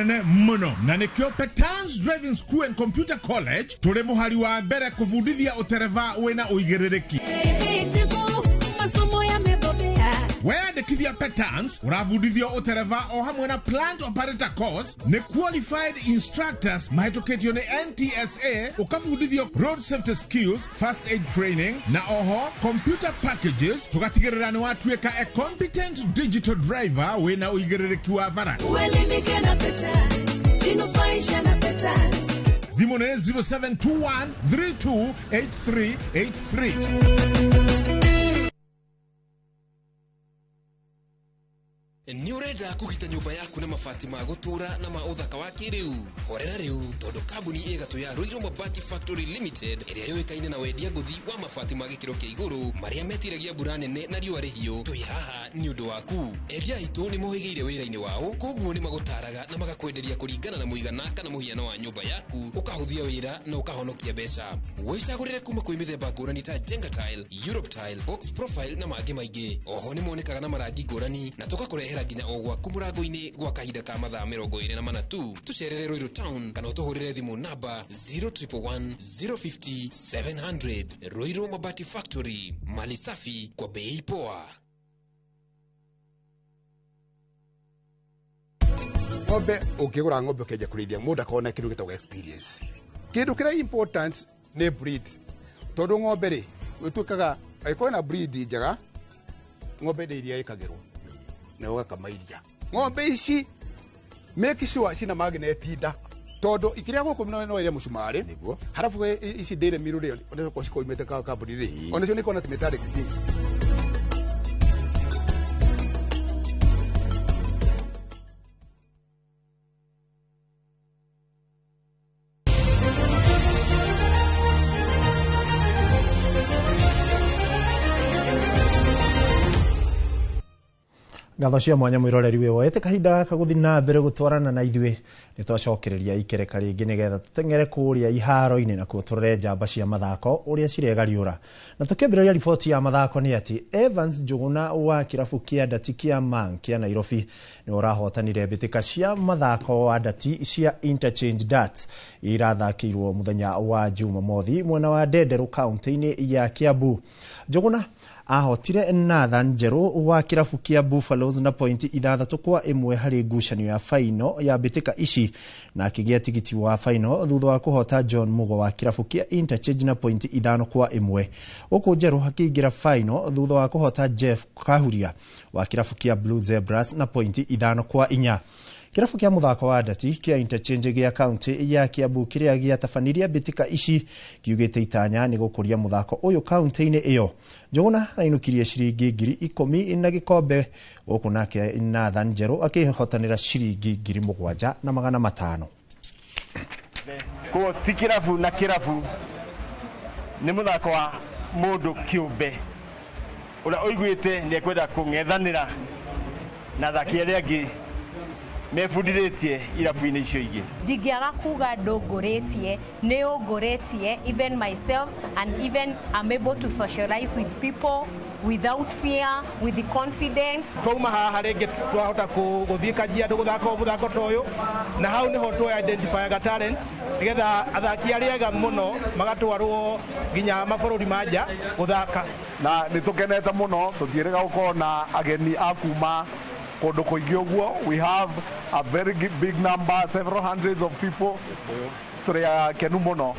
Mũnene mũno na nĩkĩo Petans Driving School and Computer College tũrĩ mũhari wa mbere kũbundithia ũtereba wĩna ũigĩrĩrĩki. Masomo yamebobea. Weyandĩkithia Petans, ũrabundithio ũtereba o hamwe na plant operator course nĩ qualified instructors mahĩtũkĩtio nĩ NTSA, ũkabundithio road safety skills, first aid training na oho computer packages, tũgatigĩrĩra nĩ watuĩka a competent digital driver wĩna ũigĩrĩrĩki wa bara. Uelimike na Petans, jinufaishe na Petans. Thimũ nĩ 0721 328383. Nĩ ũrenda kũgita nyũmba yaku na mabati ma gũtũũra na ma ũthaka wa kĩrĩu? Horera rĩu, tondũ kambuni ĩgatũ ya Ruiru Mabati Factory Limited, ĩrĩa yũĩkaine na wendia ngũthi wa mabati ma gĩkĩro kĩa igũrũ marĩa metiragia mbura nene na riũa rĩhiũ, twĩ haha nĩ ũndũ waku. Endia aitũ nĩ mohĩgĩire wĩra-inĩ wao, koguo nĩ magũtaraga na magakwenderia kũringana na mũigana kana mũhiano wa nyũmba yaku, ũkahũthia wĩra na ũkahonokia mbeca. Wĩcagũrĩre kuma kwĩ mĩthemba ngũrani ta Jenga Tile, Europe Tile, Box Profile na mangĩ maingĩ. Oho nĩ monekaga na marangi ngũrani na tũgakũrehera nginya o gwaku mũrango-inĩ gwa kahinda ka mathaa 24 tu. Tũcerere Ruiru Town kana ũtũhũrĩre thimũ namba 0111 050 700. Ruiru Mabati Factory, mali safi kwa bei poa. Ng'ombe, ũngĩgũra ng'ombe ũkĩanjia kũrĩithia, mũndũ akorwo na kĩndũ gĩtagwo experience. Kĩndũ kĩrĩa important nĩ breed, tondũ ng'ombe rĩ, ĩtuĩkaga angĩkorwo na breed njega, ng'ombe nĩ iria ĩkagĩrwo na ũgakama iria. Ng'ombe ici, make sure cina magnet nda, tondũ ikĩrĩa gũkũ no ĩrĩa mũcumarĩ. Harabu ici dairy meal rĩ, onacio cikoimĩte kambuni rĩ, onacio nĩ ikoragwo na metallic things. Ngatho cia mwanya mwiroreri wĩ woete kahinda gaka gũthiĩ na mbere gũtwarana na ithuĩ. Nĩ twacokereria ikereka rĩngĩ nĩgetha tũteng'ere kũrĩa iharo-inĩ nakuo tũrore njamba cia mathako ũrĩa ciregariũra. Na tũkĩambĩrĩria riboti ya mathako nĩ atĩ Evans Njũgũna wa kĩrabu kĩa ndati kĩa Mang kĩa Nairobi nĩ ũrahotanire mbĩtĩka cia mathako wa ndati cia Interchange Darts irathakĩirwo mũthenya wa Jumamothi mwena wa Ndenderũ kaunti-inĩ ya Kiambu. Njũgũna ahotire Nathan Njerũ wa kĩrabu kĩa Buffaloes na pointi 6-1 harĩ ngucanio ya faino ya mbĩtĩka ici, na akĩgĩa tigiti wa faino thutha wa kũhota John Mugo wa kĩrabu kĩa Interchange na pointi 5-1. Gũkũ Njerũ akĩingĩra faino thutha wa kũhota Jeff Kahuria wa kĩrabu kĩa Blue Zebras na pointi 5-4. Kĩrabu kĩa mũthako wa ndati kĩa Interchange gĩa kaunti ya Kiambu kĩrĩa gĩatabanirie mbĩtĩka ici kiugĩte itanya nĩ gũkũria mũthako ũyũ kaunti-inĩ ĩyo. Njũgũna arainũkirie ciringi 10,000 na gĩkombe, gũkũ nake Nathan Njerũ akĩhotanĩra ciringi 7,500. Koguo ti kĩrabu na kĩrabu, nĩ mũthako wa mũndũ kĩũmbe ũrĩa ũiguĩte nĩ ekwenda kũng'ethanĩra na athaki arĩa angĩ mebundithĩtie irabu-inĩ icio ingĩ. Ndingĩaga kuga ndũngũrĩtie, nĩ ũngũrĩtie, even myself, and even I'm able to socialize with people without fear, with the confidence. Twauma haha rĩngĩ twahota gũthiĩ Kajiado gũthaka mũthako ta ũyũ, na hau nĩho tũ identifyaga talent nĩgetha athaki arĩa ega mũno magatwarwo nginya mabũrũri ma nja gũthaka. Na nĩ tũkenete mũno, tũtiĩrĩga gũkorwo na ageni a kuma kũndũ kũingĩ ũguo. We have a very big number, several hundreds of people. Tũrĩ akenu mũno.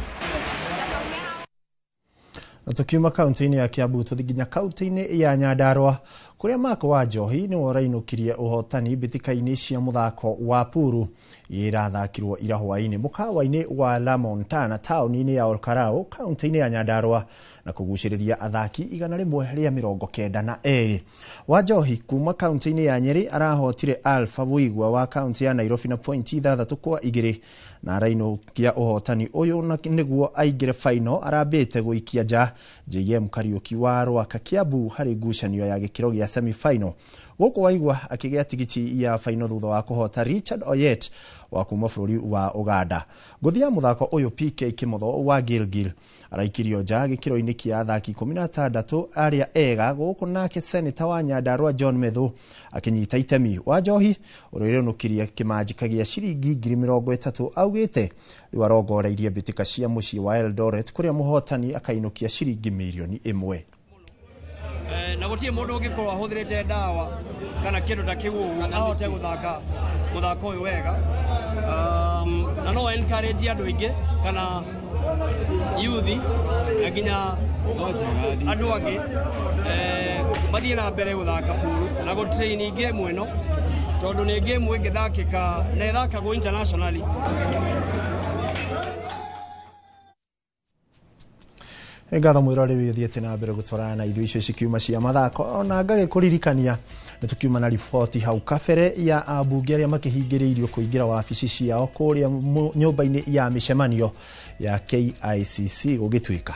Na tukiuma kaunti-inĩ ya Kiambu tũthiĩ nginya kaunti-inĩ ya Nyandarua kũrĩa Mark wa Njohi nĩwe ũrainũkirie ũhotani mbĩtĩka-inĩ cia mũthako wa puru irathakirwo ira hwaĩ-inĩ mũkawa-inĩ wa La Montana taũni-inĩ ya Olkalau kaunti-inĩ ya Nyandarua na kũgucĩrĩria athaki 192. Wa Njohi kuma kaunti-inĩ ya Nyeri arahotire Alpha Wigwa wa kaunti ya Nairobi na pointi 6-2 na arainũkia ũhotani ũyũ na nĩguo aingĩre final arambĩte gũikia nja JM Kariuki wa Rwaka Kiambu harĩ ngucanio ya gĩkĩro gĩa gĩa semi-final. Gũkũ Waigua akĩgĩa tigiti ya final thutha wa kũhota Richard Oyet wa kuma bũrũri wa Uganda. Ngũthi ya mũthako ũyũ PK Kimotho wa Gilgil araikirio nja gĩkĩro-inĩ kĩa athaki 16 arĩa ega, gũkũ nake seneta wa Nyandarua John Methu akĩnyita itemi. Wa Njohi ũrĩa ũrĩũnũkirie kĩmanjĩka gĩa ciringi 30,000 augĩte rĩu arongoreirie mbĩtĩka cia mũciĩ wa Eldoret kũrĩa mũhotani akainũkia ciringi 1 million. Na gũtirĩ mũndũ ũngĩkorwo ahũthĩrĩte ndawa kana kĩndũ ta kĩu ũguo ahote gũthaka mũthako ũyũ wega. Na no encourage andũ aingĩ kana yuthi na nginya andũ angĩ mathiĩ na mbere gũthaka pool na gũ-train game ĩno, tondũ nĩ game ĩngĩthakĩka na ĩthakagwo internationally. Nĩ ngatho mwĩrore rĩu ũthiĩte na mbere gũtwarana na ithuĩ icio cikiuma cia mathako. Ona ngagĩkũririkania nĩ tũkiuma na riboti hau kabere ya ambunge arĩa makĩhingĩrĩirio kũingĩra wabici ciao kũrĩa nyũmba-inĩ ya mĩcemanio ya KICC, gũgĩtuĩka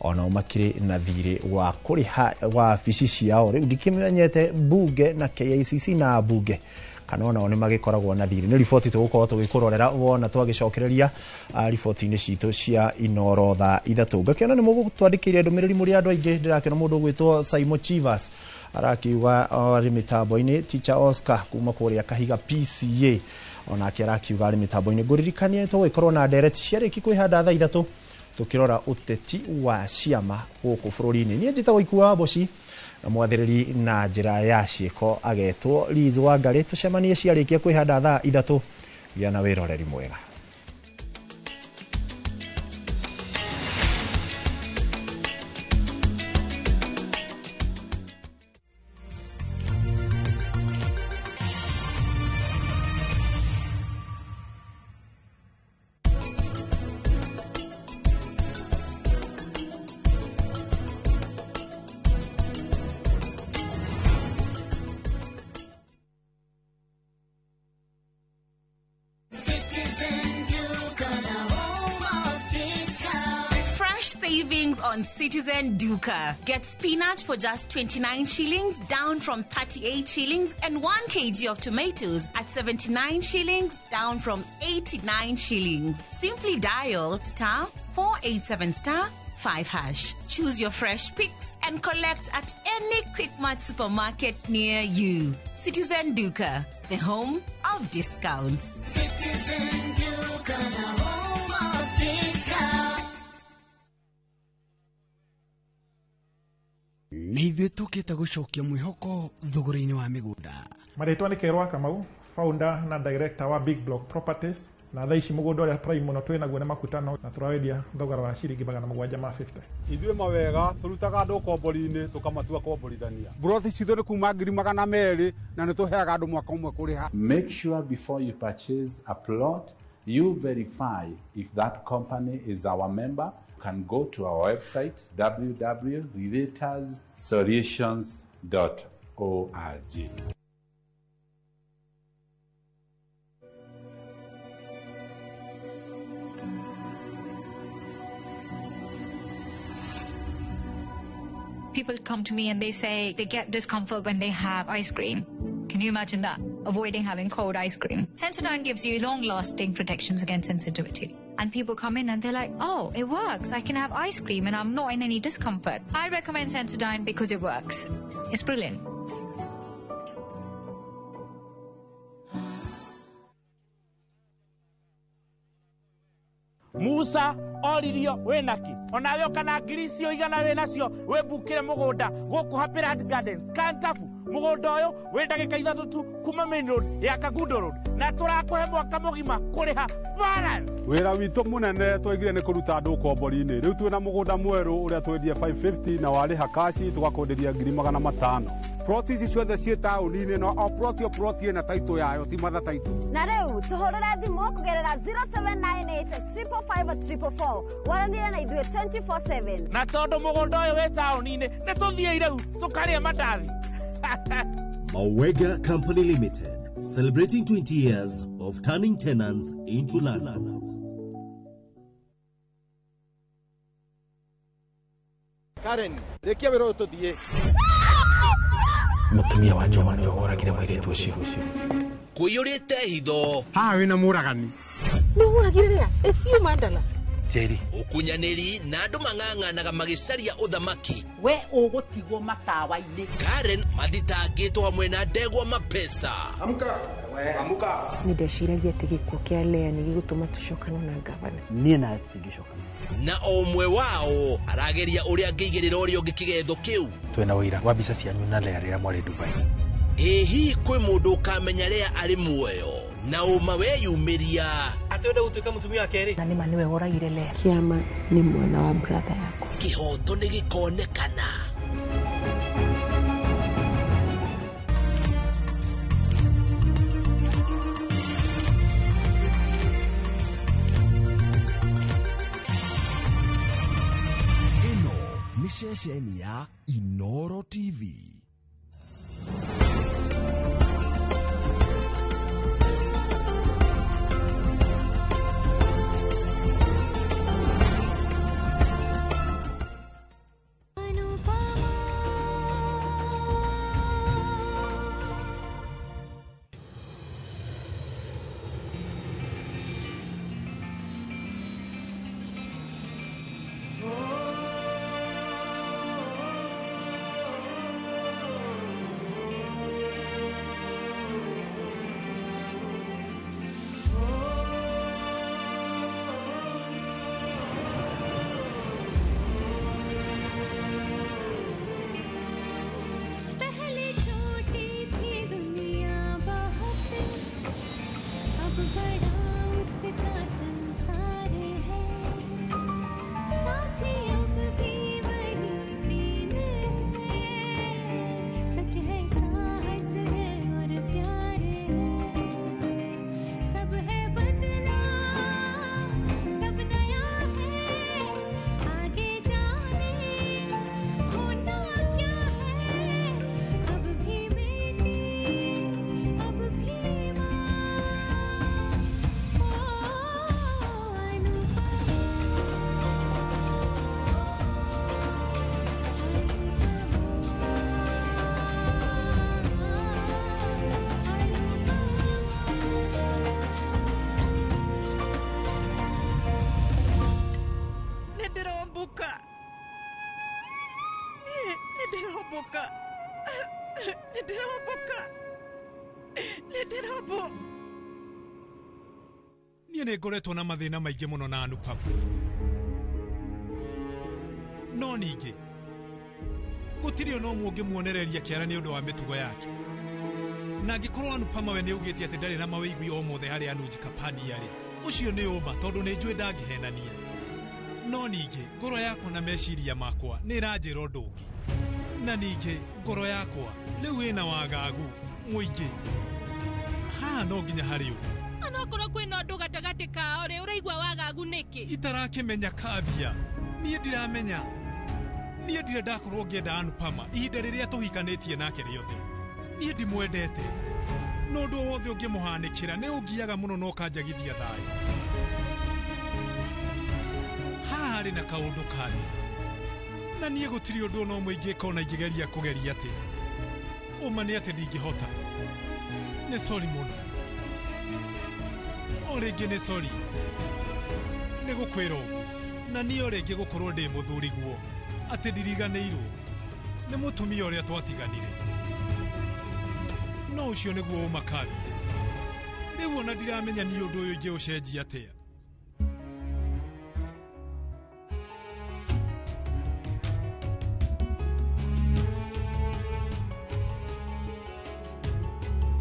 onao makĩrĩ na thirĩ wa kũrĩha wabici ciao. Rĩu ndikĩmenyete mbunge na KICC na ambunge kana onao nĩ magĩkoragwo na thirĩ. Nĩ riboti tũgũkorwo tũgĩkũrorera wona twagĩcokereria riboti-inĩ citũ cia Inoro thaa 3. Ngakĩona nĩ mũgũtwandĩkĩire ndũmĩrĩri mũrĩ andũ aingĩ. Ndĩrakĩona mũndũ ũgwĩtwo Simon Chivas arakiuga arĩ mĩtambo-inĩ, Teacher Oscar kuma kũrĩa Kahiga PCA onake arakiuga arĩ mĩtambo-inĩ. Ngũririkanie nĩ tũgũgĩkorwo na ndereti ciarĩki kwĩhanda thaa 3 tukirora ũteti wa ciama gũkũ bũrũri-inĩ. Niĩ njĩtagwo Ikua wa Mboci na mwathĩrĩri na njĩra ya ciĩko agetwo Liz Wangarĩ. Tũcemanie ciarĩkia kwĩhanda thaa 3. Gĩa na wĩroreri mwega. Citizen Duka, the home of discount. Fresh savings on Citizen Duka. Get spinach for just 29 shillings, down from 38 shillings, and 1 kg of tomatoes at 79 shillings, down from 89 shillings. Simply dial *487*5#. Choose your fresh picks and collect at any Quickmart supermarket near you. Citizen Duka, the home of discounts. Citizen Duka, the home of discount. Nĩ ithuĩ tũkĩte gũcokia mwĩhoko thogora-inĩ wa mĩgũnda. Marĩtwa nĩ Kerwa Kamau, founder na director wa Big Block Properties, na thaa ici mũgũnda ũrĩa prime mũno twĩ naguo nĩ Makutano na tũrawendia thogora wa ciringi 750. Ithuĩ mawega tũrutaga andũ ũkombori-inĩ tũkamatua komborithania. Mburoti citũ nĩ kuma 200,000 na nĩ tũheaga andũ mwaka ũmwe kũrĩha. Make sure before you purchase a plot, you verify if that company is our member. You can go to our website www.relatorsolutions.org. People come to me and they say they get discomfort when they have ice cream. Can you imagine that? Avoiding having cold ice cream. Sensodyne gives you long-lasting protections against sensitivity. And people come in and they're like, "Oh, it works. I can have ice cream and I'm not in any discomfort." I recommend Sensodyne because it works. It's brilliant. Musa oririo wĩnaki onawe ũkana ngiri icio igana wĩnacio wĩmbukĩre mũgũnda gũkũ Happyland Gardens Kantafu. Mũgũnda ũyũ wĩ ndagĩka 3 tu kuma main road ya Kangundo Road na tũrakũhe mwaka mũgima kũrĩha balance. Wĩra witũ mũnene twaigire nĩ kũruta andũ ũkombori-inĩ. Rĩu twĩna mũgũnda mwerũ ũrĩa twendie 550 na warĩha kaci tũgakwenderia 500,000. Ploti ici ciothe ciĩ taũni-inĩ no o ploti o ploti ĩna taitũ yayo, ti matha taitũ. Na rĩu tũhũrĩre thimũ kũgerera 0798 555 444 waranĩre na ithuĩ 24/7. Na tondũ mũgũnda ũyũ wĩ taũni-inĩ nĩ tũthiĩ rĩu tũkarĩe mandathi. Mawega Company Limited, celebrating 20 years of turning tenants into landlords. Karen, rĩkia wĩra ũyũ tũthiĩ. Mutumia wa Njoma niwe woragire mũirĩtu ũcio. Kũiyũrĩte hitho. Haha wĩna mũragani. Nĩ ũragire rĩa? Ĩcio mandala. Njeri. Ũkunyanĩri na andũ mang'ang'anaga magĩcaria ũthamaki. We ũgũtigwo matawa-inĩ. Karen mathitangĩtwo hamwe na ndegwa mapesa. Amka. Amka. Nĩ ndeciragia atĩ gĩkuũ kĩa Lea nĩ gĩgũtũma tũcokane na gavana. Niĩ nawe tũtingĩcokana. Na o ũmwe wao arageria ũrĩa angĩigĩrĩra ũrĩa ũngĩ kĩgetho kĩu. Twĩna ũira wa mbica cianyu na Lea rĩrĩa mwarĩ Dubai. Ĩ hihi kwĩ mũndũ ũkamenya Lea arĩ muoyo na ũma weyumĩria. Atĩ wenda gũtuĩka mũtumia wa kerĩ. Na nĩma nĩwe woragire Lea. Kĩama nĩ mwana wa brother yakwa. Kĩhoto nĩ gĩkonekana. Ĩno nĩ ceceni ya Inoro TV. Niĩ nĩ ngoretwo na mathĩna maingĩ mũno na Anupam. No ningĩ gũtirĩ ona ũmwe ũngĩmuonereria kĩara nĩ ũndũ wa mĩtugo yake. Na angĩkorwo Anupam we nĩ augĩte atĩ ndarĩ na mawĩigwi o mothe harĩ Anuj Kapadia rĩ, ũcio nĩ ũma tondũ nĩ njũĩ ndangĩhenania. No ningĩ ngoro yakwa na meciria makwa nĩ ĩranjĩra ũndũ ũngĩ. Na ningĩ ngoro yakwa rĩu ĩna wagagu mũingĩ. Haha no nginya harĩ ũndũ. Onokorwo kwĩna ũndũ gatagatĩ kao rĩ, ũraigua wagagu nĩkĩ? Itarakĩmenya Kavya. Niĩ ndiramenya. Niĩ ndirĩ ndakorwo ngĩenda Anupama ihinda rĩrĩa tũhikanĩtie nake rĩothe. Niĩ ndimwendete. No ũndũ o wothe ũngĩmũhanĩkĩra nĩ ũngiaga mũno na ũkanjagithia thayũ. Haha harĩ na kaũndũ Kavya. Na niĩ gũtirĩ ũndũ ona ũmwe ingĩka ona ingĩgeria kũgeria atĩa. Ũma nĩ atĩ ndingĩhota. Nĩ sori mũno. O rĩngĩ nĩ sori. Nĩ gũkwĩra ũguo. Na niĩ o rĩngĩ gũkorwo ndĩ mũthuri guo. Atĩ ndiriganĩirwo. Nĩ mũtumia ũrĩa twatiganire. No ũcio nĩguo ũma Kavya. Rĩu ona ndiramenya niĩ ũndũ ũyũ ingĩũcenjia atĩa.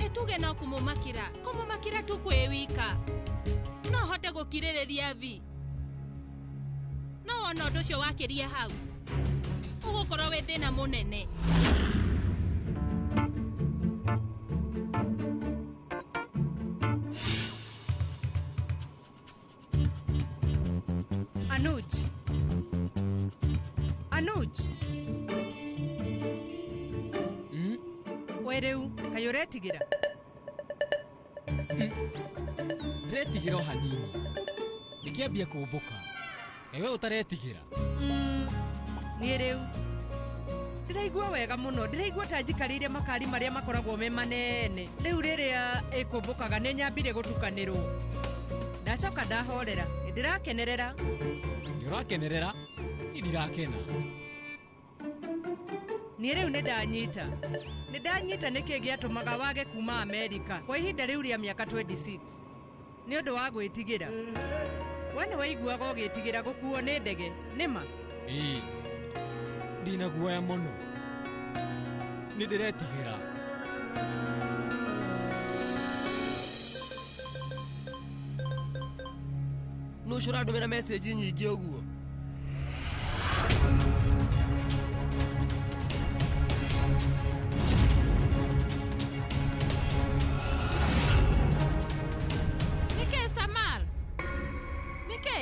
Ĩtuge no kũmũmakĩra. Kũmũmakĩra tu kwĩ wika. No hote gũkirĩrĩria vi. No wona ũndũ ũcio wakĩria hau. Ũgũkorwo wĩ thĩna mũnene. Anuj. Anuj. We rĩu kaĩ ũretigĩra? Ndĩretigĩra o hanini. Ngĩkĩambia kũmbũka. Kaĩ we ũtaretigĩra? Niĩ rĩu Ndĩraigua wega mũno, ndĩraigua ta njikarĩire makari marĩa makoragwo me manene. Rĩu rĩrĩa ĩkũmbũkaga nĩ nyambire gũtukanĩrwo. Ndacoka ndahorera, ndĩrakenerera. Nĩ ũrakenerera? Niĩ ndirakena. Niĩ rĩu nĩ ndanyita. Nĩ ndanyita nĩkĩ gĩatũmaga wage kuma Amerika kwa ihinda rĩu rĩa mĩaka 26. Nĩ ũndũ wa gwĩtigĩra. We nĩ waiguaga ũgĩtigĩra gũkuo nĩ ndege, nĩ ma? Ĩĩ. Ndĩna guoya mũno. Nĩ ndĩretigĩra. Nũ ũcio ũrandũmĩra message nyingĩ ũguo? Nĩkĩ Samal? Nĩkĩ?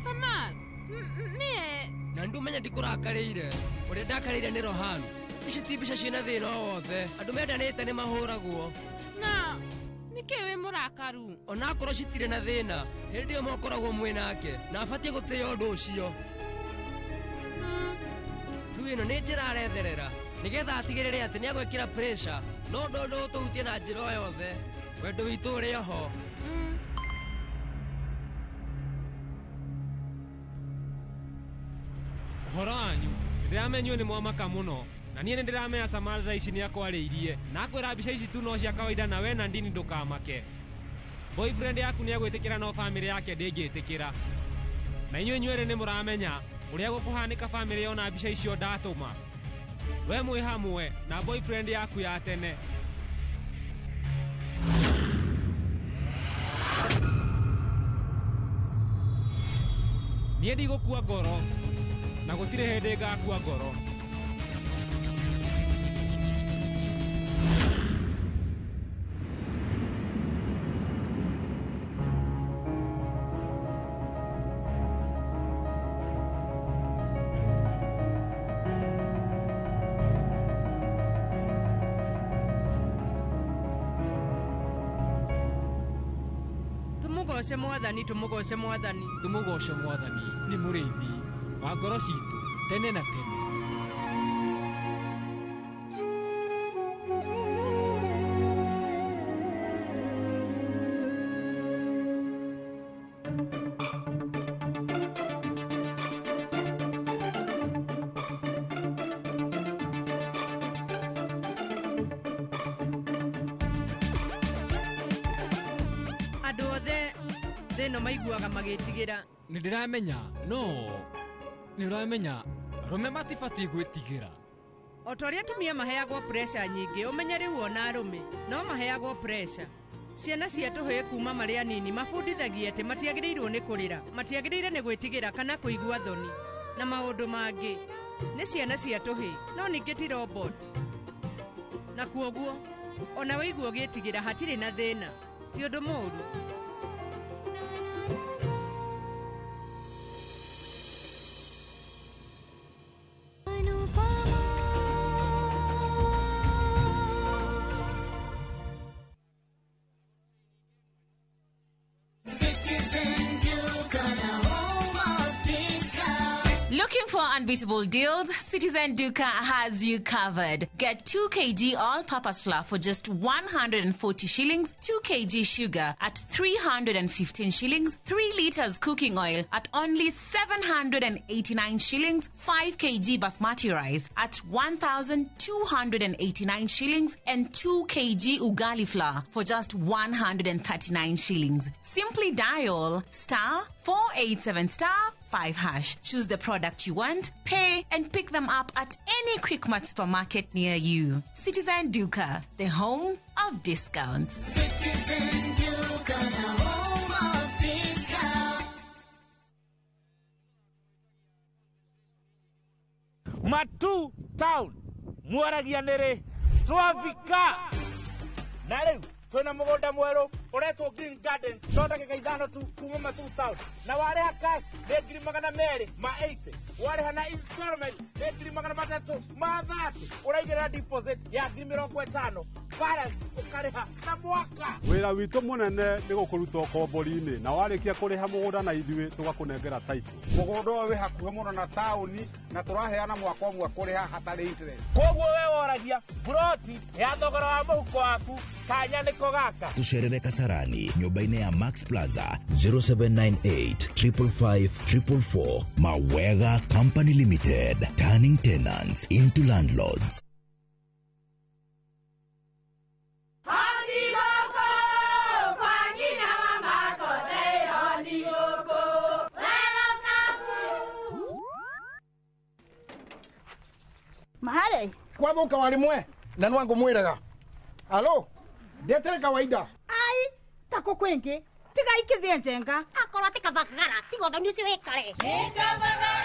Samal, niĩ Na ndumenya ndikũrakarĩire. Ũrĩa ndakarĩire nĩ Rohan. Ici ti mbica ciĩna thĩna o wothe. Andũ mendanĩte nĩ mahũragwo. Na nĩkĩ wĩ mũrakaru? Onakorwo citirĩ na thĩna, hĩndĩ ĩyo mokoragwo mwĩ nake na abatiĩ gũtĩĩa ũndũ ũcio. Rĩu ĩno nĩ njĩra aretherera nĩgetha atigĩrĩre atĩ nĩagwĩkĩra pressure, no ũndũ ũyũ ndũgũtũhutia na njĩra o yothe. Wendo witũ ũrĩ oho. Ũhoro wanyu, nĩndĩramenywo nĩ mwamaka mũno na niĩ nĩndĩramenya Samal thaa ici nĩakwarĩirie na akwĩra mbica ici tu no cia kawaida na we na ndini ndũkamake. Boyfriend yaku nĩegwĩtĩkĩra no bamĩrĩ yake ndĩngĩtĩkĩra. Na inyuĩ inyuerĩ nĩ mũramenya ũrĩa gũkũhanĩka bamĩrĩ yona mbica icio ndatũma. We mwĩ hamwe na boyfriend yaku ya tene. Niĩ ndigũkua ngoro na gũtirĩ hĩndĩ ngakua ngoro. Tũmũgoce Mwathani, tũmũgoce Mwathani. Tũmũgoce Mwathani nĩ mũrĩithi wa ngoro citũ tene na tene. Andũ othe thĩ ĩno maiguaga magĩtigĩra. Nĩ ndĩramenya, no nĩ ũramenya arũme matibatiĩ gwĩtigĩra. O ta ũrĩa atumia maheagwo pressure nyingĩ, ũmenye rĩu ona arũme no maheagwo pressure. Ciana cia tũhĩĩ kuma marĩ anini mabundithagia atĩ matiagĩrĩirwo nĩ kũrĩra, matiagĩrĩire nĩ gwĩtigĩra kana kũigua thoni na maũndũ mangĩ. Nĩ ciana cia tũhĩĩ, no ningĩ ti robot. Na kuoguo, ona waigua ũgĩtigĩra hatirĩ na thĩna, ti ũndũ mũũru. Looking for unbeatable deals? Citizen Duka has you covered. Get 2 kg all-purpose flour for just 140 shillings, 2 kg sugar at 315 shillings, 3 liters cooking oil at only 789 shillings, 5 kg basmati rice at 1,289 shillings, and 2 kg ugali flour for just 139 shillings. Simply dial star 487 star 5 hash. Choose the product you want, pay, and pick them up at any Quickmart supermarket near you. Citizen Duka, the home of discounts. Citizen Duka, the home of discounts. Matu Town mwaragia nĩrĩ twafika na rĩu Twina mugunda mweru uretwo Green Gardens no ndagika 5 tu kuma Matuu Town na wareha cash ni 280,000, wareha na installment ni 330,000, uraigĩrĩra deposit ya 50,000, balance ũkarĩha na mwaka. Wĩra witũ mũnene nĩ gũkũruta ũkombori-inĩ na warĩkia kũrĩha mũgũnda na ithuĩ tũgakũnengera title. Mũgũnda ũyũ wĩ hakuhĩ mũno na taũni na tũraheana mwaka ũmwe kũrĩha hatarĩ interest. Koguo we woragia buroti ya thogora wa mũhuko waku kanya nĩko gaka. Tucerere Kasarani nyũmba-inĩ ya Max Plaza 0798 555 444. Mawega Company Limited, turning tenants into landlords. Mahare kwathuka warimwe na nwangu mwiraga alo ndetere kawaida ai tako kwingi tiga ikithie njenga akorwo ti kabagara tiga ũthoni ũcio wĩkare nĩ kabagara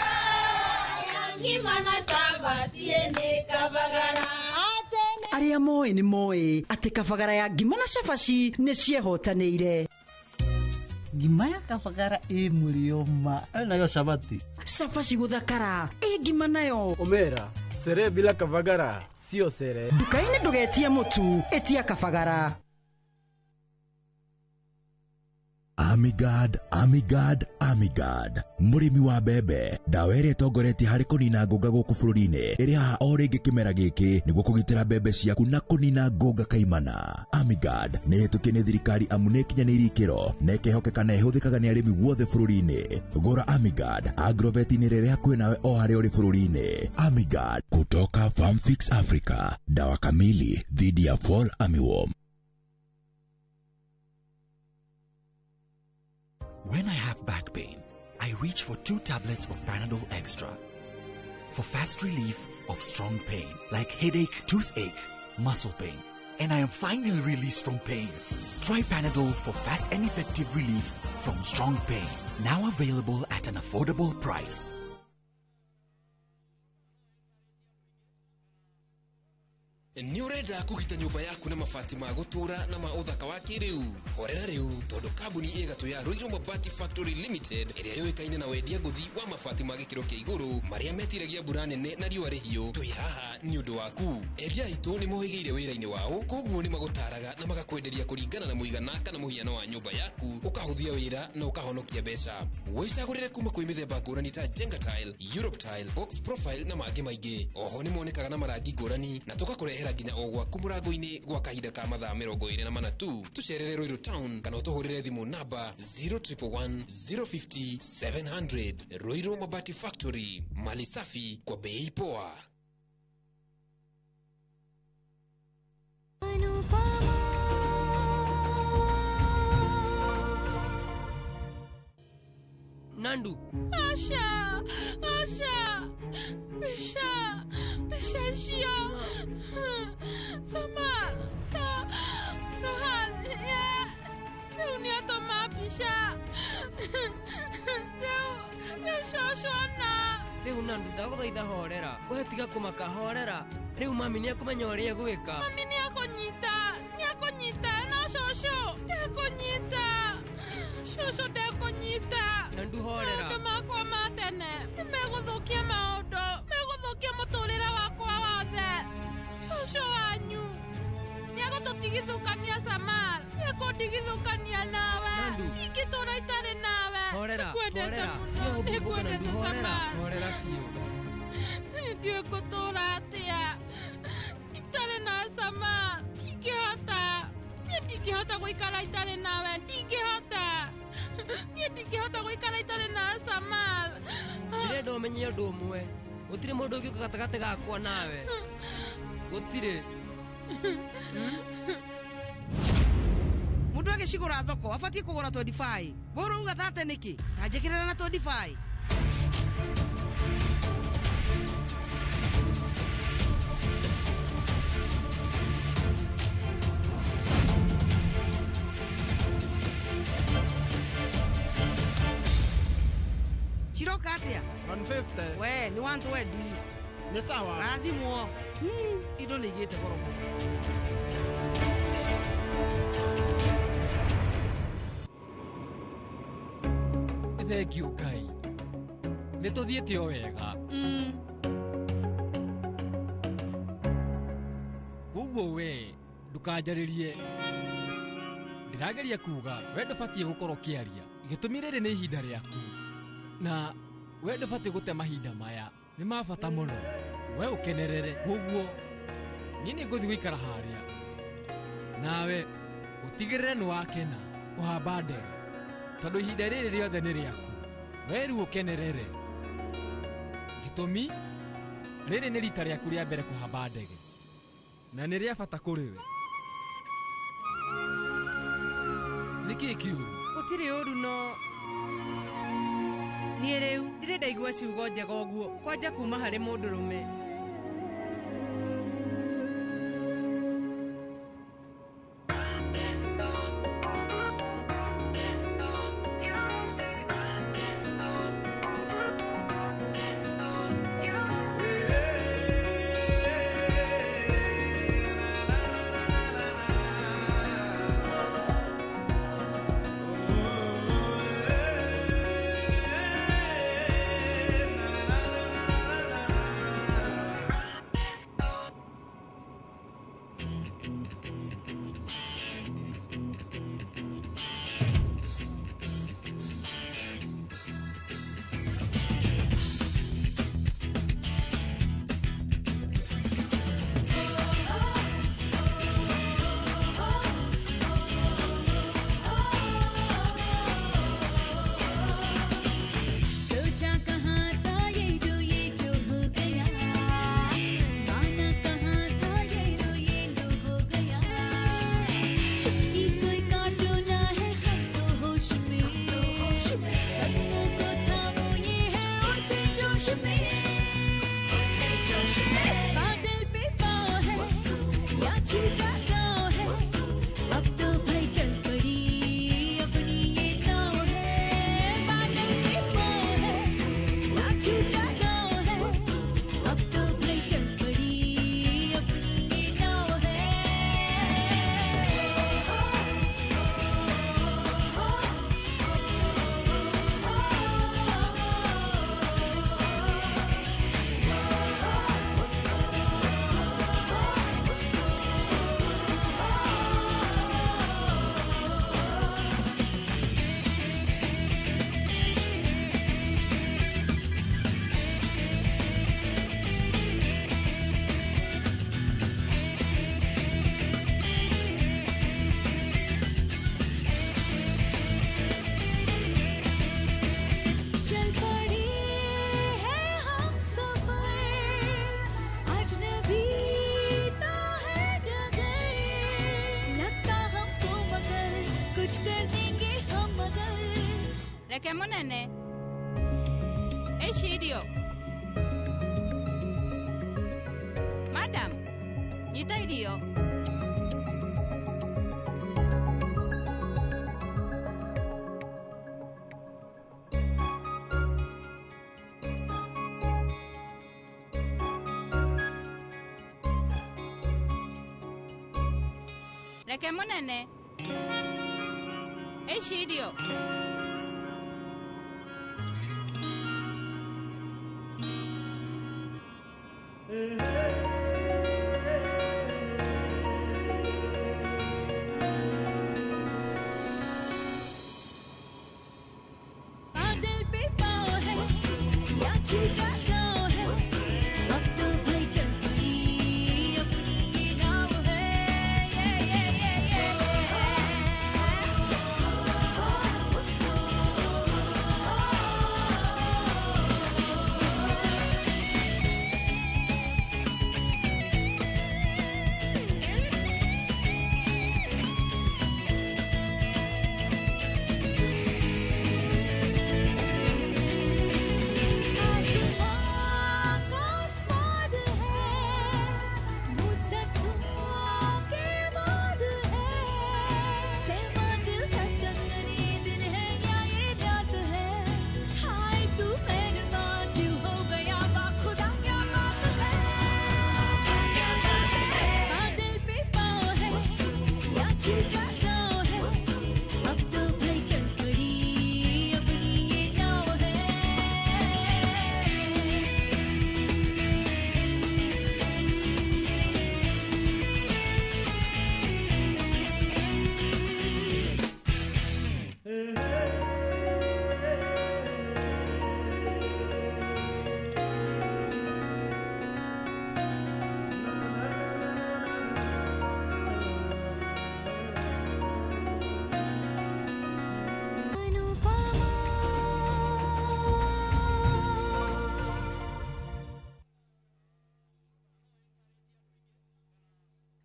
ya ngima na cabaci nĩ kabagara. Arĩa moĩ nĩ moĩ atĩ kabagara ya ngima na cabaci nĩ ciehotanĩire. Ngima ya kabagara ĩ mũrĩo ma nayo cabaci cabaci gũthakara ĩ ngima nayo omera sere bila kabagara sio sere. Nduka-inĩ ndũgetie mũtu, ĩtia kabagara. Amigard, Amigard, Amigard. Mũrĩmi wa mbembe, ndawa ĩrĩa ĩtongoretie harĩ kũnina ngũnga gũkũ bũrũri-inĩ ĩrĩ haha o rĩngĩ kĩmera gĩkĩ nĩguo kũgitĩra mbembe ciaku na kũnina ngũnga kaimana. Amigard nĩ ĩhĩtũkie nĩ thirikari amu nĩ ĩkinyanĩirie ikĩro na ĩkehokeka na ĩhũthĩkaga nĩ arĩmi guothe bũrũri-inĩ. Gũra Amigard Agrovet-inĩ rĩrĩa hakuhĩ nawe o harĩa ũrĩ bũrũri-inĩ. Amigard kutoka Farmfix Africa, dawa kamili dhidi ya fall armyworm. When I have back pain, I reach for 2 tablets of Panadol Extra for fast relief of strong pain like headache, toothache, muscle pain, and I am finally released from pain. Try Panadol for fast and effective relief from strong pain. Now available at an affordable price. Nĩ ũrenda kũgita nyũmba yaku na mabati ma gũtũra na ma ũthaka wa kĩrĩu? Horera rĩu tondũ kambuni ĩgatũ ya Ruiru Mabati Factory Limited ĩrĩa yũĩkaine na wendia ngũthi wa mabati ma gĩkĩro kĩa igũrũ marĩa metiragia mbura nene na riũa rĩhiũ, twĩ haha nĩ ũndũ waku. Endia aitũ nĩ mohĩgĩire wĩra-inĩ wao, koguo nĩ magũtaraga na magakwenderia kũringana na mũigana kana mũhiano wa nyũmba yaku, ũkahũthia wĩra na ũkahonokia mbeca. Wĩcagũrĩre kuma kwĩ mĩthemba ngũrani ta Jenga Tile, Europe Tile, Box Profile na mangĩ maingĩ. Oho nĩ monekaga na marangi ngũrani na tũgakũrehera nginya o gwaku mũrango-inĩ gwa kahinda ka mathaa 24 tu. Tũcerere Ruiru Town kana ũtũhũrĩre thimũ namba 0111 050 700. Ruiru Mabati Factory, mali safi kwa bei poa. Nandu Asha, Asha, Bisha, Bisha cio Samal, Sa, Rohan, ya Rĩu nĩatũma mbica. Rĩu cũcũ ona. Rĩu Nandu ndagũthaitha horera, we tiga kũmaka horera. Rĩu mami nĩekũmenya ũrĩa egwĩka. Mami nĩekũnyita, nĩekũnyita, no cũcũ ndekũnyita. Cũcũ ndekũnyita. Nandu horera. Maũndũ makwa ma tene nĩmegũthũkia maũndũ, megũthũkia mũtũrĩre wakwa wothe. Cũcũ wanyu nĩegũtũtigithũkania Samal, nĩekũndigithũkania nawe. Ndingĩtũra itarĩ nawe. Horera, Nĩngwendete horera. mũno, Tiga gũthumbũka nĩngwendete Nandu, horera, Samal. horera biũ. Ndiũĩ ngũtũra atĩa itarĩ na Samal. Ndingĩhota, niĩ ndingĩhota gũikara itarĩ nawe, ndingĩhota. Niĩ ndingĩhota gũikara itarĩ na Samal. Ndĩrenda ũmenye ũndũ ũmwe, gũtirĩ mũndũ ũngĩũka gatagatĩ gakwa nawe, gũtirĩ. Mũndũ agĩcigũra thoko abatiĩ kũgũra 25. Wewe ũrauga 30 nĩkĩ? Ta njĩkĩrĩra na 25. Ciroka atĩa? 150. We nĩ 120. Nĩ sawa. Rathimwo. Indo nĩ igĩte goro mũno. Thengiũ Ngai. Nĩ tũthiĩte o wega. Koguo we ndũkanjarĩrie. Ndĩrageria kuga we ndũbatiĩ gũkorwo ũkĩaria. Gĩtũmi rĩrĩ nĩ ihinda rĩaku. Na we ndũbatiĩ gũte mahinda maya. Nĩ ma bata mũno. We ũkenerere. Koguo niĩ nĩ ngũthiĩ gũikara harĩa. Nawe ũtigĩrĩre nĩ wakena kũhamba ndege. Tondũ ihinda rĩrĩ rĩothe nĩ rĩaku. We rĩu ũkenerere. Gĩtũmi rĩrĩ nĩ rita rĩaku rĩa mbere kũhamba ndege. Na nĩ rĩa bata kũrĩ we. Nĩ kĩĩ kĩũru? Gũtirĩ ũru no niĩ rĩu ndirĩ ndaigua ciugo njega ũguo kwanja kuma harĩ mũndũrũme. सोचा कहाँ था ये जो हो गया, माना कहाँ था ये लो हो गया। चुटकी कोई काटोला है हम तो होश में, कदमों को थामो ये है उड़ते जोश में, बादल पे पाँव है या छूटा गाँव है, अब तो भाई चल पड़ी अपनी ये नाव है। बादल पे पाँव है या छूटा गाँव है, अब तो भाई चल पड़ी अपनी ये नाव है। चल पड़े हैं हम सफर, अजनबी तो है डगर, लगता हमको मगर कुछ कर देंगे हम मगर। Reke mũnene. Ici irio. Madam, nyita irio. Reke mũnene. Ici irio. बादल पे पाँव है या छूटा गाँव है, अब तो भाई चल पड़ी अपनी ये नाव है। ये ये ये ये।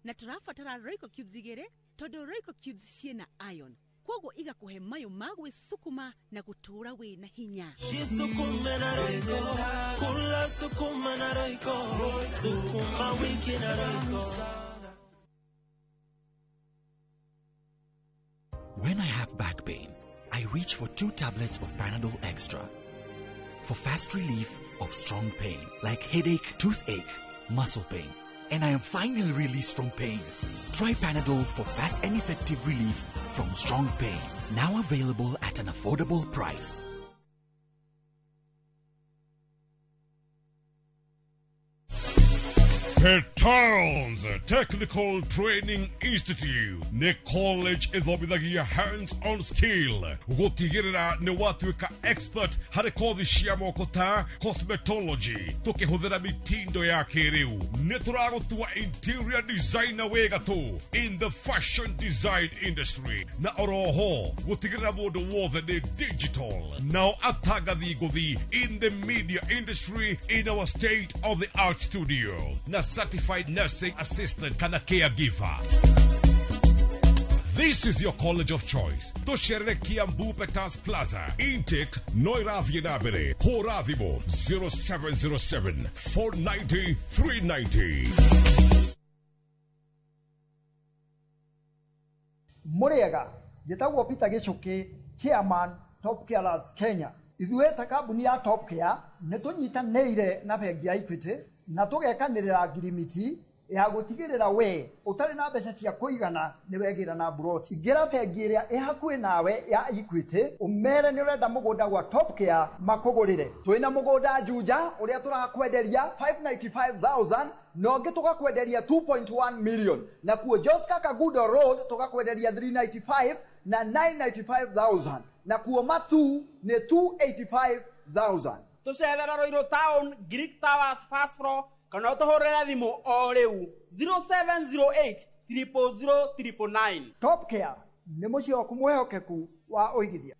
Na tũrabatara Royco cubes igĩrĩ tondũ Royco cubes ciĩna iron. Kwoguo igakũhe mayũ ma gwĩcukuma na gũtũũra wĩna hinya. Jisukume na Royco, kula sukuma na Royco, sukuma wiki na Royco. When I have back pain, I reach for 2 tablets of Panadol Extra. For fast relief of strong pain, like headache, toothache, muscle pain, and I am finally released from pain. Try Panadol for fast and effective relief from strong pain. Now available at an affordable price. Petals Technical Training Institute nĩ college ĩthomithagia hands-on skill gũtigĩrĩra nĩ watuĩka expert harĩ kothi cia moko ta cosmetology tũkĩhũthĩra mitindo ya kĩrĩu. Nĩ tũragũtua interior designer wĩ gatũ in the fashion design industry na oroho gũtigĩrĩra mũndũ wothe nĩ digital nao atangathi ngũthi in the media industry in our state of the art studio na certified nursing assistant kana caregiver. This is your college of choice. Tũcerere Kiambu Petals Plaza. Intake no ĩrathiĩ na mbere. Hũra thimũ 0707 490 390. Mũrĩega, njĩtagwo Peter Gĩchũkĩ, chairman Top Care Lads Kenya. Ithuĩ ta kambuni ya Top Care nĩ tũnyitanĩire na bengi ya Equity na tũgekanĩrĩra ngirimiti ya gũtigĩrĩra we ũtarĩ na mbeca cia kũigana nĩ wegĩra na mburoti. Ingĩra bengi ĩrĩa ĩ hakuhĩ nawe ya Equity ũmere nĩ ũrenda mũgũnda gwa Top Care makũgũrĩre. Twĩna mũgũnda Juja ũrĩa tũrakwenderia 595,000 na ũngĩ tũgakwenderia 2.1 million, na kuo Joska Kagudo Road tũgakwenderia 395 na 995,000, na kuo Matu nĩ 285,000. Tũcerere Ruiru Town, Greek Towers first floor, kana ũtũhũrĩre thimũ o rĩu 0708 000 999. Top Care nĩ mũciĩ waku mwĩhokeku wa ũigithia.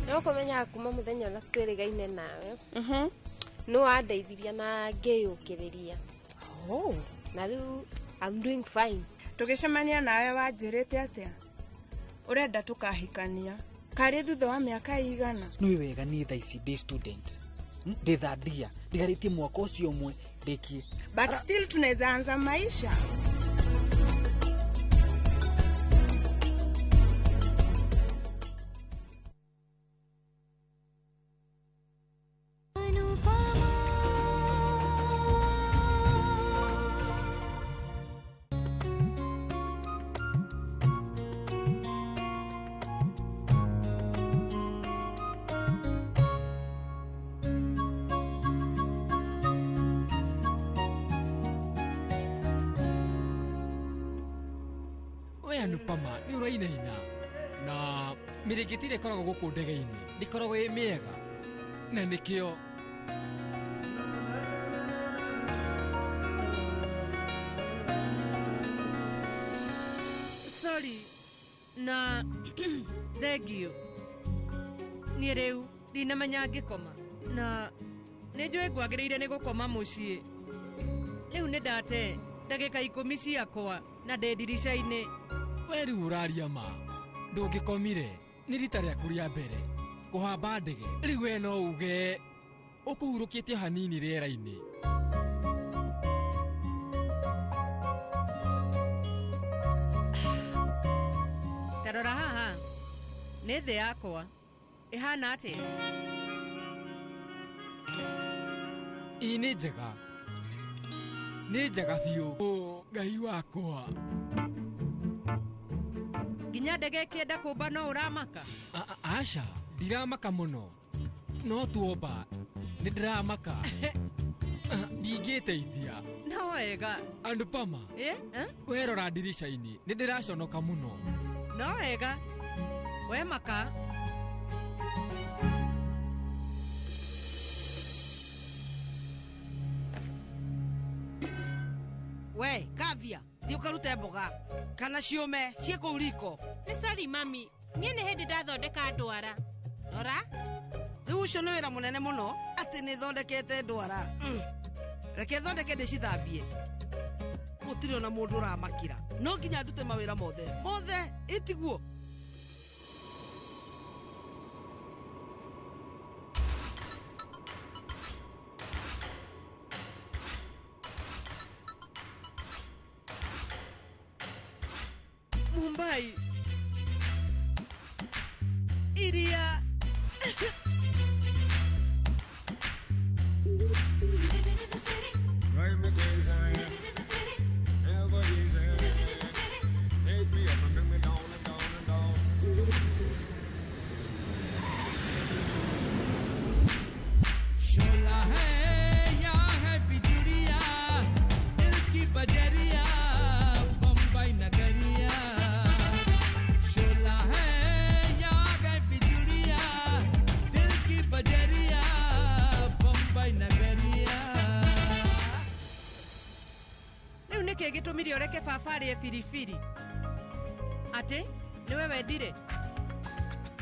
No kũmenyaga kuma mũthenya ũrĩa twĩrĩgaine nawe nĩ wandeithirie na ngĩyũkĩrĩria. Na rĩu I'm doing fine. Tũgĩcemania nawe wanjĩrĩte atĩa? Ũrenda tũkahikania karĩ thutha wa mĩaka igana? Nĩ wega niĩ thaa ici ndĩ student, ndĩ third year, ndigarĩtie mwaka ũcio ũmwe ndĩkie. But still tunaweza anza maisha. We Anupama nĩ ũrainaina na mĩrĩngĩti ĩrĩa ĩkoragwo gũkũ ndege-inĩ ndĩkoragwo ĩ mĩega na nĩkĩo Sorry na thengio. Niĩ rĩu ndinamenya ngĩkoma na nĩ njũĩ ngwagĩrĩire nĩ gũkoma mũciĩ. Rĩu nĩ ndate ndagĩka 10 ciakwa na ndĩ ndirica-inĩ. We rĩu ũraria ma ndũngĩkomire nĩ rita rĩaku rĩa mbere kũhamba ndege. Rĩu we no uge ũkũhurũkĩtie hanini rĩera-inĩ. Ta rora haha nĩ thĩ yakwa ĩhana atĩa? Ĩ nĩ njega, nĩ njega biũ. Ũ, Ngai wakwa. Nginya ndege ĩkĩenda kũmba no ũramaka? Aca, ndiramaka mũno no tuomba nĩ ndĩramaka. Ndingĩteithia. No wega. Anupama, werora ndirica-inĩ nĩ ndĩraconoka mũno. No wega. We maka. We Kavia, thiĩ ũkarute mboga kana ciũme ciĩ kũu riko. Nĩ sorry mami, niĩ nĩ hĩndĩ ndathondeka ndwara. Rora. Rĩu ũcio nĩ wĩra mũnene mũno atĩ nĩ thondekete ndwara. Reke thondeke ndĩcithambie. Gũtirĩ ona mũndũ ũramakĩra. No nginya ndute mawĩra mothe. Mothe, ĩtiguo. Mumbai. Iria. शोला है या है बिजुड़िया दिल की बजरिया बम्बई नगरिया शोला है या है बिजुड़िया दिल की बजरिया बम्बई नगरिया Rĩu nĩkĩ gĩtũmire ũreke baba arĩe biribiri? Atĩ nĩwe wendire?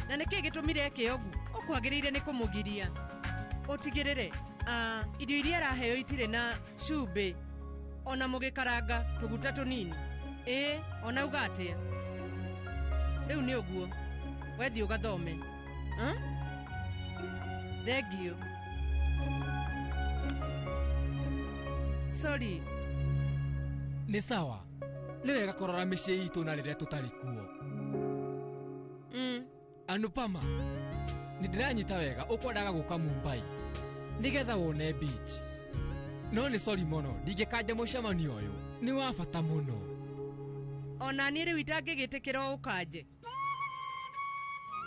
Na nĩkĩ gĩtũmire eke ũguo? Ũkwagĩrĩire nĩ kũmũgiria. Ũtigĩrĩre irio iria araheo itirĩ na cumbĩ ona mũgĩkaranga tũguta tũnini. Ĩĩ, ona uga atĩa? Rĩu nĩ ũguo. Wethiĩ ũgathome. Thengiũ. Sorry. Nĩ sawa nĩ wega kũrora mĩciĩ itũ na rĩrĩa tũtarĩ kuo. Anupama, nĩ ndĩranyita wega ũkwendaga gũka Mumbai nĩgetha wone beach. No nĩ sorry mũno ndingĩkanja mũcemanio ũyũ nĩ wa bata mũno. Ona niĩ rĩu itangĩgĩtĩkĩra ũkanje.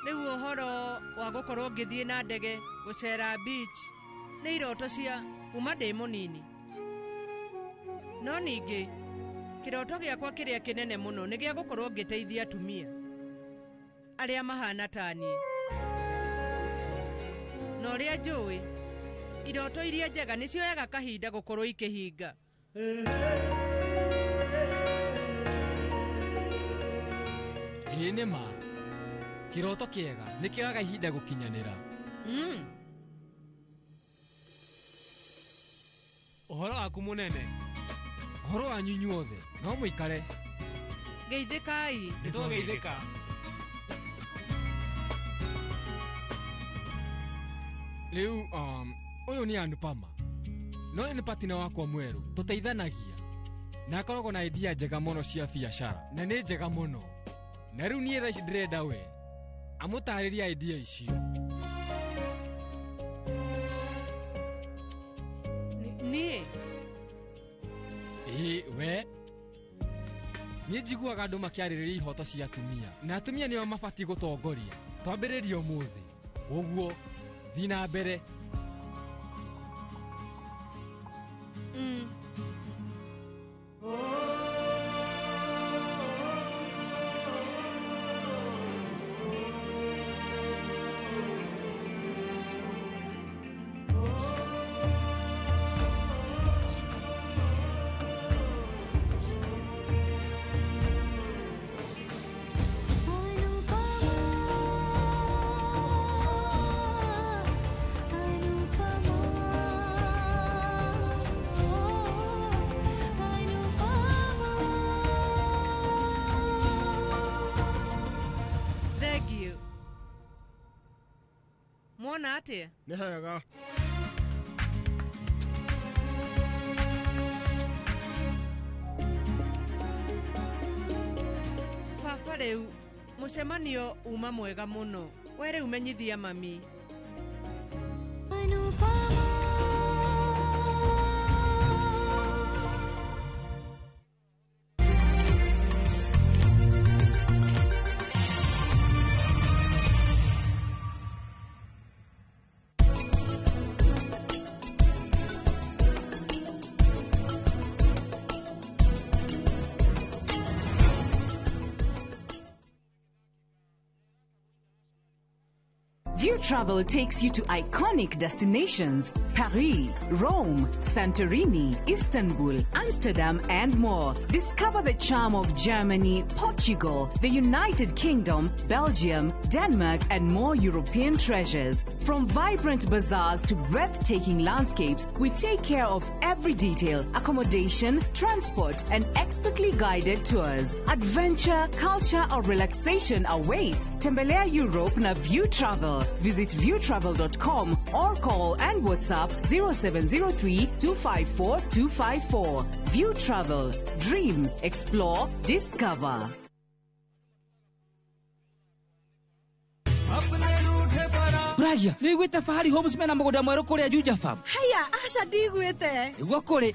Rĩu ũhoro wa gũkorwo ngĩthiĩ na ndege gũcera beach nĩ iroto cia kuma ndĩ mũnini. No ningĩ kĩroto gĩakwa kĩrĩa kĩnene mũno nĩ gĩa gũkorwo ngĩteithia atumia arĩa mahana ta niĩ. Na ũrĩa njũĩ, iroto iria njega nĩcioyaga kahinda gũkorwo ikĩhinga. Ĩĩ nĩ ma kĩroto kĩega nĩ kĩoyaga ihinda gũkinyanĩra. Ũhoro waku mũnene. Ũhoro wanyu inyuothe no mũikare. Geithĩkai. Nĩtwageithĩka. Rĩu ũyũ nĩ Anupama. No nĩ patina wakwa mwerũ tũteithanagia. Na akoragwo na idea njega mũno cia biacara na nĩ njega mũno. Na rĩu niĩ thaa ici ndĩrenda we amũtarĩrie idea icio. Niĩ? Ĩĩ we. Niĩ njiguaga andũ makĩarĩrĩria ihoto cia atumia na atumia nĩo mabatiĩ gũtongoria. Twambĩrĩrie ũmũthĩ. Koguo thiĩ na mbere. Thengiũ. Mwona atĩa? Nĩ hega. Baba rĩu mũcemanio uma mwega mũno. We rĩu menyithia mami. View Travel takes you to iconic destinations Paris, Rome, Santorini, Istanbul, Amsterdam, and more. Discover the charm of Germany, Portugal, the United Kingdom, Belgium, Denmark, and more European treasures. From vibrant bazaars to breathtaking landscapes, we take care of every detail: accommodation, transport, and expertly guided tours. Adventure, culture, or relaxation awaits. Tembelea Europe na View Travel. Visit viewtravel.com or call and WhatsApp 0703 254 254. View Travel. Dream, explore, discover. Ragia, nä iguä Fahari Homes mena må gå nda mwerå kå rä a Juja Farm. Haya, aca ndigwĩte. Nĩguo kũrĩ.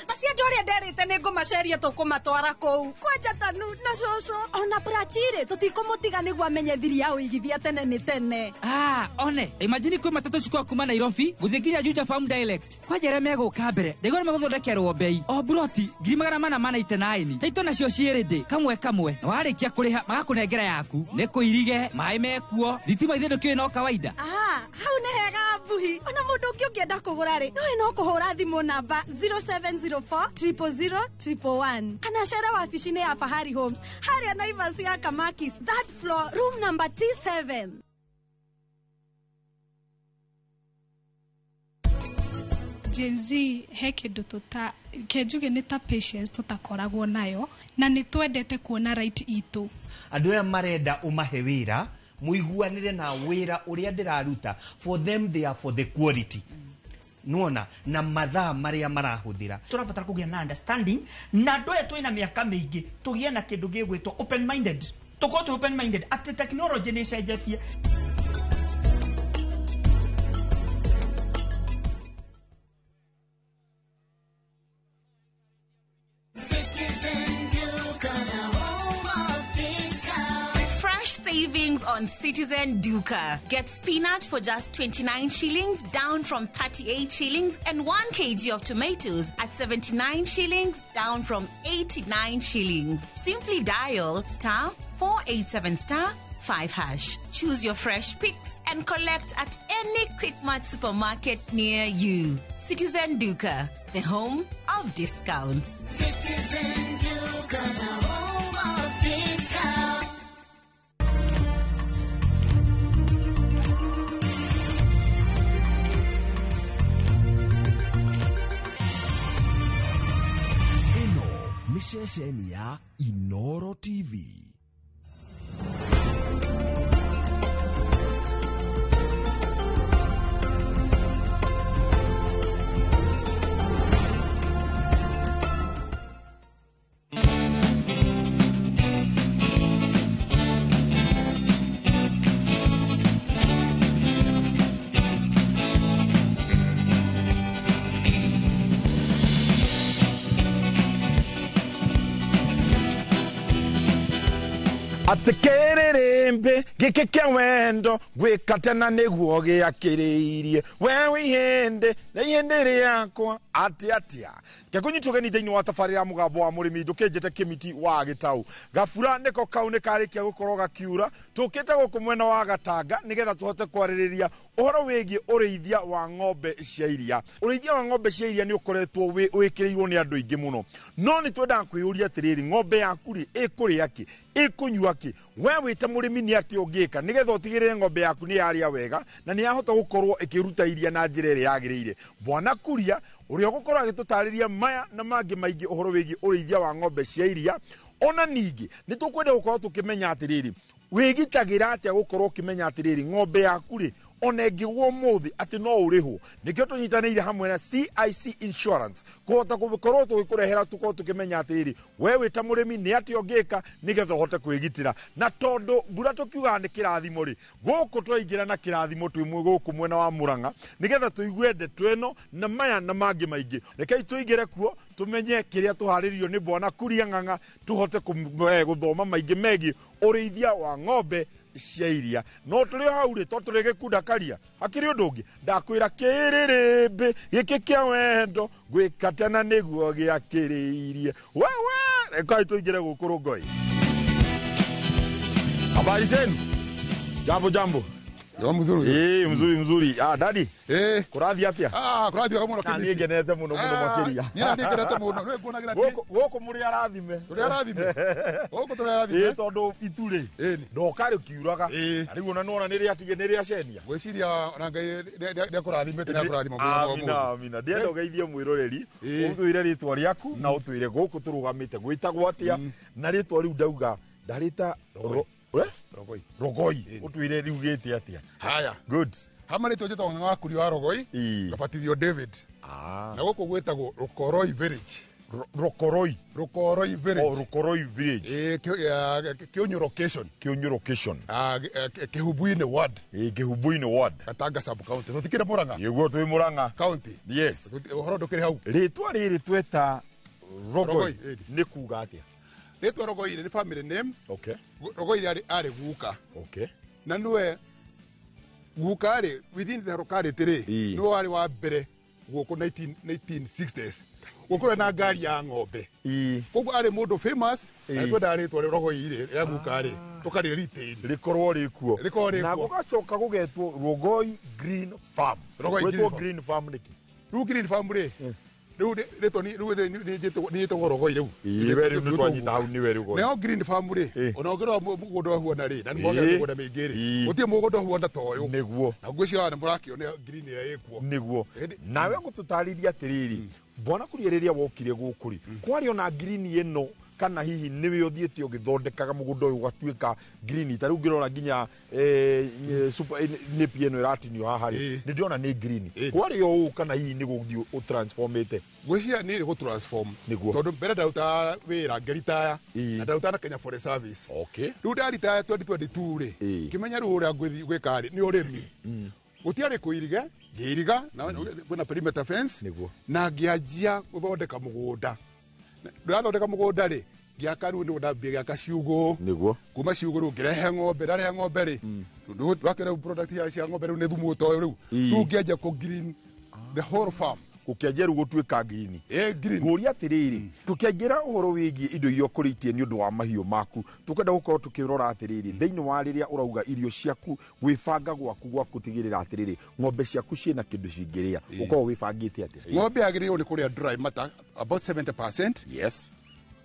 Acio andũ arĩa nderĩte nĩ ngũmaceria tũkũmatwara kũu kwanja Tanu na cũcũ ona Prachirĩ tũtikũmũtiga nĩguo amenye thiri ya ũigithia tene nĩ tene. Ah, one imagine kwĩ matatũ cikwa kuma Nairobi gũthiĩ nginya Juja Farm direct. Kwanja arĩa megũka mbere ndaigua nĩ megũthondekerwo bei o buroti 499 taito nacio ciĩ rĩndĩ kamwe kamwe, na warĩkia kũrĩha magakũnengera yaku. Nĩ kũirige maĩ mekuo, thitima ithe ndũkĩũĩ no kawaida. Ah, hau nĩ hega mbuhi. Ona mũndũ ũngĩ ũngĩenda kũgũra rĩ, nowe no kũhũra thimũ namba 0704 000 111 kana cere wabici-inĩ ya Fahari Homes harĩa Naivas ya Kamakis, third floor, room number T7. Gen Z he kĩndũ tũta kenjuge nĩ ta patience tũtakoragwo nayo, na nĩ twendete kuona right itũ. Andũ aya marenda ũmahe wĩra mũiguanĩre na wĩra ũrĩa ndĩraruta. For them, they are for the quality nuona na mathaa marĩa marahũthĩra. Tũrabatara kũgĩa na understanding na andũ aya twĩna mĩaka mĩingĩ, tũgĩe na kĩndũ gĩgwĩtwo open minded, tũkorwo twĩ open minded atĩ technology nĩ ĩcenjetie. Citizen Duka, the home of discount. Fresh savings on Citizen Duka. Get spinach for just 29 shillings, down from 38 shillings, and 1 kg of tomatoes at 79 shillings, down from 89 shillings. Simply dial star 487 star 5 hash. Choose your fresh picks and collect at any Quickmart supermarket near you. Citizen Duka, the home of discounts. Citizen Duka, the home of discount. Ĩno nĩ ceceni ya Inoro TV. Atĩ kĩrĩrĩmbĩ gĩkĩ kĩa wendo gwĩka tena nĩguo gĩakĩrĩirie we wĩ ihĩndĩ na ihĩndĩ rĩakwa atĩ atĩa ngekũnyitwo ũgeni thĩinĩ wa tabarĩra ya mũgambo wa mũrĩmi ndũkĩnjĩte kĩmiti wa gĩtau gabura nĩko kau nĩ karĩkia gũkorwo gakiura. Tũkĩte gũkũ mwena wa Gatanga nĩgetha tũhote kwarĩrĩria ũhoro wĩgiĩ ũrĩithia wa ng'ombe cia iria. Ũrĩithia wa ng'ombe cia iria nĩ ũkoretwo wĩkĩrĩirwo nĩ andũ aingĩ mũno, no nĩ twendaga kwĩyũria atĩrĩrĩ, ng'ombe yaku rĩ ĩkũrĩa kĩ, ĩkũnyua kĩ? We wĩ ta mũrĩmi nĩ atĩa ũngĩka nĩgetha ũtigĩrĩre ng'ombe yaku nĩ yarĩa wega na nĩ yahota gũkorwo ĩkĩruta iria na njĩra ĩrĩa yagĩrĩire? Bwana Kuria ũrĩa ũgũkorwo agĩtũtarĩria maya na mangĩ maingĩ ũhoro wĩgiĩ ũrĩithia wa ng'ombe cia iria. Ona ningĩ nĩ tũkwenda gũkorwo tũkĩmenya atĩrĩrĩ, wĩgitagĩra atĩa gũkorwo ũkĩmenya atĩrĩrĩ ng'ombe yaku rĩ ona ĩngĩgwo ũmũthĩ atĩ no ũrĩhwo. Nĩkĩo tũnyitanĩire hamwe na CIC Insurance kũhota gũkorwo tũgĩkũrehera tũkorwo tũkĩmenya atĩrĩrĩ we wĩ ta mũrĩmi nĩ atĩa ũngĩka nĩgetha ũhote kwĩgitĩra. Na tondũ mbura tũkiugaga nĩ kĩrathimo rĩ, gũkũ twaingĩra na kĩrathimo twĩ gũkũ mwena wa Mũrang'a nĩgetha tũigue ndeto ĩno na maya na mangĩ maingĩ. Rekei tũingĩre kuo tũmenye kĩrĩa tũharĩrĩirio nĩ Bwana Kuria Ng'ang'a tũhote gũthoma maingĩ megiĩ ũrĩithia wa ng'ombe cia iria. No tũrĩ hau rĩ, to tũrĩ gĩkunda karia hakĩrĩ ũndũ ũngĩ ndakwĩra kĩrĩrĩmbĩ gĩkĩ kĩa wendo gwĩka tena nĩguo gĩakĩrĩirie wewe. Rekei tũingĩre gũkũ Rũngoi. Habari zenu? Jambo jambo. Yo mzuri. Eh, mzuri mzuri. Ah, daddy. Eh. Kurathi atia? Ah, kurathi wega muno. Na niĩ ngenete muno muno makĩria. Niĩ na ngenete muno. Nĩ nguonagira Gũkũ gũkũ mũrĩ arathime. Tũrĩ arathime. Gũkũ tũrĩ arathime. Ĩ tondũ itu rĩ. Ndoka rĩkiuraga. Na rĩu ona nĩwona nĩ rĩatige nĩ rĩacenia. Ngwĩciria ona Ngai nĩakũrathimĩte nĩakũrathima mũno. Amina amina. Ndĩrenda ũgeithie mwĩroreri. Ũtwĩre rĩtwa rĩaku na ũtwĩre gũkũ tũrũgamĩte gwĩtagwo atĩa na rĩtwa rĩu ndauga ndarĩta Rogoi. Rogoi. Ũtwĩre riugĩte atĩa. Haya. Good. Hama rĩtwa njĩtagwo Ng'ang'a wa Kuria wa Rogoi. Ngabatithio David. Na gũkũ gwĩtagwo Rokoroi Village. Rokoroi. Rokoroi Village. Oh, Rokoroi Village. Eh, Kĩũnyũ location. Kĩũnyũ location. Ah, Kĩhumbu-inĩ ward. Eh, Kĩhumbu-inĩ ward. Gatanga sub county. Tũtikĩrĩ Murang'a. Nĩguo twĩ Murang'a. County. Yes. Ũhoro ndũkĩrĩ hau. Rĩtwa rĩrĩ tweta Rogoi nĩ kuga atĩa? Rĩtwa Rogoi nĩ family name. Okay. Rogoi arĩ guka. Okay. Na nĩwe guka rĩ within the locality rĩ nĩwe warĩ wa mbere gũkũ 1960s gũkũra na ngari ya ng'ombe. Koguo arĩ mũndũ famous na twendaga rĩtwa rĩ Rogoi rĩ rĩa guka rĩ tũkarĩ retain. Rĩkorwo rĩkuo. Rĩkorwo rĩkuo. Na gũgacoka gũgetwo Rogoi Green Farm. Rogoi Gwĩtwo Green Farm. Green Farm nĩkĩ? Rĩu Green Farm rĩ rĩu rĩtwa rĩu nĩ Rogoi rĩu. Ĩĩ we rĩu nĩtwanyita hau nĩwe Rogoi. Nayo Green Farm rĩ ona ũngĩrora mũgũnda ũhuana rĩ na nĩmwagĩa mĩgũnda mĩingĩ rĩ gũtirĩ mũgũnda ũhuana ta ũyũ. Nĩguo. Na ngwĩciria nĩ mũrakĩona green ĩrĩa ĩkuo. Nĩguo. Nawe ngũtũtarĩria atĩrĩrĩ bwana Kuria rĩrĩa wokire gũkũ rĩ kwarĩ ona green ĩno kana hihi nĩwe ũthiĩte ũgĩthondekaga mũgũnda ũyũ ũgatuĩka green ta rĩu ngĩrora nginya nĩpi ĩno ĩratinio haha rĩ nĩ ndĩrona nĩ green kwarĩ o ũũ kana hihi nĩ gũthiĩ ũtransformĩte. Ngwĩciria nĩ gũtransform nĩguo tondũ mbere ndarutaga wĩra ngĩritaya na ndarutaga na Kenya Forest Service. Okay. Rĩu ndaritaya 2022 rĩ ngĩmenya rĩu ũrĩa gwĩka rĩ nĩ ũrĩmi. Gũtiarĩ kũiriga ngĩiriga na kwĩna perimeter fence na ngĩanjia gũthondeka mũgũnda. Ndĩrathondeka mũgũnda rĩ ngĩaka rĩu nĩguo ndambia gĩaka ciugũ. Nĩguo. Kuma ciugũ rĩu ngĩrehe ng'ombe ndarehe ng'ombe rĩ wakĩona rĩu product cia ng'ombe rĩu nĩ thumu ta ũyũ rĩu. Rĩu ngĩanjia kũ green the whole farm. Gũkĩanjia rĩu gũtuĩka green. Green. Ngũria atĩrĩrĩ tũkĩaingĩra ũhoro wĩgiĩ indo iria ũkũrĩtie nĩ ũndũ wa mahiũ maku tũkwenda gũkorwo tũkĩrora atĩrĩrĩ thĩinĩ wa rĩrĩa ũrauga irio ciaku gwĩbanga gwaku gwa gũtigĩrĩra atĩrĩrĩ ng'ombe ciaku ciĩna kĩndũ cingĩrĩa ũkoragwo wĩbangĩte atĩa? Ng'ombe yagĩrĩirwo nĩ kũrĩa dry matter about 70%. Yes.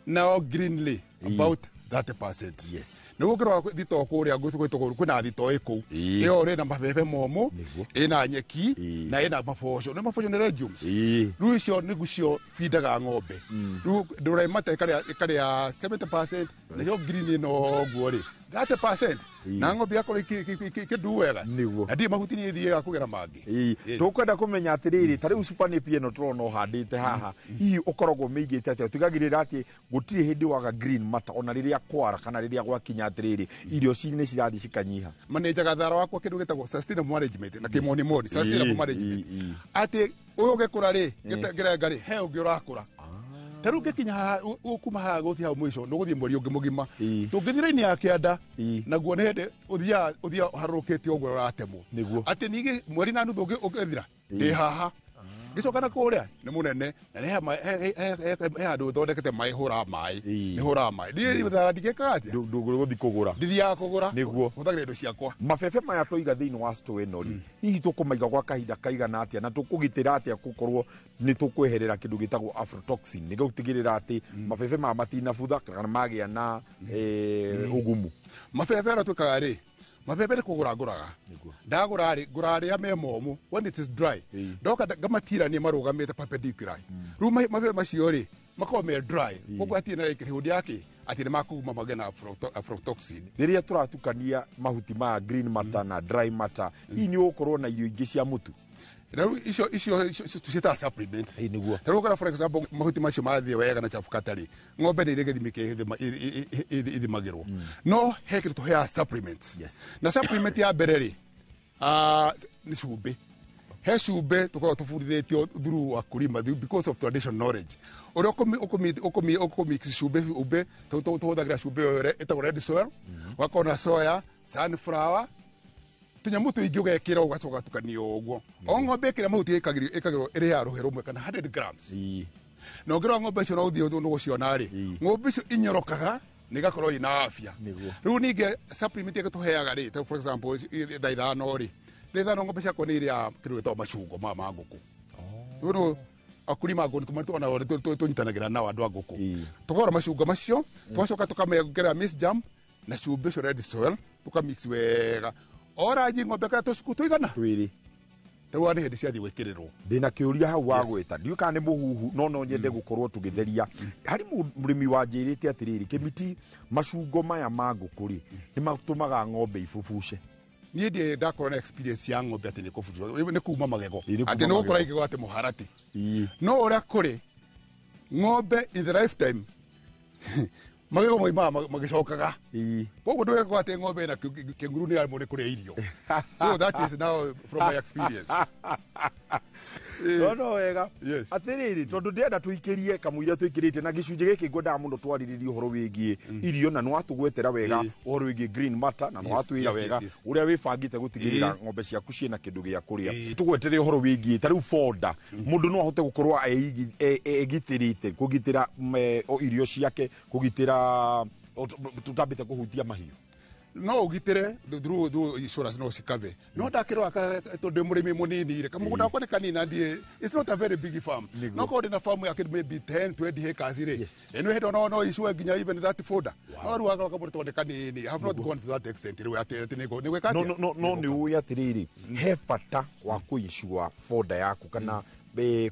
Nao greenly about 30%. Yes. Nĩguo ũngĩrora thitoo kũrĩa gwĩtagwo kwĩna thitoo ĩ kũu ĩyo ĩna mabebe momũ ĩna nyeki na ĩna maboco nĩ maboco nĩ legumes. Rĩu icio nĩguo bindaga ng'ombe. Rĩu dry matter ĩkarĩa 70% nayo green ĩno ũguo rĩ 30% na ng'ombe yakorwo ĩkĩndu wega na ndirĩ mahuti nĩ ĩthiaga kũgera mangĩ. Tũkwenda kũmenya atĩrĩrĩ ta rĩu super napier ĩno tũrona ũhandĩte haha hihi ũkoragwo ũmĩigĩte atĩa ũtigagĩrĩra atĩ gũtirĩ hĩndĩ waga green matter ona rĩrĩa kwara kana rĩrĩa gwakinya atĩrĩrĩ irio nĩ cirathiĩ cikanyiha. Manenjaga thara wakwa kĩndũ gĩtagwo sustainable management na kĩmonimoni sustainable management atĩ ũyũ ũgĩkũra rĩ ngĩrenga rĩ he ũngĩ ũrakũra. Ta rĩu ngĩkinya haha ũkuma haha gũthiĩ hau mũico nĩ ũgũthiĩ mweri ũngĩ mũgima. Tũngĩthiĩ raini ya kĩanda naguo nĩ hĩndĩ ũthiaga ũharũrũkĩte ũguo ũratemwo. Atĩ ningĩ mweri na nuthu ũngĩthira ndĩ haha. Ngĩcoka na kũrĩa nĩ mũnene na he handũ thondekete maĩ hũraga maĩ nĩ hũraga maĩ. Ndiĩ thara ndingĩkaga atĩa? Ndũgũthiĩ kũgũra. Ndithiaga kũgũra. Nĩguo. Hũthagĩra indo ciakwa. Mabebe maya twaiga thĩinĩ wa store ĩno rĩ hihi tũkũmaiga gwa kahinda kaigana atĩa na tũkũgitĩra atĩa gũkorwo nĩ tũkweherera kĩndũ gĩtagwo aflatoxin nĩguo gũtigĩrĩra atĩ mabebe maya matinabutha kana magĩa na ũgumu. Mabebe arĩa twĩkaga rĩ mabebe nĩ kũgũra ngũraga ndagũra rĩ ngũraga rĩrĩa me momũ when it is dry ndoka ngamatirania marũgamĩte perpendicular rĩu mabebe macio rĩ makoragwo me dry koguo hatirĩ na likelihood yake atĩ nĩ makũguma magĩe na aflatoxin. Rĩrĩa tũratukania mahuti maya green matter na dry matter hihi nĩ ũgũkorwo na irio ingĩ cia mũtu? Rĩu icio tũciĩtaga supplement. Nĩguo. Ta rĩu ũkora for example mahuti macio mathiĩ wega na chafu katarĩ ng'ombe nĩ irĩ gĩthimi ithimagĩrwo no he kĩndũ tũheaga supplements. Na supplement ya mbere rĩ nĩ cumbĩ. He cumbĩ tũkoragwo tũbundithĩtio through wakulima because of traditional knowledge ũrĩa ũkũmix cumbĩ tũhũthagĩra cumbĩ ũyũ ĩtagwo red soil ũgakorwo na soya sunflower tũnyamũ tũingĩ ũgekĩra ũgacoka ũgatukania ũguo. O ng'ombe ĩkĩrĩa mahuti ĩkagĩrwo ĩrĩ ya rũhĩ rũmwe kana 100 grams. Na ũngĩrora ng'ombe icio na ũthiĩ nĩ ũgũciona rĩ ng'ombe icio inyorokaga Na igakorwo ina afya. Rĩu ningĩ supplement ĩngĩ tũheaga rĩ, ta for example thaa 5 rĩ, thaa 5 ng'ombe ciakwa nĩ irĩaga kĩndũ gĩtagwo macungo ma ngũkũ. Rĩu akulima ngũkũ nĩ ona tũnyitanagĩra nao andũ a ngũkũ. Tũkagũra macungo macio, tũgacoka tũkamekĩra maize jam na cumbĩ ũcio red soil, tũkamix wega. Oranji ng'ombe kana tũcuku tũigana? Twĩrĩ. Rĩu nĩ hĩndĩ ciathiĩ gwĩkĩrĩrwo. Ndĩna kĩũria hau wa gwĩta, ndiũĩ kana nĩ mũhuhu, no no nyende gũkorwo tũgĩtheria. Harĩ mũrĩmi wanjĩrĩte atĩrĩrĩ, Kĩmiti, macungo maya ma ngũkũ rĩ, nĩ matũmaga ng'ombe ibubuce. Niĩ ndirĩ ndakorwo na experience ya ng'ombe atĩ nĩ kũbubuca, nĩ kuma magego, atĩ nĩ gũkora igego atĩ mũharatĩ. No ũrĩa kũrĩ, ng'ombe in the lifetime magego moimaga magĩcokaga. Koguo ndũgekwo atĩ ng'ombe ĩna kĩnguru nĩ yaremwo nĩ kũrĩa irio. So that is now from my experience. No no wega. Atĩrĩrĩ, tondũ ndĩrenda tũikĩrie kamũira tũikĩrĩte na gĩcunjĩ gĩkĩ ngwendaga mũno twarĩrĩrie ũhoro wĩgiĩ irio, na nĩwatũgwetera wega ũhoro wĩgiĩ green matter, na nĩwatwĩra wega ũrĩa wĩbangĩte gũtigĩrĩra ng'ombe ciaku ciĩna kĩndũ gĩa kũrĩa. Tũgwetere ũhoro wĩgiĩ ta rĩu fodder, mũndũ no ahote gũkorwo egitĩrĩte kũgitĩra irio ciake, kũgitĩra tũtambĩte kũhutia mahiũ. No ũgitĩre through insurance no cikave. No ndakĩrora tondũ ndĩ mũrĩmi mũnini rĩ, kamũgũnda gakwa nĩ kanini na ndiĩ, it's not a very big farm. No korwo ndĩna farm ya kĩndũ maybe 10 20 acres rĩ, ĩno hĩndĩ no no issue nginya even that fodder. No rĩu agakorwo kamũgũnda tondũ nĩ kanini. I have not gone to that extent rĩu atĩ nĩ gwĩka atĩa. No no nĩ ũĩ atĩrĩrĩ, he bata wa kũinsure fodder yaku kana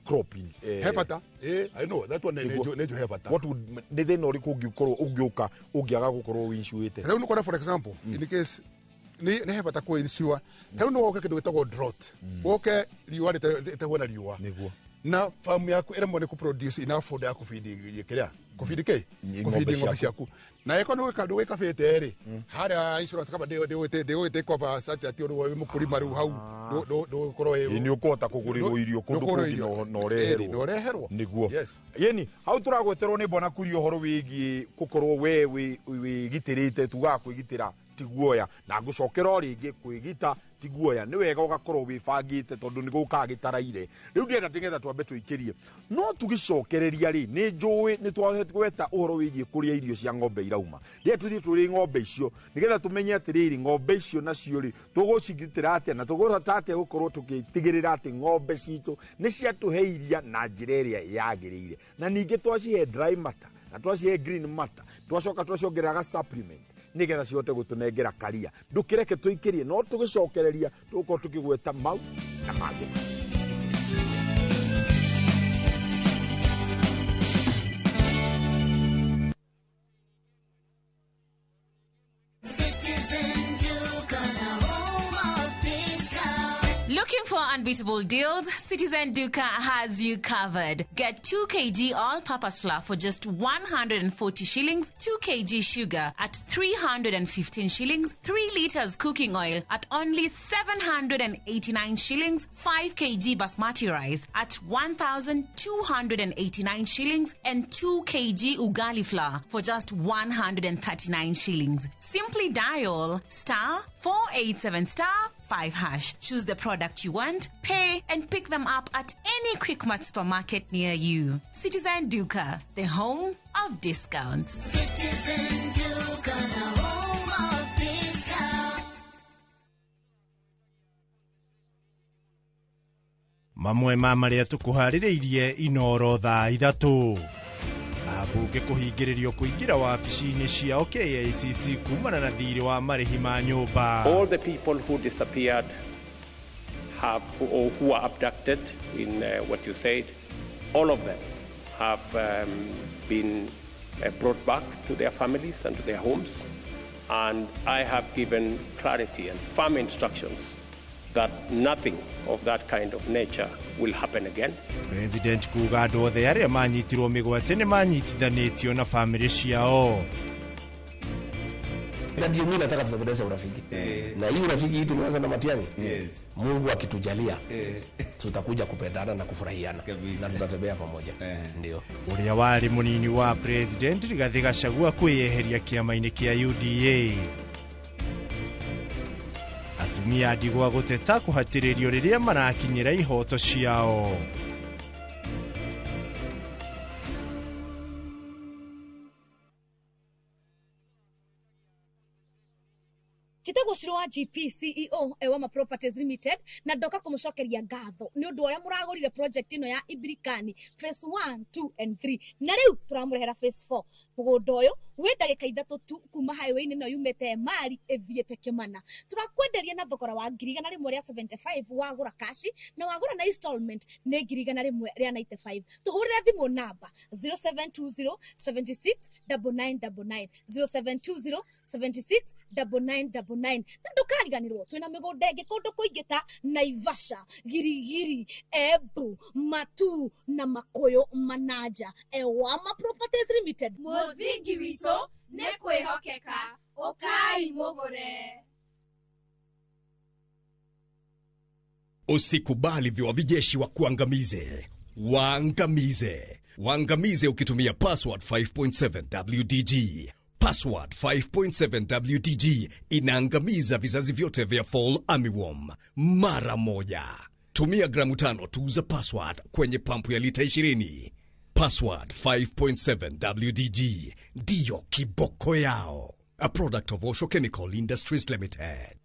crop. He bata. I know that one nĩ he bata. What would nĩ thĩna ũrĩkũ ũngĩkorwo ũngĩũka ũngĩaga gũkorwo wĩinsuĩte? Rĩu nĩkũrĩa for example in case nĩ he bata kũinsure. Rĩu no woke kĩndũ gĩtagwo drought, woke riũa rĩtagwo na riũa na farm yaku ĩremwo nĩ kũproduce enough fodder ya kũbidi kĩrĩa kũbidi kĩ kũbidi ng'ombe ciaku, na ĩko nĩ wĩka ndũgĩkabĩte rĩ, harĩa insurance kaba ndĩgũgĩte cover such atĩ ũrĩ wĩ mũkũrima rĩu hau ndũgũkorwo nĩ ũkũhota kũgũrĩrwo irio kũndũ kũngĩ na ũreherwo nĩguo. Yeni hau tũragweterwo nĩ Bwana Kuria ũhoro wĩgiĩ gũkorwo we wĩgitĩrĩte, tugaga kwĩgitĩra ti guoya, na ngũcokera o rĩngĩ kwĩgita ti guoya, nĩ wega ũgakorwo wĩbangĩte tondũ nĩ gũkaga gĩtaraire. Rĩu ndĩrenda nĩgetha twambe tũikĩrie, no tũgĩcokereria rĩ, nĩ njũĩ nĩ twagweta ũhoro wĩgiĩ kũrĩa irio cia ng'ombe irauma. Ndĩrenda tũthiĩ tũrĩe ng'ombe icio nĩgetha tũmenye atĩrĩrĩ, ng'ombe icio nacio rĩ tũgũcigitĩra atĩa na tũgũhota atĩa gũkorwo tũgĩtigĩrĩra atĩ ng'ombe citũ nĩ ciatũhe iria na njĩra ĩrĩa yagĩrĩire, na ningĩ twacihe dry matter na twacihe green matter, twacoka twaciongerera ga supplement nĩgetha cihote gũtũnengera karia. Ndũkĩreke tũikĩrie, no tũgĩcokereria tũgũkorwo tũkĩgweta mau na mangĩ. Looking for unbeatable deals? Citizen Duka has you covered. Get 2 kg all-purpose flour for just 140 shillings, 2 kg sugar at 315 shillings, 3 liters cooking oil at only 789 shillings, 5 kg basmati rice at 1,289 shillings, and 2 kg ugali flour for just 139 shillings. Simply dial *487*5#. Choose the product you want, pay, and pick them up at any Quickmart supermarket near you. Citizen Duka, the home of discounts. Citizen Duka, the home of discounts. Mamwe ma marĩa tũkũharĩrĩirie Inoro thaa 3. Ambunge kũhingĩrĩrio kũingĩra wabici-inĩ ciao KICC kumana na thirĩ wa marĩhi ma nyũmba. All the people who disappeared have, or who were abducted in what you said, all of them have been brought back to their families and to their homes. And I have given clarity and firm instructions that nothing of that kind of nature will happen again. President kuga andũ othe arĩa manyitirwo mĩgwate nĩ manyitithanĩtio na famĩlĩ ciao. Na ndio mimi nataka tutengeneze urafiki. Na hii urafiki hii tumeanza na Matiang'i. Yes. Mungu akitujalia tutakuja kupendana na kufurahiana na tutatembea pamoja. Ndio. Uria wari munini wa President Rigathi Gachagua kwiyeheria kiama-inĩ kĩa UDA. Atumia ndigwa gũteta kũhatĩrĩrio rĩrĩa marakinyĩra ihoto ciao. Wachirũ wa GP CEO Ewama Properties Limited, na ndoka kũmũcokeria ngatho nĩ ũndũ ũrĩa mũragũrire project ĩno ya Ibirikani phase 1, 2 and 3, na rĩu tũramũrehera phase 4. Mũgũnda ũyũ wĩ ndagĩka 3 tu kuma highway-inĩ ĩno yumĩte Emali ĩthiĩte Kĩmana. Tũrakwenderia na thogora wa 175,000 wagũra kashi, na wagũra na installment nĩ 195,000. Tũhũrĩre thimũ namba 0720 76 9999, 0720 76 9999. Na ndũkariganĩrwo twĩna mĩgũnda ĩngĩ kũndũ kũingĩ ta Naivasha, Girigiri, Embu, Matu na Makũyũ Manaja. Ewama Properties Limited, Mũthingi witũ nĩ kwĩhokeka, ũkai mũgũre. Usikubali viwavijeshi wa kuangamize. Waangamize. Waangamize ukitumia Password 5.7 WDG. Password 5.7 WDG inaangamiza vizazi vyote vya fall armyworm mara moja. Tumia gramu 5 tu za Password kwenye pampu ya lita 20. Password 5.7 WDG ndiyo kiboko yao. A product of Osho Chemical Industries Limited.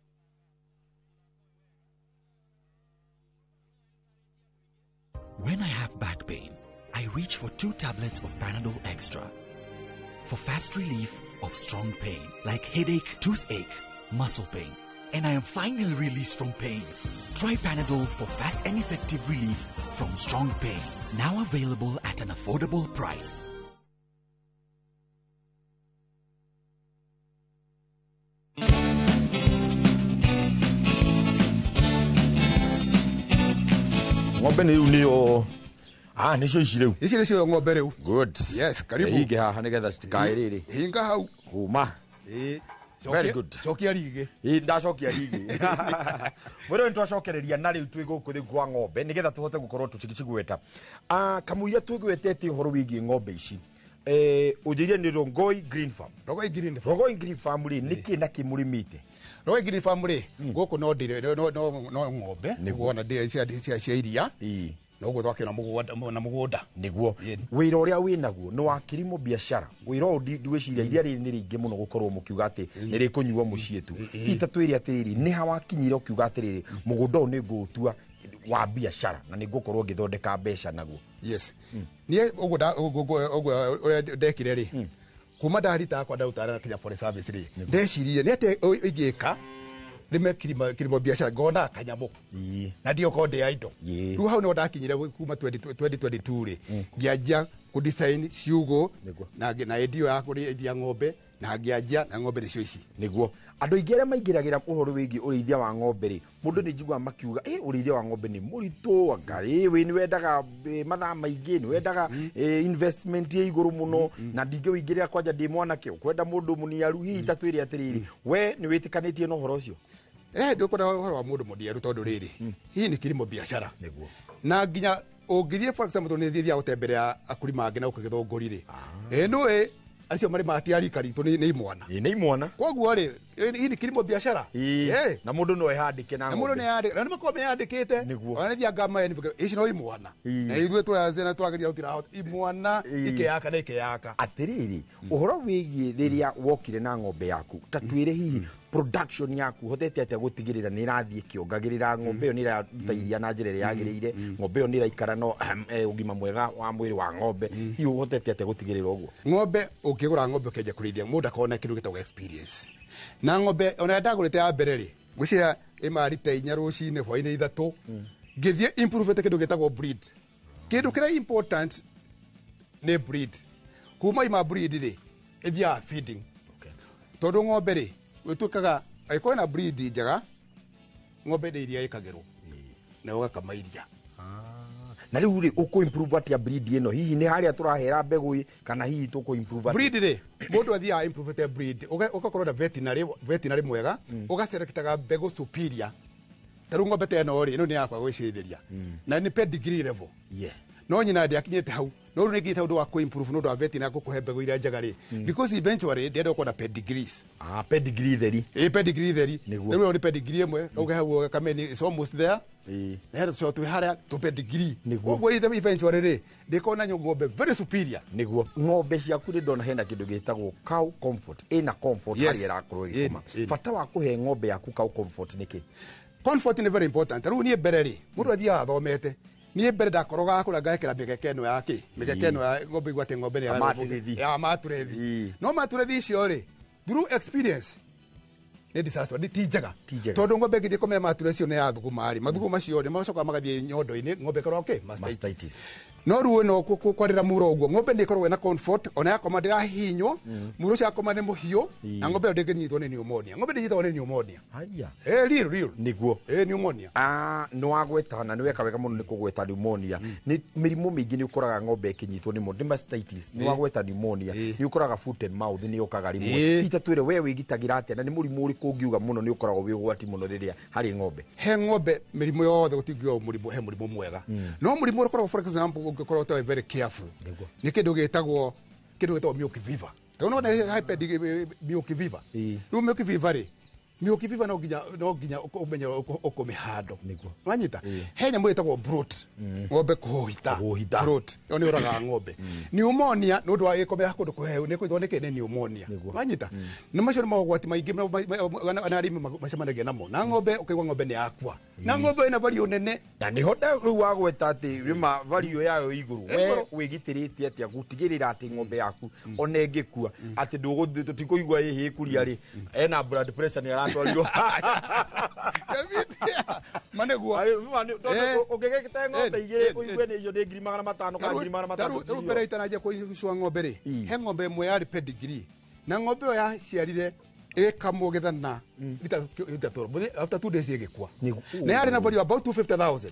When I have back pain, I reach for 2 tablets of Panadol Extra. For fast relief of strong pain, like headache, toothache, muscle pain. And I am finally released from pain. Try Panadol for fast and effective relief from strong pain. Now available at an affordable price. Ng'ombe nĩ rĩu nĩyo nĩcio ici rĩu. Ici nĩcio ng'ombe rĩu. Good. Yes, karibu. Hinge haha nĩgetha citikae rĩrĩ. Hinga hau. Kuma. Very good. Cokia rigĩ. Ĩ ndacokia rigĩ. Mwĩrĩ nĩtwacokereria na rĩu twĩ gũkũ rĩu kwa ng'ombe nĩgetha tũhote gũkorwo tũkĩcigweta. Kamũira twĩgwetete ũhoro wĩgiĩ ng'ombe ici. Ũnjĩire nĩ Rongoi Green Farm. Rongoi Green Farm. Rongoi Green Farm rĩ nĩkĩ na kĩ mũrĩmĩte? Rongoi Green Farm rĩ gũkũ no ndĩrĩ no ng'ombe nĩguo cia cia iria. No guo twakĩona mũgũnda na mũgũnda. Nĩguo wĩra ũrĩa wĩnaguo nĩ wa kilimo biashara. Wĩra ũyũ ndigwĩciria iria rĩrĩ nĩ rĩingĩ mũno gũkorwo mũkiuga atĩ nĩ rĩkũnyuo mũciĩ tu. Hihi ta twĩre atĩrĩrĩ, nĩ ha wakinyire ũkiuga atĩrĩrĩ mũgũnda ũyũ nĩ ngũũtua wa biashara na nĩ ngũkorwo ngĩthondeka mbeca naguo? Yes. Niĩ ũguo ũrĩa ndekire rĩ, kuma ndarita yakwa ndarutara na Kenya Forest Service rĩ, ndecirie nĩ atĩa ingĩka rĩme kilimo biashara ngona kanyamũ na ndiokorwo ndĩ idle. Rĩu hau nĩho ndakinyire kuma 2022 rĩ, ngĩanjia kũ design ciugũ na endio ya kũrĩithia ng'ombe na ngĩanjia na ng'ombe nĩcio ici. Nĩguo andũ aingĩ arĩa maingĩragĩra ũhoro wĩgiĩ ũrĩithia wa ng'ombe rĩ, mũndũ nĩ njiguaga makiuga ũrĩithia wa ng'ombe nĩ mũritũ, anga rĩ nĩ wendaga mathaa maingĩ, nĩ wendaga investment ĩ igũrũ mũno, na ndingĩũingĩrĩra kwanja ndĩ mwanake, ũkwenda mũndũ mũniaru. Hihi ta twĩre atĩrĩrĩ, we nĩ wĩtĩkanĩtie na ũhoro ũcio? Ndũkwenda ũhoro wa mũndũ mũniaru tondũ rĩrĩ hii nĩ kilimo biashara. Nĩguo. Na nginya ũngĩthiĩ for example tondũ nĩ thiaga gũtemberea akulima angĩ na gũkũ Gĩthũngũri rĩ, nĩũĩ acio marĩmaga ti a rika ritũ, nĩ imwana. Nĩ imwana. Koguo rĩ hii nĩ kilimo biashara. Na mũndũ no ehandĩke na ng'ombe. Na mũndũ nĩ na nĩ makoragwo meyandĩkĩte. Ona nĩ thiaga ngamahe ici no imwana. Na ithuĩ tũrathĩna twageria gũtirahota imwana ikeyaka na ikeyaka. Atĩrĩrĩ, ũhoro wĩgiĩ rĩrĩa wokire na ng'ombe yaku, ta twĩre hihi production yaku hotete atĩa gũtigĩrĩra nĩ ĩrathiĩ ĩkĩongagĩrĩra, ng'ombe ĩyo nĩ ĩraruta iria na njĩra ĩrĩa yagĩrĩire, ng'ombe ĩyo nĩ ĩraikara no ũgima mwega wa mwĩrĩ wa ng'ombe, hihi ũhotete atĩa gũtigĩrĩra ũguo? Ng'ombe ũngĩgũra ng'ombe ũkĩanjia kũrĩithia mũndũ akorwo na kĩndũ gĩtagwo experience. Na ng'ombe ona ndagũrĩte ya mbere rĩ, ngwĩciria ĩmarite 4 rũcinĩ hwainĩ 3, ngĩthiĩ improve kĩndũ gĩtagwo breed. Kĩndũ kĩrĩa important nĩ breed. Kuma ima breed rĩ, ĩthiaga feeding. Tondũ ng'ombe rĩ ĩtuĩkaga angĩkorwo ĩna breed njega, ng'ombe nĩ iria ĩkagĩrwo na ũgakama iria. Na rĩu rĩ ũkũ improve atĩa breed ĩno? Hihi nĩ harĩa tũrahera mbegũ kana hihi tũkũ improve atĩa? Breed rĩ, mũndũ athiaga improve breed, ũgakorwo na veterinary mwega, ũgaselectaga mbegũ superior. Ta rĩu ng'ombe ta ĩno rĩ, ĩno nĩ yakwa gwĩcirĩria. Na nĩ pedigree level. No nyina ndiakinyĩte hau. No rĩu nĩnginyĩte ũndũ wa kũ-improve nĩ ũndũ wa vet na gũkũhe mbegũ iria njega rĩ. Because eventually ndĩrenda gũkorwo na pedigrees. Ah, pedigree theri. Ĩ pedigree theri. Nĩguo. Rĩu ĩyo nĩ pedigree ĩmwe, ũguo hau kameni is almost there. Na hena tũcoro twĩ harĩa tũ pedigree. Koguo eventually rĩ, ndĩkorwo na ng'ombe very superior. Nĩguo ng'ombe ciaku nĩ ndona hena kĩndũ gĩtagwo cow comfort, ĩna comfort Yes. harĩa ĩrakorwo ĩgĩkoma. Bata wa kũhe ng'ombe yaku cow comfort nĩkĩ? Comfort nĩ very important. Rĩu niĩ mbere rĩ, mũndũ athiaga athomete. Niĩ mbere ndakorogaga kũrĩa ngekĩra mĩgeka ĩno ya kĩ? Mĩgeka ĩno ya ng'ombe igua atĩ ng'ombe nĩ ya Matĩrĩthi. Ya matĩrĩthi. No matĩrĩthi icio rĩ, through experience nĩ disaster, nĩ ti njega. Tondũ ng'ombe ĩngĩthiĩ kũmera matĩrĩthi icio nĩ ya thuguma rĩ, mathugumo macio rĩ, macokaga magathiĩ nyondo-inĩ, ng'ombe ĩkorwo kĩ? Mastitis. No rĩu ĩno kwarĩra muro ũguo, ng'ombe nĩ ĩkoragwo ĩna comfort, ona yakoma ndĩrahihinywo, muro ũcio yakoma nĩ mũhiũ, na ng'ombe ĩyo ndĩngĩnyitwo nĩ pneumonia. Ng'ombe ndĩnyitagwo nĩ pneumonia. Haya. Eh, real, real. Nĩguo. Eh, pneumonia. Ah, nĩ wagweta na nĩ weka wega mũno nĩ kũgweta pneumonia. Nĩ mĩrimũ mĩingĩ nĩ ũkoraga ng'ombe ĩkĩnyitwo nĩ mũndũ, nĩ mastitis, nĩ wagweta pneumonia, nĩ ũkoraga foot and mouth nĩ yũkaga rĩmwe. Hihi ta twĩre we wĩgitagĩra atĩa na nĩ mũrimũ ũrĩkũ ũngiuga mũno nĩ ũkoragwo wĩ ũgwati mũno rĩrĩa harĩ ng'ombe? He ng'ombe mĩrimũ yothe gũtingiuga mũrimũ he mũrimũ mwega. No mũrimũ ũrĩa ũkoragwo for example ũngĩkorwo ũtarĩ very careful. Nĩ kĩndũ gĩtagwo milk fever. Tondũ no nĩ milk fever. Rĩu milk fever rĩ, milk fever no nginya ũmenye ũkũmĩhando. Wanyita? He nyamũ ĩtagwo bloat. Ng'ombe kũhũhita. Bloat. Ĩyo nĩ ũragaga ng'ombe. Pneumonia nĩ ũndũ wa ĩkomera kũndũ kũhehu nĩ kũnyitwo nĩ kĩ? Nĩ pneumonia. Wanyita? Nĩ macio nĩ mogwati maingĩ na arĩmi macemanagia namo. Na ng'ombe ũkaigua ng'ombe nĩ yakua. Na ng'ombe ĩna value nene. Na nĩho rĩu wagweta atĩ rĩma value yayo igũrũ. We wĩgitĩrĩte atĩa gũtigĩrĩra atĩ ng'ombe yaku ona ĩngĩkua atĩ ndũgũthiĩ tũtikũigua ĩhĩ ĩkuria rĩ ena blood pressure nĩ aratwarirwo. Manĩguo. Ũngĩgĩte ng'ombe igĩrĩ ũigue nĩ icio nĩ 500,000 kana 500,000. Rĩu mbere itananjia kũicua ng'ombe rĩ, he ng'ombe ĩmwe yarĩ pedigree. Na ng'ombe ĩyo yaciarire ĩgĩkamwo gĩthana rita tũrũ. After 2 days ĩgĩkua. Na yarĩ na value about 250,000.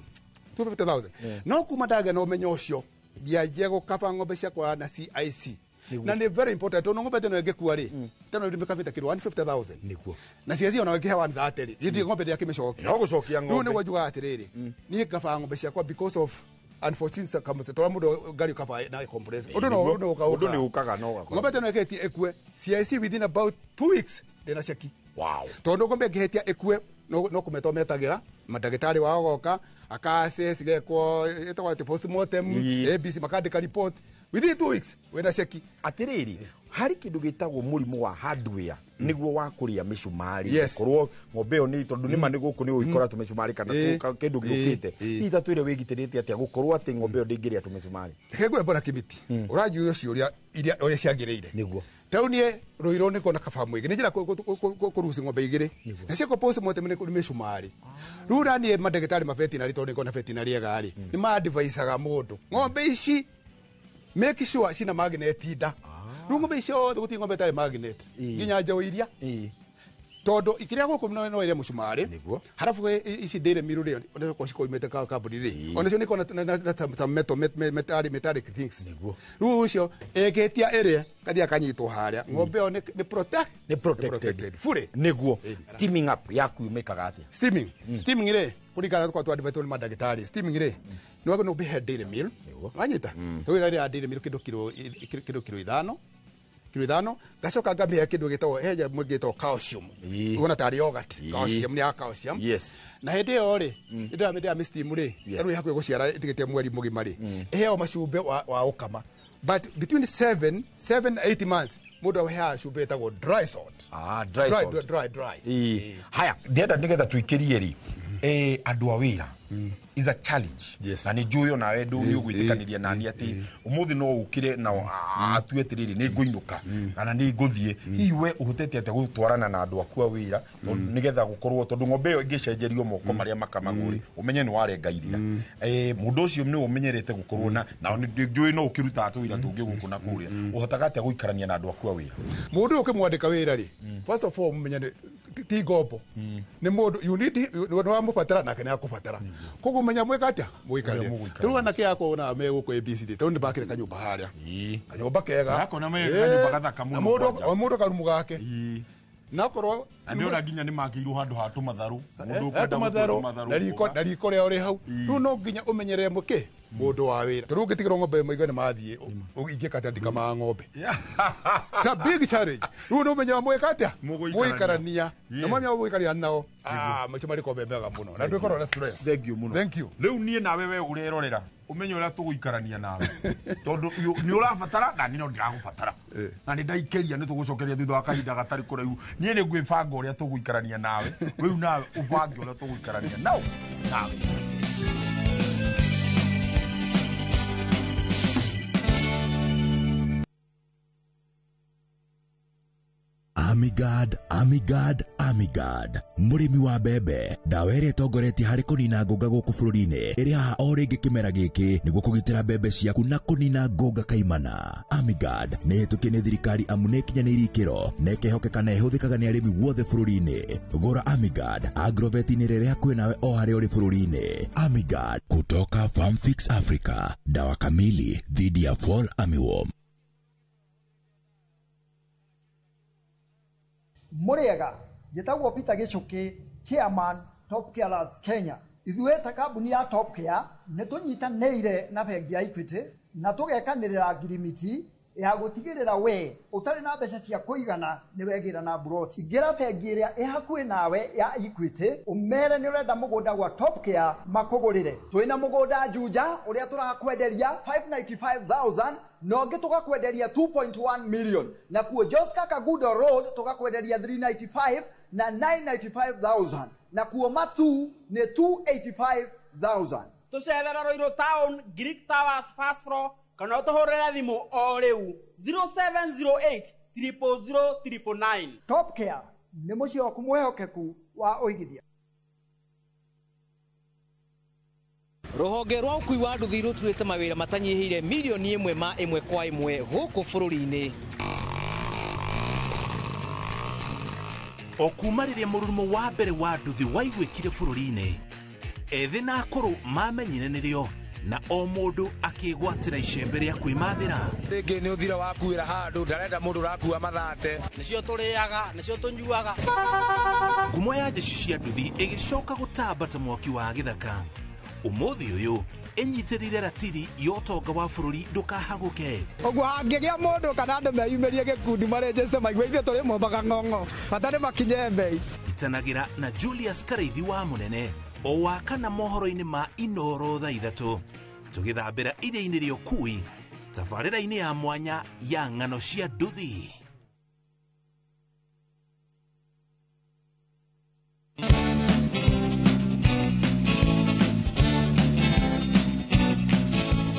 250,000. No kuma ndagĩa na ũmenyo ũcio, ngĩanjia gũkaba ng'ombe ciakwa na CIC. Na nĩ very important tondũ ng'ombe teno ĩngĩkua rĩ, teno ndĩmĩkabĩte kĩndũ 150,000. Nĩguo. Na CIC ona ĩngĩhe 130 rĩ, githĩ ng'ombe ndĩakĩmĩcokia. No gũcokia ng'ombe. Rĩu nĩguo njugaga atĩrĩrĩ, niĩ ngabaga ng'ombe ciakwa because of unforeseen circumstances. Tondũ mũndũ ngari ũkaba na compress. Ũndũ no ũndũ ũkaga. Ũndũ nĩ ũkaga no ũgakora. Ng'ombe teno ĩkĩtie ĩkue, CIC within about 2 weeks ndĩna ceki. Wow. Tondũ ng'ombe ĩngĩhĩtia ĩkue, no kũmeta ũmetagĩra, mandagĩtarĩ wao agoka, aka-assess, ĩgekwo ĩtagwo atĩ postmortem, ABC makandĩka report. Within 2 weeks wĩna ceki. Atĩrĩrĩ, harĩ kĩndũ gĩtagwo mũrimũ wa hardware nĩguo wa kũrĩa mĩcumarĩ. Yes. Korwo ng'ombe ĩyo nĩ tondũ nĩma nĩ gũkũ nĩ ũgĩkora tũmĩcumarĩ kana kĩndũ gĩũkĩte. Hihi ta twĩre wĩgitĩrĩte atĩa gũkorwo atĩ ng'ombe ĩyo ndĩngĩrĩa tũmĩcumarĩ? Reke ngwĩre bwana Kĩmiti, ũranjũria ciũria iria ũrĩa ciagĩrĩire. Nĩguo. Ta rĩu niĩ Rũirũ nĩ kuona kaba mũingĩ. Nĩ njĩra kũruci ng'ombe igĩrĩ. Na ciekwo postmortem nĩ mĩcumarĩ. Rĩu na niĩ mandagĩtarĩ ma veterinary tondũ nĩ ngona veterinary ega rĩ, nĩ ma-advisaga mũndũ. Ng'ombe ici make sure cina magnet nda. Rĩu ng'ombe icio othe gũtirĩ ng'ombe ĩtarĩ magnet. Nginya njaũ iria. Tondũ ikĩrĩa gũkũ no ĩrĩa mũcumarĩ. Harabu ici dairy meal rĩ, ona cikorwo cikoimĩte kambuni rĩ. Ona cio nĩ ikoragwo na some metal, metallic things. Rĩu ũcio ĩngĩtia ĩrĩe kathiaga kanyitwo harĩa. Ng'ombe ĩyo nĩ protect. Nĩ protected. Fully. Nĩguo. Steaming up yaku ũmĩkaga atĩa? Steaming. Steaming rĩ, kũringana na tũkoragwo twadivitwo nĩ mandagĩtarĩ. Steaming rĩ, nĩ wagĩrĩirwo ũmĩhe dairy meal. Wanyita? Rĩu ĩrĩa dairy meal kĩndũ kiro ithano. Kiro ithano, ngacoka ngamĩhe kĩndũ gĩtagwo, he nyamũ ĩngĩ ĩtagwo calcium. Ũkona tarĩ yogurt. Calcium nĩ ya calcium. Yes. Na hĩndĩ ĩyo rĩ, ndĩramĩ steam rĩ, rĩu ĩ hakuhĩ gũciara ĩtigĩte mweri mũgima rĩ, ĩheagwo macumbĩ wa gũkama. But between 7 8 months, mũndũ aheaga cumbĩ ĩtagwo dry salt. Ah, dry salt. Dry. Haya, ndĩrenda nĩgetha tũikĩrie rĩ, andũ a wĩra is a challenge. Na nĩ njũĩ onawe ndũ ũgwĩtĩkanĩria nani atĩ ũmũthĩ no ũkĩre na atue atĩrĩrĩ nĩ ngũinũka kana nĩ ngũthiĩ. Hihi we ũhotete atĩa gũtwarana na andũ aku a wĩra nĩgetha gũkorwo tondũ ng'ombe ĩyo ĩngĩcenjerio moko marĩa makamagwo rĩ, ũmenye nĩ warenga iria. Mũndũ ũcio nĩ ũmenyerete gũkorwo na nĩ njũĩ no ũkĩrutaga tũwĩra tũngĩ gũkũ na kũrĩa. Ũhotaga atĩa gũikarania na andũ aku a wĩra? Mũndũ ũyũ ũkĩmwandĩka wĩra rĩ, first of all mũmenye nĩ ti ngombo. Nĩ mũndũ you need nĩ wamũbatara nake nĩ akũbatara. Koguo menya mwĩka atĩa? Mũikaranie. Rĩu anake akwa ona me gũkũ ABCD tondũ nĩ bakire kanyũmba harĩa. Kanyũmba kega. Ndakona me kanyũmba gathaka mũno Na mũndũ kwanja. o mũndũ karumu gake. Na korwo Na nĩ ũra nginya nĩ makĩirwo handũ ha tũmatharũ. Mũndũ ũkwenda tũmatharũ gũtua tũmatharũ na riko rĩao rĩ hau. Rĩu no nginya ũmenyerere mũkĩ Mũndũ wa wĩra. Tondũ ũngĩtigĩrwo ng'ombe maigua nĩ mathiĩ, ingĩka atĩa ndikamaga ng'ombe? It's a big challenge. Rĩu nĩ ũmenyaga mwĩka atĩa? Mũgũikarania. Na mwamenya mũgũikarania nao, macio marĩ mega mũno. Na ndũkorwo na stress. Thank you mũno. Thank you. Rĩu niĩ nawe we ũrerorera ũmenye ũrĩa tũgũikarania nawe tondũ nĩ ũrabatara na niĩ no ndĩragũbatara na nĩ ndaikĩria nĩ tũgũcokeria thutha wa kahinda gatarĩ kũraihu. Niĩ nĩ ngwĩbanga ũrĩa tũgũikarania nawe, rĩu nawe ũbange ũrĩa tũgũikarania nao nawe. Amigard, Amigard, Amigard. Mũrĩmi wa mbembe, ndawa ĩrĩa ĩtongoretie harĩ kũnina ngũnga gũkũ bũrũri-inĩ ĩrĩ haha o rĩngĩ kĩmera gĩkĩ nĩguo kũgitĩra mbembe ciaku na kũnina ngũnga kaimana. Amigard nĩ ĩhĩtũkie nĩ thirikari amu nĩ ĩkinyanĩirie ikĩro na ĩkehokeka na ĩhũthĩkaga nĩ arĩmi guothe bũrũri-inĩ. Gũra Amigard Agrovet-inĩ rĩrĩa hakuhĩ nawe o harĩa ũrĩ bũrũri-inĩ. Amigard kutoka Farmfix Africa, dawa kamili dhidi ya fall armyworm. Mũrĩega, njĩtagwo Peter Gĩchũkĩ, chairman Top Care Lads Kenya. Ithuĩ ta kambuni ya Top Care nĩ tũnyitanĩire na bengi ya Equity na tũgekanĩrĩra ngirimiti ya gũtigĩrĩra we ũtarĩ na mbeca cia kũigana nĩ wegĩra na mburoti. Ingĩra bengi ĩrĩa ĩ hakuhĩ nawe ya Equity ũmere nĩ ũrenda mũgũnda gwa Top Care makũgũrĩre. Twĩna mũgũnda Juja ũrĩa tũrakwenderia 595,000 na ũngĩ tũgakwenderia 2.1 million, na kuo Joska Kagudo Road tũgakwenderia 395 na 995,000, na kuo Matu nĩ 285,000. Tũcerera Ruiru Town, Greek Towers first floor, kana ũtũhũrĩre thimũ o rĩu 0708 000 999. Top Care nĩ mũciĩ waku mwĩhokeku wa ũigithia. Rũhonge rwa ũkui wa nduthi rũturĩte mawĩra matanyihĩire mirioni ĩmwe ma ĩmwe kwa ĩmwe gũkũ bũrũri-inĩ. O kuma rĩrĩa mũrurumo wa mbere wa nduthi waiguĩkire bũrũri-inĩ, ethĩ na akũrũ mamenyire nĩrĩo na o mũndũ akĩgwatĩra icembe rĩa kwĩmathĩra. Rĩngĩ nĩ ũthira wakuĩra handũ ndarenda mũndũ ũrakua mathate. Nĩcio tũrĩaga, nĩcio tũnyuaga. Ngumo ya njeci cia nduthi ĩgĩcoka gũtamba ta mwaki wa gĩthaka. Ũmũthĩ ũyũ ĩnyitĩrĩire ratiri ya ũtonga wa bũrũri ndũkahagũke. Ũguo hangĩgĩa mũndũ kana andũ meyumĩrie gĩkundi marenjeste maigue ithuĩ tũrĩ mombaga ng'ong'o bata nĩ makinye mbei. Itanagĩra na Julius Karaithi wa Mũnene o wa kana mohoro-inĩ ma Inoro thaa 3 tũgĩthambĩra iria-inĩ rĩa ũkui tabarĩra-inĩ ya mwanya ya ng'ano cia nduthi.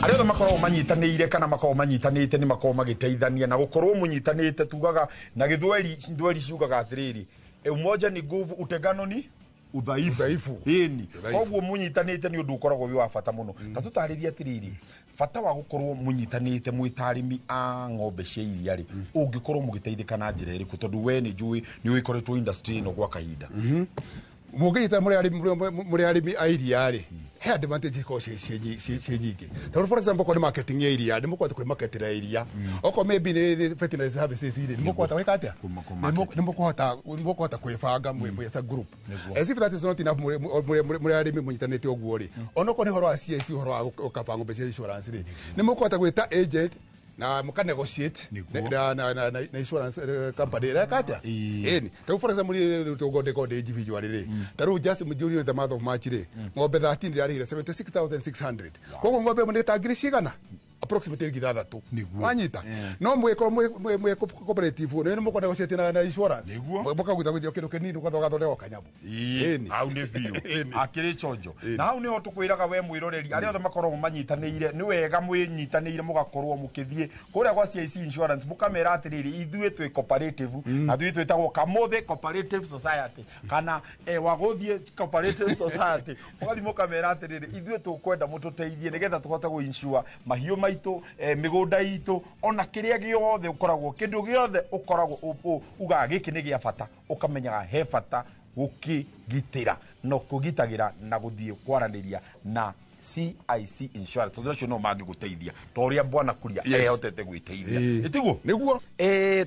Arĩa othe makoragwo manyitanĩire kana makoragwo manyitanĩte nĩ makoragwo magĩteithania na gũkorwo mũnyitanĩte tugaga na gĩthweri thweri ciugaga atĩrĩrĩ, umoja ni nguvu, utengano ni udhaifu. Ĩni koguo mũnyitanĩte nĩ ũndũ ũkoragwo wĩ wa bata mũno. Ta tũtarĩrie atĩrĩrĩ, bata wa gũkorwo mũnyitanĩte mwĩ ta arĩmi a ng'ombe cia iria rĩ, ũngĩkorwo mũgĩteithĩka na njĩra ĩrĩkũ? Tondũ we nĩ njũĩ nĩ ũgĩkoretwo industry ĩno gwa kahinda. Mũngĩnyita mũrĩ arĩmi a iria rĩ, he advantage ikoragwo ciĩ nyingĩ. Tondũ for example okorwo nĩ marketing ya iria, nĩ mũkũhota kwĩmarketĩra iria. Okorwo maybe nĩ veterinary services rĩ, nĩ mũkũhota gwĩka atĩa? Nĩ mũkũhota kwĩbanga mwĩ as a group. As if that is not enough, mũrĩ arĩmi mũnyitanĩte ũguo rĩ, onokorwo nĩ ũhoro wa CIC, ũhoro wa gũkaba ng'ombe cia insurance rĩ, nĩ mũkũhota gwĩta agent na muka negotiate na insurance company ĩreka atĩa? Ĩni ta for example tũgonde gonde individual rĩ, ta rĩu just during the month of March rĩ, ng'ombe 13 ndĩrarĩhire 76,600. Koguo ng'ombe ĩmwe nĩ ta ngiri cigana? Approximately 6,000. Wanyita no mwĩkorwo mwĩ cooperative nĩ mũkũ negotiate na insurance mũkagũtha kĩndũ kĩnini ũgathondeka kanyamũ. Ĩni hau nĩ biũ akĩrĩ chonjo. Na hau nĩho tũkwĩraga we mwĩroreri arĩa othe makoragwo manyitanĩire nĩ wega mwĩnyitanĩire mũgakorwo mũkĩthiĩ kũrĩa gwa CIC insurance mũkamera atĩrĩrĩ, ithuĩ twĩ cooperative na ithuĩ twĩtagwo Kamũthĩ Cooperative Society kana Wagũthiĩ Cooperative Society. Mũgathiĩ mũkamera atĩrĩrĩ, ithuĩ tũkwenda mũtũteithie nĩgetha tũhote gũ-insure mahiũ maitũ, mĩgũnda itũ, ona kĩrĩa gĩothe ũkoragwo kĩndũ gĩothe ũkoragwo ugaga gĩkĩ nĩ gĩa bata, ũkamenyaga he bata gũkĩgitĩra na kũgitagĩra na gũthiĩ kwaranĩria na CIC Insurance tondũ acio no mangĩgũteithia ta ũrĩa Bwana Kuria Yes. ehotete gwĩteithia. Ĩĩ. Ĩtiguo? Nĩguo.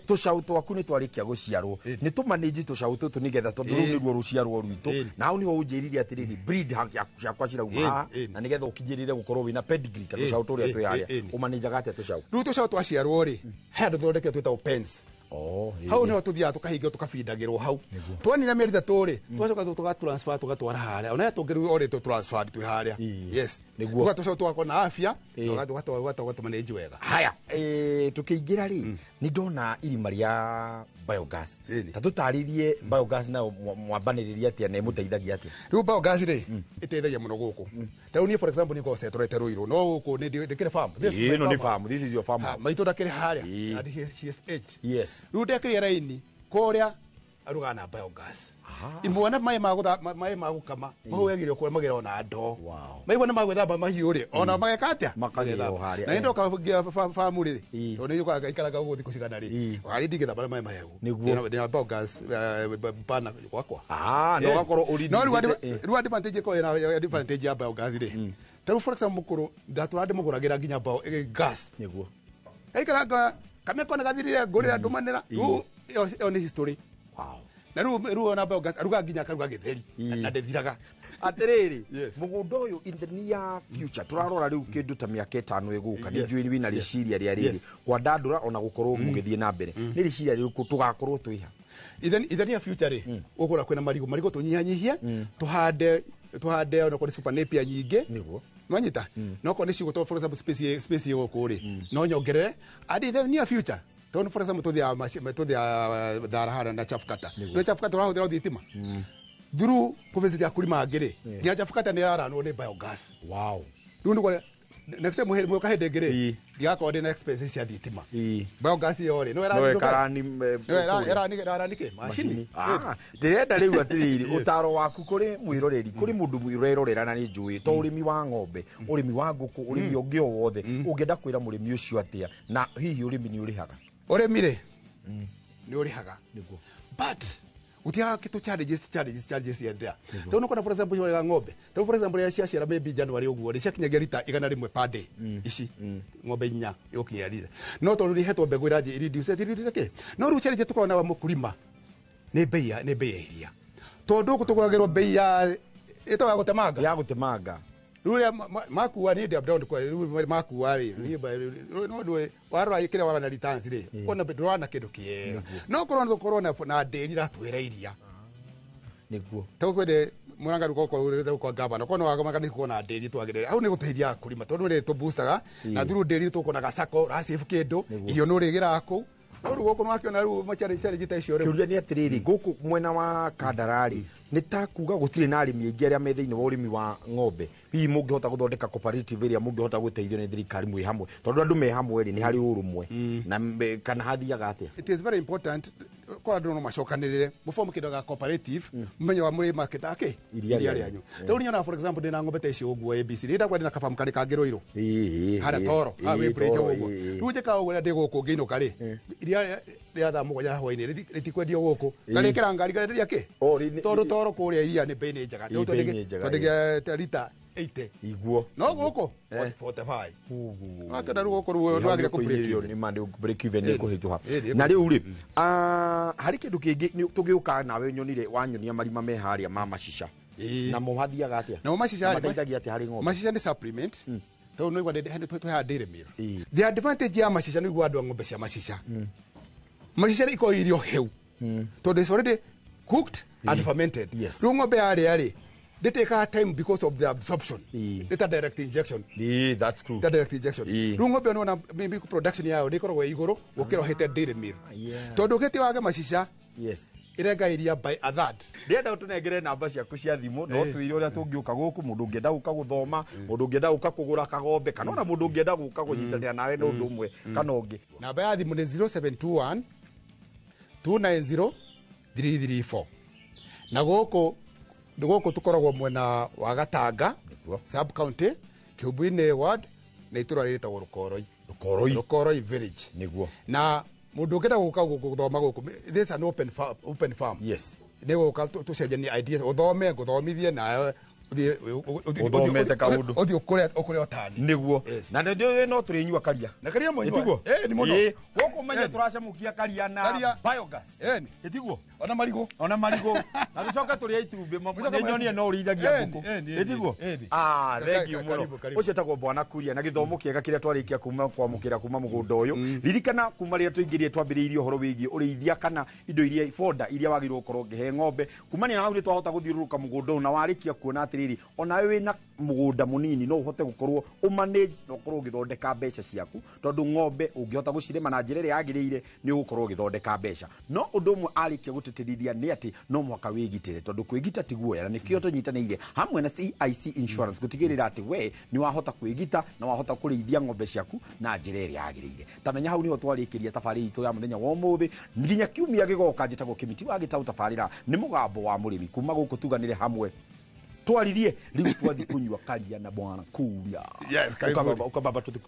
Tũcaũ twaku nĩ twarĩkia gũciarwo, nĩ tũmanĩnji tũcaũ tũtũ nĩgetha tondũ rũu nĩruo rũciarwo rwitũ, na hau nĩho ũnjĩrire atĩrĩrĩ breed ciakwa cirauma haha, na nĩgetha ũkinyĩrĩre gũkorwo wĩna pedigree ta tũcaũ tũrĩa twĩ harĩa. Ũmanĩnjaga atĩa tũcaũ? Rĩu tũcaũ twaciarwo rĩ, he handũ thondeke twĩtagwo pens. Hau niho tuthiaga tukahingio tukabindagirwo hau. Twanina mĩeri 3 rĩ, twacoka tũga transfer tũgatwara harĩa ona tũngĩrĩu already tũ transfer twĩ harĩa. Yes, Nĩguo. tũgacoka tũgakorwo na afya, tũgatũmanage wega. Haya, tukiingira ri, ni ndona irima ria biogas. Ta tutarĩrie biogas nayo mwambanĩrĩria atĩa na ĩmũteithagia atĩa? Rĩu biogas rĩ, ĩteithagia mũno gũkũ. Ta rĩu niĩ for example nĩ ngoragwo cetorete Ruiru, no gũkũ nĩ ndĩkĩrĩ farm. This is my Ĩno nĩ farm. farm, this is your farm Ha, house. maitũ ndakĩrĩ harĩa and she is aged. Rĩu ndekĩrĩa raini kũrĩa arugaga na biogas. Imwana maĩ ma maĩ ma gũkama mahũyagĩrio kũrĩa magĩra ona ndoo. Maigua nĩ magwĩthamba mahiũ rĩ, ona mageka atĩa? Makagĩra o harĩa. Na ndoka famu rĩ, tondũ nĩ njũkaga ikaraga ũguo thikũ cigana rĩ, harĩ ndingĩthamba na maĩ mahehu. Nĩguo. Ndĩna biogas bana gwakwa. Ah, na ũgakorwo ũri No rĩu rĩu advantage ĩkoragwo ĩna advantage ya biogas rĩ, ta rĩu for example mũkũrũ ndatũra ndĩmũgũragĩra nginya gas. Nĩguo. Aikaranga kameko nĩ gathirire ngũrĩra ndũmanĩra. Rĩu ĩyo nĩ history. Na rĩu ona biogas aruga nginya akaruga gĩtheri na ndĩthiraga. Atĩrĩrĩ, mũgũnda ũyũ in the near future tũrarora rĩu kĩndũ ta mĩaka 5 ĩgũka, nĩ njũĩ wĩna rĩciria rĩa rĩrĩ kwandandũra ona gũkorwo mũgĩthiĩ na mbere, nĩ rĩciria rĩrĩkũ tũgakorwo twĩha? In the near future rĩ, gũkũra kwĩna marigũ, marigũ tũnyihanyihie, tũhande onakorwo nĩ super napier nyingĩ. Nĩguo. Nwanyita no korwo nĩ ciugũ, for example space ĩ gũkũ rĩ, no nyongerere. And in the near future, tondũ for example tũthiaga thara harĩa na chafu kata, nĩ chafu kata ũrahũthĩra thitima through kũvisit akulima angĩ rĩ, nginya chafu kata nĩ ĩraranwo nĩ biogas. Rĩu nĩguo next time mwĩka hĩndĩ ĩngĩ rĩ, ndigakorwo ndĩna expenses cia thitima. Biogas ĩyo rĩ, no No ĩkarani, ĩrarani kĩ macini. Ndĩrenda rĩu atĩrĩrĩ, ũtaro waku kũrĩ mwĩroreri, kũrĩ mũndũ ũrerorera na nĩ njũĩ to ũrĩmi wa ng'ombe, ũrĩmi wa ngũkũ, ũrĩmi ũngĩ o wothe, ũngĩenda kwĩra mũrĩmi ũcio atĩa, na hihi ũrĩmi nĩ ũrĩhaga? Ũrĩmi rĩ, nĩ ũrĩhaga, but gũtiaga kĩtũ challenges here there. Tondũ nĩkona for example ya ng'ombe, tondũ for example ya ciaciara maybe January ũguo rĩ, ciakinyagia rita 100 per day. Ici ng'ombe 4 ĩgũkinyia rita, no tondũ rĩhetwo mbegũ ĩrathiĩ reduce kĩ. No rĩu challenge tũkoragwo nayo mũkulima nĩ bei ya iria, tondũ gũkũ tũgũragĩrwo bei ya ĩtagwo ya gũtemanga, ya gũtemanga. Rĩu rĩrĩa makua niĩ ndĩ down kwa rĩu makua rĩ, niĩ no ndũĩ warora kĩrĩa warona returns rĩ, ũkona ndũrona kĩndũ kĩega. No korwo nĩ gũkorwo na ndĩri iratwĩra iria. Nĩguo. Tũkwende mũranga rĩu korwo kwa gavana korwo nĩ wagoma na ndĩri twagĩrĩire hau nĩ gũteithia kũrima, tondũ nĩ tũboostaga na through ndĩri tũkonaga sako ũracave kĩndũ, irio nĩ ũrĩgĩraga kũu. No rĩu gũkũ nĩwakĩona rĩu machallenge ta icio rĩu. Kĩũria nĩ atĩrĩrĩ, gũkũ mwena wa Kandara rĩ, nĩ ta kuga gũtirĩ na arĩmi aingĩ arĩa me thĩinĩ wa ũrĩmi wa ng'ombe, hihi mũngĩhota gũthondeka cooperative ĩrĩa mũngĩhota gũteithio nĩ thirikari mwĩ hamwe, tondũ andũ me hamwe rĩ, nĩ harĩ ũrũmwe na kana hathiaga atĩa? It is very important kwa andũ no macokanĩrĩre mũform kĩndũ ga cooperative, mũmenye wa mũrĩ market ake Iria iria rĩanyu. rĩanyu. Ta rĩu nyonaga for example ndĩna ng'ombe ta icio ũguo ABC rĩ, ndakwa ndĩna kabamu karĩ kangĩ Ruiru harĩa Toro, haha wĩ bridge ũguo. Rĩu njĩkaga ũguo rĩrĩa ndĩ gũkũ ngĩinũka rĩ, iria rĩa thaa 7 hwaĩ-inĩ rĩtikwendio gũkũ, ngarĩkĩra ngari ngarenderia kĩ, tondũ Toro kũrĩa iria nĩ bei nĩ njega. Ĩĩ, bei nĩ njega, Tondũ rita 80 Iguo. No gũkũ 45. Wakĩona rĩu gũkũ rĩu nĩwagĩrĩire kũ break even. Nĩ ma nĩ break even nĩ kũhĩtũha. Ĩĩ, Na rĩu rĩ, harĩ kĩndũ kĩngĩ tũgĩũka nawe nyonire wanyonia marima me harĩa ma macica. Namo hathiaga atĩa? Namo macica rĩ, mateithagia atĩa harĩ ng'ombe? Macica nĩ supplement. Tondũ nĩ ũigua tũheaga dairy meal. The advantage ya macica nĩ ũigua andũ a ng'ombe cia macica. Macica nĩ ikoragwo irio hĩu, tondũ it's already cooked and fermented. Rĩu ng'ombe yarĩa rĩ, ndĩtĩkaga time because of the absorption. Nĩ ta direct injection. That's true. Ta direct injection. Rĩu ng'ombe nĩwona maybe production yayo nĩ ĩkoragwo ĩ igũrũ gũkĩra ũhete dairy meal. Tondũ ũkĩte wage macica, ĩrenga iria by a third. Ndĩrenda ũtũnengere namba ciaku cia thimũ, no twĩre ũrĩa tũngĩũka gũkũ, mũndũ ũngĩenda gũka gũthoma, mũndũ ũngĩenda gũka kũgũra kagombe, kana ona mũndũ ũngĩenda gũka kũnyitanĩra nawe na ũndũ ũmwe kana ũngĩ. Namba ya thimũ nĩ 0721 290 334. Na gũkũ tũkoragwo mwena wa Gatanga sub county, Kĩhumbu-inĩ ward, na itũra rĩtagwo Rũkoroi. Rũkoroi. Rũkoroi village. Nĩguo. Na mũndũ ũngĩenda gũka gũthoma gũkũ, this is an open farm, open farm. Yes. Nĩ gũka tũcenjanie ideas, ũthome ngũthomithie nawe Ũthomete kaũndũ. Ũthiĩ ũkũre otani. Nĩguo na nĩ no tũrĩnyua karia. Na karia mũnyua. Ĩtiguo? Ĩni mũno. Ĩĩ, gũkũ menye tũracamũkia karia na Karia. biogas. Ĩni. Ĩtiguo? Ona marigũ. Ona marigũ. Na tũcoke tũrĩe itumbĩ. Mũcoke Nĩ nyonie no ũrĩithagia Ĩni, ngũkũ. ĩni, ĩni, Ĩtiguo? ĩni. Ah, thank you mũno. Karibu, karibu. Ũcio etagwo Bwana Kuria na gĩthomo kĩega kĩrĩa twarĩkia kuma kwamũkĩra kuma mũgũnda ũyũ. Ririkana kuma rĩrĩa tũingĩrire twambĩrĩirie ũhoro wĩgiĩ ũrĩithia kana indo iria boda iria wagĩrĩirwo gũkorwo ũkĩhe ng'ombe. Kumania na hau nĩ twahota gũthiũrũrũka mũgũnda ũyũ na warĩkia kuona atĩrĩrĩ, onawe wĩna mũgũnda mũnini no ũhote gũkorwo ũmanage na ũkorwo ũgĩthondeka mbeca ciaku, tondũ ng'ombe ũngĩhota gũcirĩma na njĩra ĩrĩa yagĩrĩire nĩ ũgũkorwo ũgĩthondeka mbeca. No ũndũ ũmwe arĩkia gũtĩtĩrithia nĩ atĩ no mũhaka wĩgitĩre, tondũ kwĩgita ti guoya, na nĩkĩo tũnyitanĩire hamwe na CIC Insurance gũtigĩrĩra atĩ we nĩ wahota kwĩgita na wahota kũrĩithia ng'ombe ciaku na njĩra ĩrĩa yagĩrĩire. Tamenya hau nĩho twarĩkĩria tabarĩra itũ ya mũthenya wa ũmũthĩ nginya kiumia gĩgoka. Njĩtagwo Kĩmiti wa Gĩtaũ, tabarĩra nĩ mũgambo wa mũrĩmi kuma gũkũ tuganĩre hamwe twaririe rĩu twathi kũnyua karia na Bwana Kuria. Yes, karibuni. Ukababa ukababa tuthi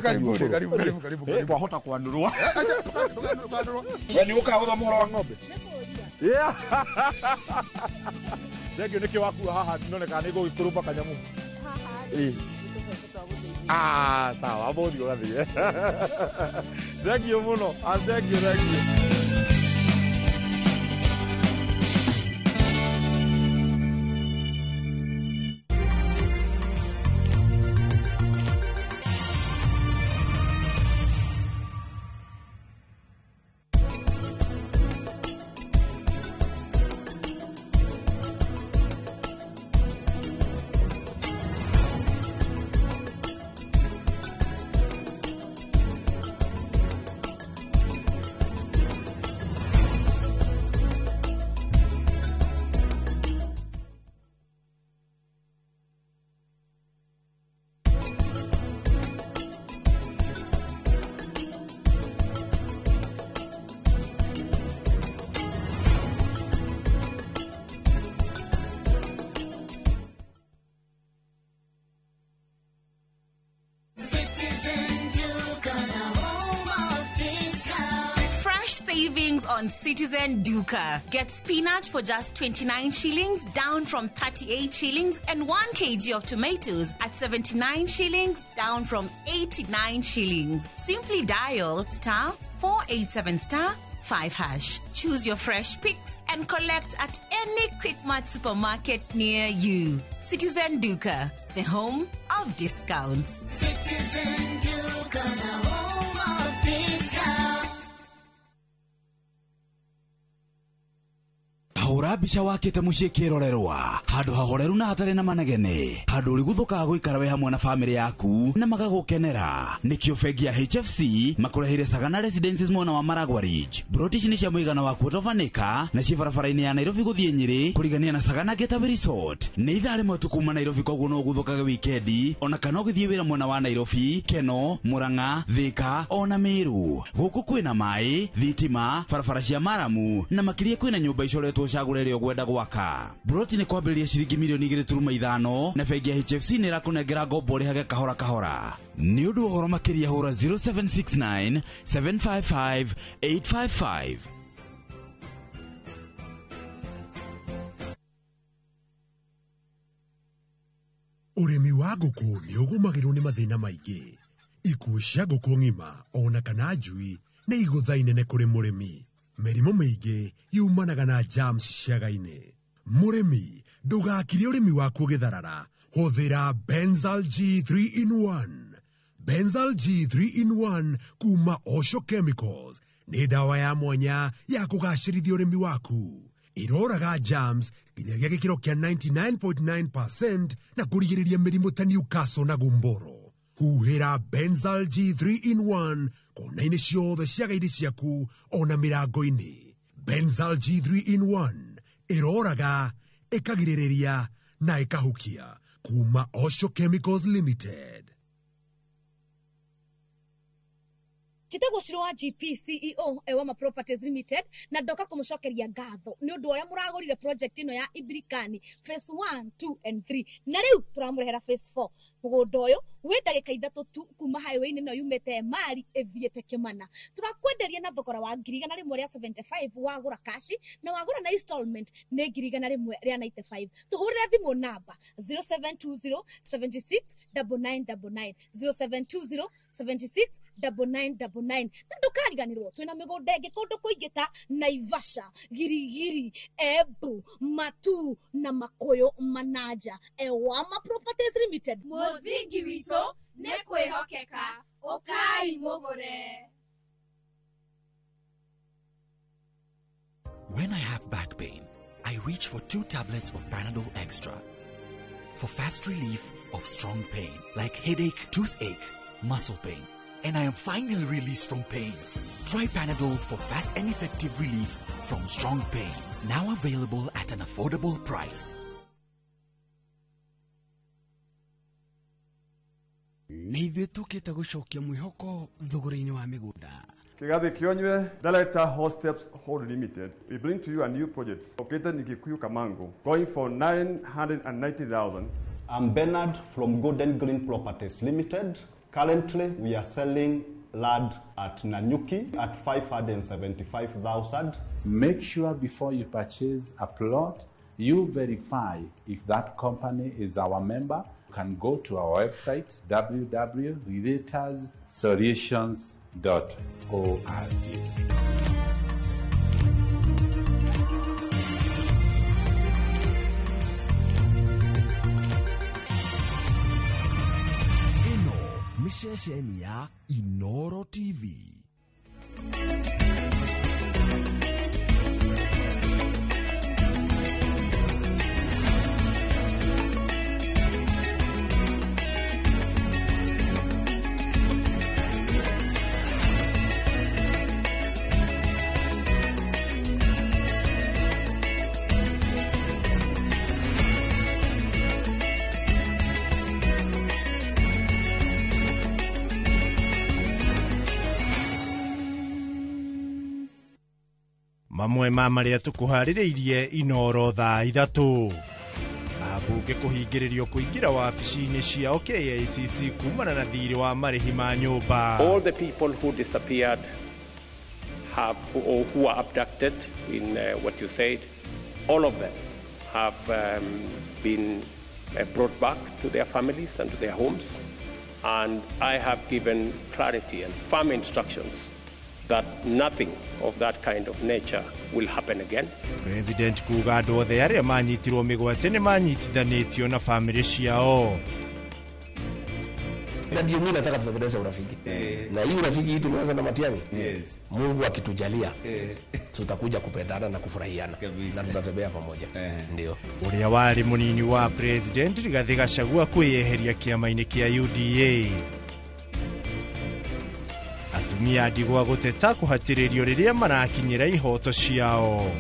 Karibuni, karibu, karibu, karibu, karibu. Twahota kwanũrwo. Acha, tũkanũrwo. We nĩ ũkaga gũthoma ũhoro wa ng'ombe. Yeah. Thank you. Nĩkĩ wakua haha noneka nĩ gũgĩkũrũmba kanyamũ. Ĩĩ. Ah, sawa, mũthi ũgathiĩ. Thank you mũno. Ah, thank you, thank you. Citizen Duka, the home of discount. Fresh savings on Citizen Duka. Get spinach for just 29 shillings, down from 38 shillings, and 1 kg of tomatoes at 79 shillings, down from 89 shillings. Simply dial star 487 star 5 hash. Choose your fresh picks and collect at any Quickmart supermarket near you. Citizen Duka, the home of discounts. Citizen Duka, the home of discount. Hũra mbica wakĩte mũciĩ kĩrorerwa handũ hahoreru na hatarĩ na manegene, handũ ũrĩguthũkaga gũikara we hamwe na bamĩrĩ yaku na magagũkenera. Nĩkĩo bengi ya HFC makũreheire Sagana Residences mwena wa Maragwa Ridge. Broti ici nĩ cia mũigana wa quarter of an acre na ciĩ barabara-inĩ ya Nairobi gũthiĩ Nyĩrĩ kũrigania na Sagana Getaway Resort. Nĩ ithaa rĩmwe tu kuma Nairobi, koguo no ũguthũkage wikendi ona kana ũgĩthiĩ wĩra mwena wa Nairobi, Keno, Murang'a, Thika ona Meru. Gũkũ kwĩna maĩ, thitima, barabara cia maramu na makĩria kwĩna nyũmba icoretwo cagũra ĩrĩa ũgwenda gwaka. Broti nĩ kwambĩrĩria ciringi milioni 2.5 na bengi ya HFC nĩ ĩrakũnengera ngombo ũrĩhage kahora kahora. Nĩ ũndũ wa ũhoro makĩria hũra 0769 755 855. Ũrĩmi wa ngũkũ nĩ ũgũmagĩrwo nĩ mathĩna maingĩ. Ikuũ cia ngũkũ ng'ima ona kana njui nĩ igũtha inene kũrĩ mũrĩmi. Mĩrimũ mĩingĩ yumanaga na germs ciaga-inĩ. Mũrĩmi, ndũgakire ũrĩmi waku ũgĩtharara. Hũthĩra Benzal G3 in 1. Benzal G3 in 1 kuma Osho Chemicals nĩ ndawa ya mwanya ya kũgacĩrithia ũrĩmi waku. Iroraga germs nginyagia gĩkĩro kĩa 99.9% na kũrigĩrĩria mĩrimũ ta Newcastle na gumboro. Huhĩra Benzal G3 in 1 kona-inĩ ciothe ciaga-inĩ ciaku ona mĩrango-inĩ. Benzal G3 in 1 ĩroraga, ĩkagirĩrĩria na ĩkahukia kuma Osho Chemicals Limited. Njĩtagwo Shiro wa GP CEO Ewama Properties Limited, na ndoka kũmũcokeria ngatho nĩ ũndũ ũrĩa mũragũrire project ĩno ya Ibirikani phase 1, 2 and 3, na rĩu tũramũrehera phase 4. Mũgũnda ũyũ wĩ ndagĩka 3 tu kuma highway-inĩ ĩno yumĩte Emali ĩthiĩte Kĩmana. Tũrakwenderia na thogora wa 175,000 wagũra kashi, na wagũra na installment nĩ 195,000. Tũhũrĩre thimũ namba 0720 76 9999, 0720 76 9999. Na ndũkariganĩrwo twĩna mĩgũnda ĩngĩ kũndũ kũingĩ ta Naivasha, Girigiri, Embu, Matu na Makũyũ Manaja. Ewama Properties Limited, Mũthingi witũ nĩ kwĩhokeka. Ũkai mũgũre. When I have back pain, I reach for 2 tablets of Panadol Extra for fast relief of strong pain like headache, toothache, muscle pain, and I am finally released from pain. Try Panadol for fast and effective relief from strong pain. Now available at an affordable price. Nĩ ithuĩ tũkĩte gũcokia mwĩhoko thogora-inĩ wa mĩgũnda. Kigathi Kionywe, Director, Hosteps Hold Limited. We bring to you a new project located in Kikuyu Kamango, going for 990,000. I'm Bernard from Golden Green Properties Limited. Currently, we are selling land at Nanyuki at 575,000. Make sure before you purchase a plot, you verify if that company is our member. You can go to our website, www.relatorsolutions.org. Ĩno nĩ ceceni ya Inoro TV. Mamwe ma marĩa tũkũharĩrĩirie Inoro thaa 3. Ambunge kũhingĩrĩrio kũingĩra wabici-inĩ ciao KICC kumana na thirĩ wa marĩhi ma nyũmba. All the people who disappeared have or who were abducted in what you said, all of them have been brought back to their families and to their homes, and I have given clarity and firm instructions that nothing of that kind of nature will happen again. President kuga andũ othe arĩa manyitirwo mĩgwate nĩ manyitithanĩtio na famĩlĩ ciao. Na ndio mimi nataka tutengeneze urafiki. Na hii urafiki hii tumeanza na Matiang'i. Yes. Mungu akitujalia, tutakuja kupendana na kufurahiana na tutatembea pamoja. Ndio. Ũrĩa warĩ mũnini wa President Rigathi Gachagua kwĩyeheria kĩama-inĩ kĩa UDA. Atumia ndigwa gũteta kũhatĩrĩrio rĩrĩa marakinyĩra ihoto ciao.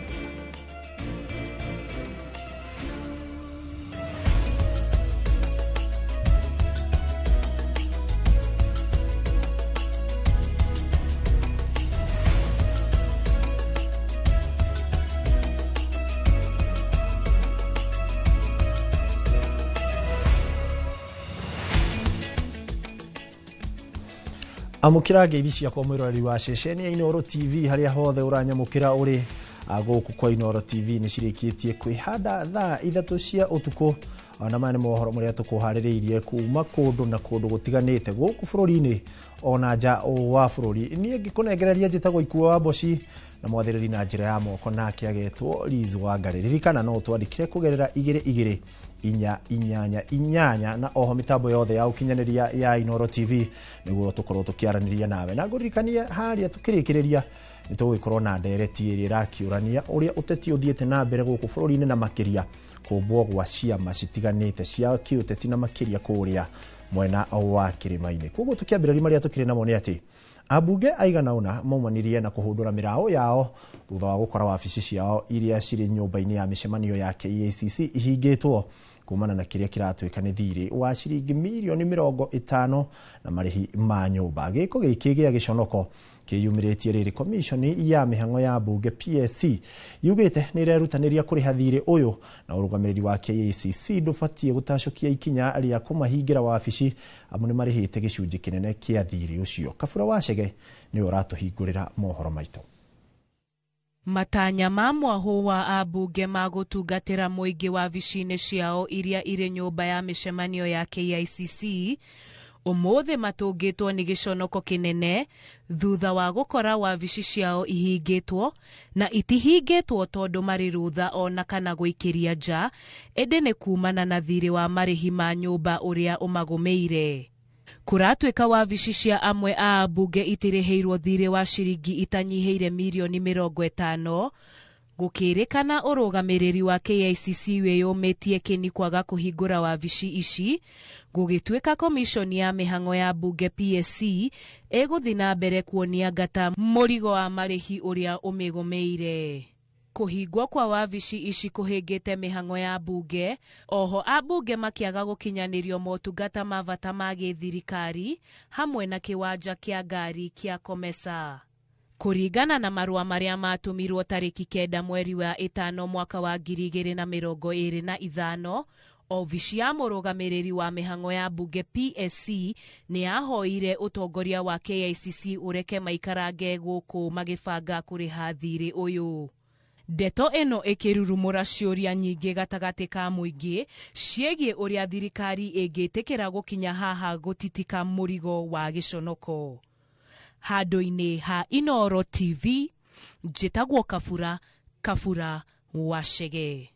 Amũkĩra ngeithi ciakwa mwĩroreri wa ceceni ya Inoro TV harĩa hothe ũranyamũkĩra ũrĩ gũkũ kwa Inoro TV nĩ cirĩkĩtie kwĩhanda thaa 3 cia ũtukũ. Ona maya nĩ mohoro marĩa tũkũharĩrĩirie kuma kũndũ na kũndũ gũtiganĩte gũkũ bũrũri-inĩ ona nja wa bũrũri. Niĩ ngĩkũnengereria njĩtagwo Ikuo wa Mboci na mwathĩrĩri na njĩra ya moko nake agetwo Liz Wangari. Ririkana no ũtwandĩkĩre kũgerera 2 2 4 8 8 na oho mitambo yothe ya ũkinyanĩria ya Inoro TV nĩguo tũkorwo tũkĩaranĩria nawe. Na ngũririkanie harĩa tũkĩrĩkĩrĩria nĩ tũgũgĩkorwo na ndereti ĩrĩa ĩrakĩũrania ũrĩa ũteti ũthiĩte na mbere gũkũ bũrũri-inĩ na makĩria kũmbwo gwa ciama citiganĩte cia kĩũteti na makĩria kũrĩa mwena wa kĩrĩma-inĩ. Koguo tũkĩambĩrĩria marĩa tũkĩrĩ namo nĩ atĩ ambunge aigana ũna maumanirie na kũhũndũra mĩraũ yao thutha wa gũkora wabici ciao iria cirĩ nyũmba-inĩ ya mĩcemanio ya KICC ihingĩtwo. kumana na kĩrĩa kĩratuĩka nĩ thirĩ wa ciringi mirioni 50 na marĩhi ma nyũmba. Gĩko gĩkĩ gĩa gĩconoko kĩyumĩrĩtie rĩrĩ komishoni ya mĩhang'o ya mbunge PSC yugĩte nĩ ĩrerutanĩria kũrĩha thirĩ ũyũ na ũrũgamĩrĩri wa KICC ndũbatiĩ gũtacũkia ikinya rĩa kũmahingĩra wabici amu nĩ marĩhĩte gĩcunjĩ kĩnene kĩa thirĩ ũcio. Kabura wa Chege nĩwe ũratũhingũrĩra mohoro maitũ. Matanya ma mwahũ wa ambunge ma gũtungatĩra mũingĩ wabici-inĩ ciao iria irĩ nyũmba ya mĩcemanio ya KICC ũmũthĩ matũngĩtwo nĩ gĩconoko kĩnene thutha wa gũkora wabici ciao ihingĩtwo na itihingĩtwo tondũ marĩ rũtha ona kana gũikĩria nja, ĩndĩ nĩ kumana na thirĩ wa marĩhi ma nyũmba ũrĩa ũmagũmĩire. Kũratuĩka wabici cia amwe a ambunge itirĩhĩirwo thirĩ wa ciringi itanyihĩire mirioni 50, gũkĩrĩkana ũrũgamĩrĩri wa KICC wĩyũmĩtie kĩni kwaga kũhingũra wabici ici, gũgĩtuĩka komishoni ya mĩhang'o ya mbunge PSC ĩgũthiĩ na mbere kuonia ngata mũrigo wa marĩhi ũrĩa ũmĩgũmĩire. Kũhingwo kwa wabici ici kũhĩngĩte mĩhang'o ya mbunge, oho ambunge makĩaga gũkinyanĩrio motungata ma bata ma gĩthirikari hamwe na kĩwanja kĩa ngari kĩa Komesa. Kũringana na marũa marĩa matũmirwo tarĩki 9 mweri wa 5 mwaka wa 2025, obici ya mũrũgamĩrĩri wa mĩhang'o ya mbunge PSC nĩ yahoire ũtongoria wa KICC ũreke maikarange gũkũ magĩbanga kũrĩha thirĩ ũyũ. Ndeto ĩno ĩkĩrurumũra ciũria nyingĩ gatagatĩ ka mũingĩ ciĩgiĩ ũrĩa thirikari ĩngĩtĩkĩra gũkinya haha gũtitika mũrigo wa gĩconoko. Handũ-inĩ ha Inooro TV, njĩtagwo Kabura, Kabura wa Chege.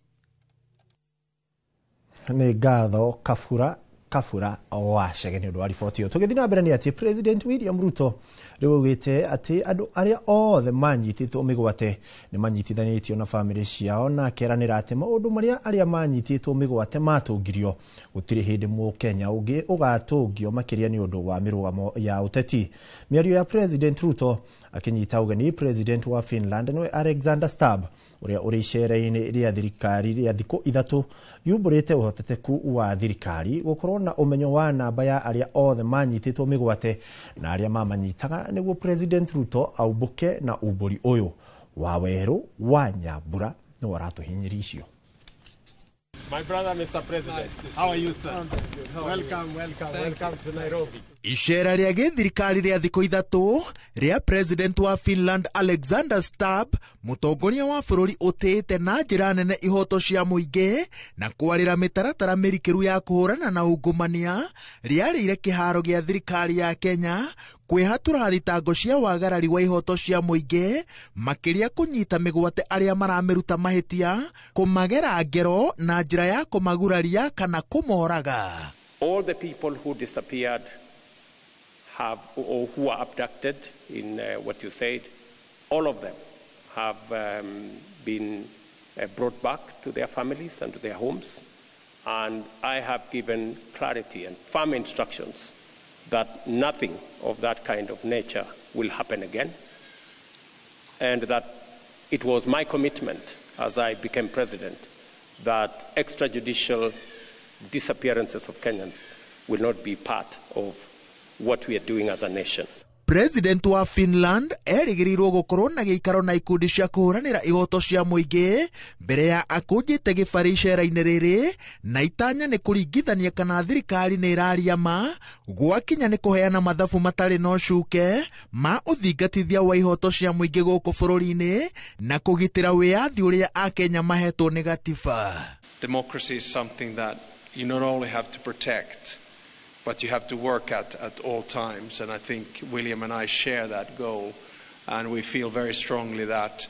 Nĩ ngatho Kabura, Kabura wa Chege nĩ ũndũ wa riboti ĩyo. Tũgĩthiĩ na mbere nĩ atĩ President William Ruto rĩu augĩte atĩ andũ arĩa othe manyitĩtwo mĩgwate nĩ manyitithanĩtio na bamĩrĩ ciao, na akeranĩra atĩ maũndũ marĩa arĩa manyitĩtwo mĩgwate matũngirio gũtirĩ hĩndĩ mũkenya ũngĩ ũgatũngio makĩria nĩ ũndũ wa mĩrũgamo ya ũteti. Mĩario ya President Ruto akĩnyita ũgeni President wa Finland nĩwe Alexander Stubb ũrĩa ũrĩ icera-inĩ rĩa thirikari rĩa thikũ 3 yumbũrĩte ũhotekeku wa thirikari gũkorwo na ũmenyo wa namba ya arĩa othe manyitĩtwo mĩgwate na arĩa mamanyitaga nĩguo President Ruto aumbũke na umbũri ũyũ wa werũ wa Nyambura nĩwe ũratũhinyĩria icio. My brother, Mr. President, nice how are you, sir? Welcome, welcome, welcome to Nairobi. Icera rĩa gĩthirikari rĩa thikũ 3 rĩa President wa Finland Alexander Stubb, mũtongoria wa bũrũri ũtĩĩte na njĩra nene ihoto cia mũingĩ na kwarĩra mĩtaratara mĩrikĩru ya kũhũrana na ungumania, rĩarĩire kĩharo gĩa thirikari ya Kenya kwĩhatũra thitango cia wagarari wa ihoto cia mũingĩ, makĩria kũnyita mĩgwate arĩa maramĩruta mahĩtia, kũmagera ngero na njĩra ya kũmaguraria kana kũmoraga. All the people who disappeared have, or who are abducted in what you said, all of them have been brought back to their families and to their homes. And I have given clarity and firm instructions that nothing of that kind of nature will happen again, and that it was my commitment as I became president that extrajudicial disappearances of Kenyans will not be part of what we are doing as a nation. President wa Finland erĩgĩrĩirwo gũkorwo na gĩikaro na ikundi cia kũhũranĩra ihoto cia mũingĩ mbere ya akũnjĩte gĩbarĩ icera-inĩ rĩrĩ, na itanya nĩ kũringithania kana thirikari nĩ ĩraria ma gwakinya nĩ kũheana mathabu matarĩ na ũcuke ma ũthingatithia wa ihoto cia mũingĩ gũkũ bũrũri-inĩ na kũgitĩra wĩyathi ũrĩa Akenya mahetwo nĩ gatiba. Democracy is something that you not only have to protect, but you have to work at all times. And I think William and I share that goal. And we feel very strongly that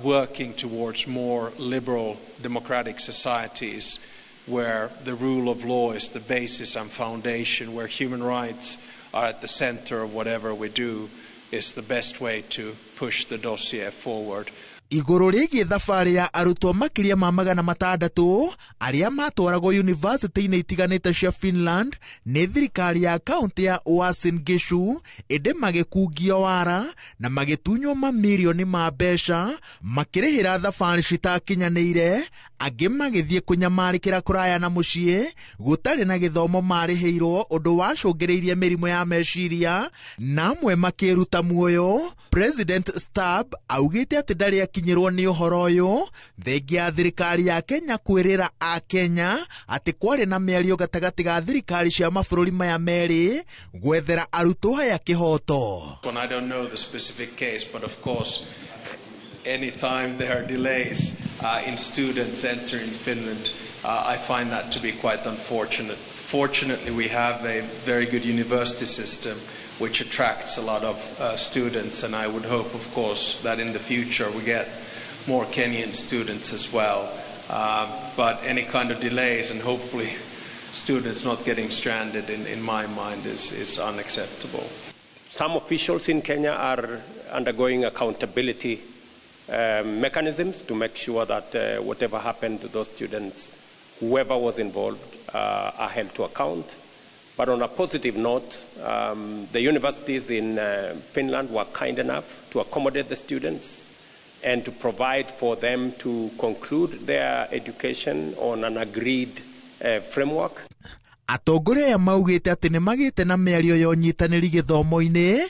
working towards more liberal democratic societies where the rule of law is the basis and foundation, where human rights are at the center of whatever we do, is the best way to push the dossier forward. Igũrũ rĩgiĩ thabarĩ ya arutwo makĩria ma 600 arĩa matwaragwo yunivasĩtĩ-inĩ itiganĩte cia Finland nĩ thirikari ya kaũntĩ ya Uasin Gishu, ĩndĩ magĩkungio wara na magĩtunywo mamirioni ma mbeca makĩrĩhĩra thabarĩ citakinyanĩire. Angĩ magĩthiĩ kũnyamarĩkĩra kũraya na mũciĩ gũtarĩ na gĩthomo marĩhĩirwo, ũndũ wacũngĩrĩirie mĩrimũ ya meciria na amwe makĩruta muoyo. President Stubb augĩte atĩ ndarĩ akinyĩrwo nĩ ũhoro ũyũ thengia ya thirikari ya Kenya kwĩrĩra Akenya atĩ kwarĩ na mĩario gatagatĩ ga thirikari cia mabũrũri maya merĩ gwethera arutwo aya kĩhoto. Well, I don't know the specific case, but of course, any time there are delays in students entering Finland, I find that to be quite unfortunate. Fortunately, we have a very good university system which attracts a lot of students, and I would hope, of course, that in the future we get more Kenyan students as well. But any kind of delays and hopefully students not getting stranded, in my mind, is unacceptable. Some officials in Kenya are undergoing accountability mechanisms to make sure that whatever happened to those students, whoever was involved, are held to account. But on a positive note, the universities in Finland were kind enough to accommodate the students and to provide for them to conclude their education on an agreed framework. Atongoria aya maugĩte atĩ nĩ magĩte na mĩario ya ũnyitanĩri gĩthomo-inĩ,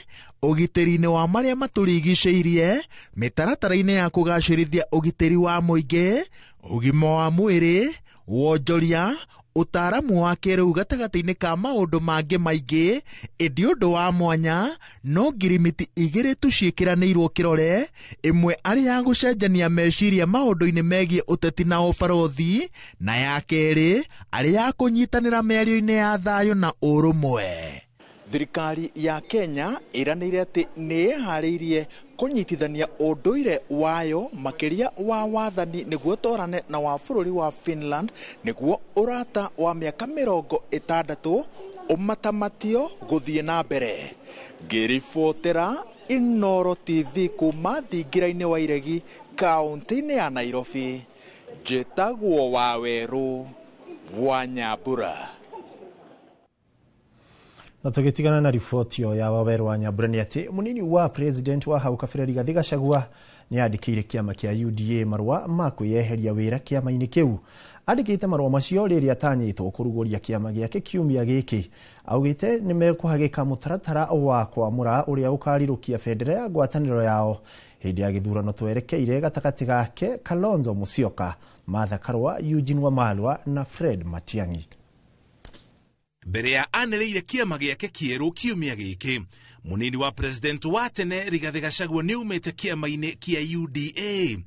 ũgitĩri-inĩ wa marĩa matũrigicĩirie, mĩtaratara-inĩ ya kũgacĩrithia ũgitĩri wa mũingĩ, ũgima wa mwĩrĩ, wonjoria, ũtaaramu wa kĩrĩu gatagatĩ-inĩ ka maũndũ mangĩ maingĩ. Ĩndĩ ũndũ wa mwanya no ngirimiti igĩrĩ tu ciĩkĩranĩirwo kĩrore, ĩmwe arĩ ya gũcenjania meciria maũndũ-inĩ megiĩ ũteti na ũbarothi, na ya kerĩ arĩ ya kũnyitanĩra mĩario-inĩ ya thayũ na ũrũmwe. Thirikari ya Kenya ĩranĩire atĩ nĩ ĩharĩirie kũnyitithania ũndũire wayo makĩria wa wathani nĩguo twarane na wa bũrũri wa Finland nĩguo ũrata wa mĩaka 60 ũmatamatio gũthiĩ na mbere. Ngĩribotera Inooro TV kuma thingira-inĩ wa Iregi kaũntĩ-inĩ ya Nairobi, njĩtagwo Wawerũ wa Nyambura. Na tũgĩtigana na riboti ĩyo ya Wawerũ wa Nyambura nĩ atĩ mũnini wa president wa hau kabere Rigathĩ Gachagua nĩ andĩkĩire kĩama kĩa UDA marũa ma kwĩyeheria wĩra kĩama-inĩ kĩu. Andĩkĩte marũa macio rĩrĩa atanyĩtwo kũrugũria kĩama gĩake kiumia gĩkĩ. Augĩte nĩ mekũhagĩka mũtaratara wa kwamũra ũrĩa ũkarirũkia bendera ya ngwatanĩro yao hĩndĩ ya gĩthurano twerekeire gatagatĩ gake Kalonzo Musyoka, Martha Karua, Eugene Wamalwa na Fred Matiang'i. Mbere ya anĩrĩire kĩama gĩake kĩerũ kiumia gĩkĩ, mũnini wa president wa tene Rigathĩ Gachagua nĩ aumĩte kĩama-inĩ kĩa UDA.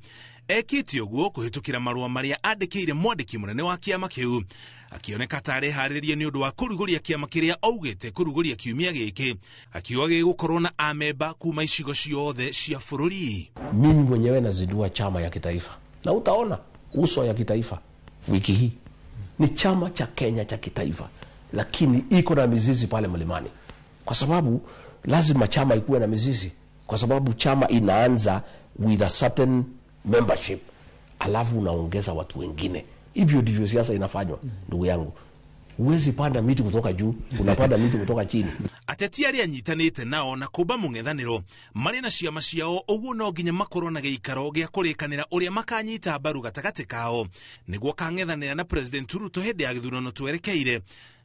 Ekĩte ũguo kũhĩtũkĩra marũa marĩa andĩkĩire mwandĩki mũnene wa kĩama kĩu, akĩoneka ta areharĩrĩria nĩ ũndũ wa kũrugũria kĩama kĩrĩa augĩte kũrugũria kiumia gĩkĩ, akiuga gĩgũkorwo na amemba kuma icigo ciothe cia bũrũri. Mimi mwenyewe nazindua chama ya kitaifa na utaona uso ya kitaifa wiki hii. Ni chama cha Kenya cha kitaifa, lakini iko na mizizi pale mlimani, kwa sababu lazima chama ikuwe na mizizi, kwa sababu chama inaanza with a certain membership, alafu unaongeza watu wengine. Hivyo ndivyo siasa inafanywa, ndugu yangu. Huwezi panda miti kutoka juu, unapanda miti kutoka chini. Ateti arĩa anyitanĩte nao na kũmba mũng'ethanĩro marĩ na ciama ciao, ũguo no nginya makorwo na gĩikaro gĩa kũrĩkanĩra ũrĩa makanyita mbaru gatagatĩ kao nĩguo kang'ethanĩra na President Ruto hĩndĩ ya gĩthurano twerekeire,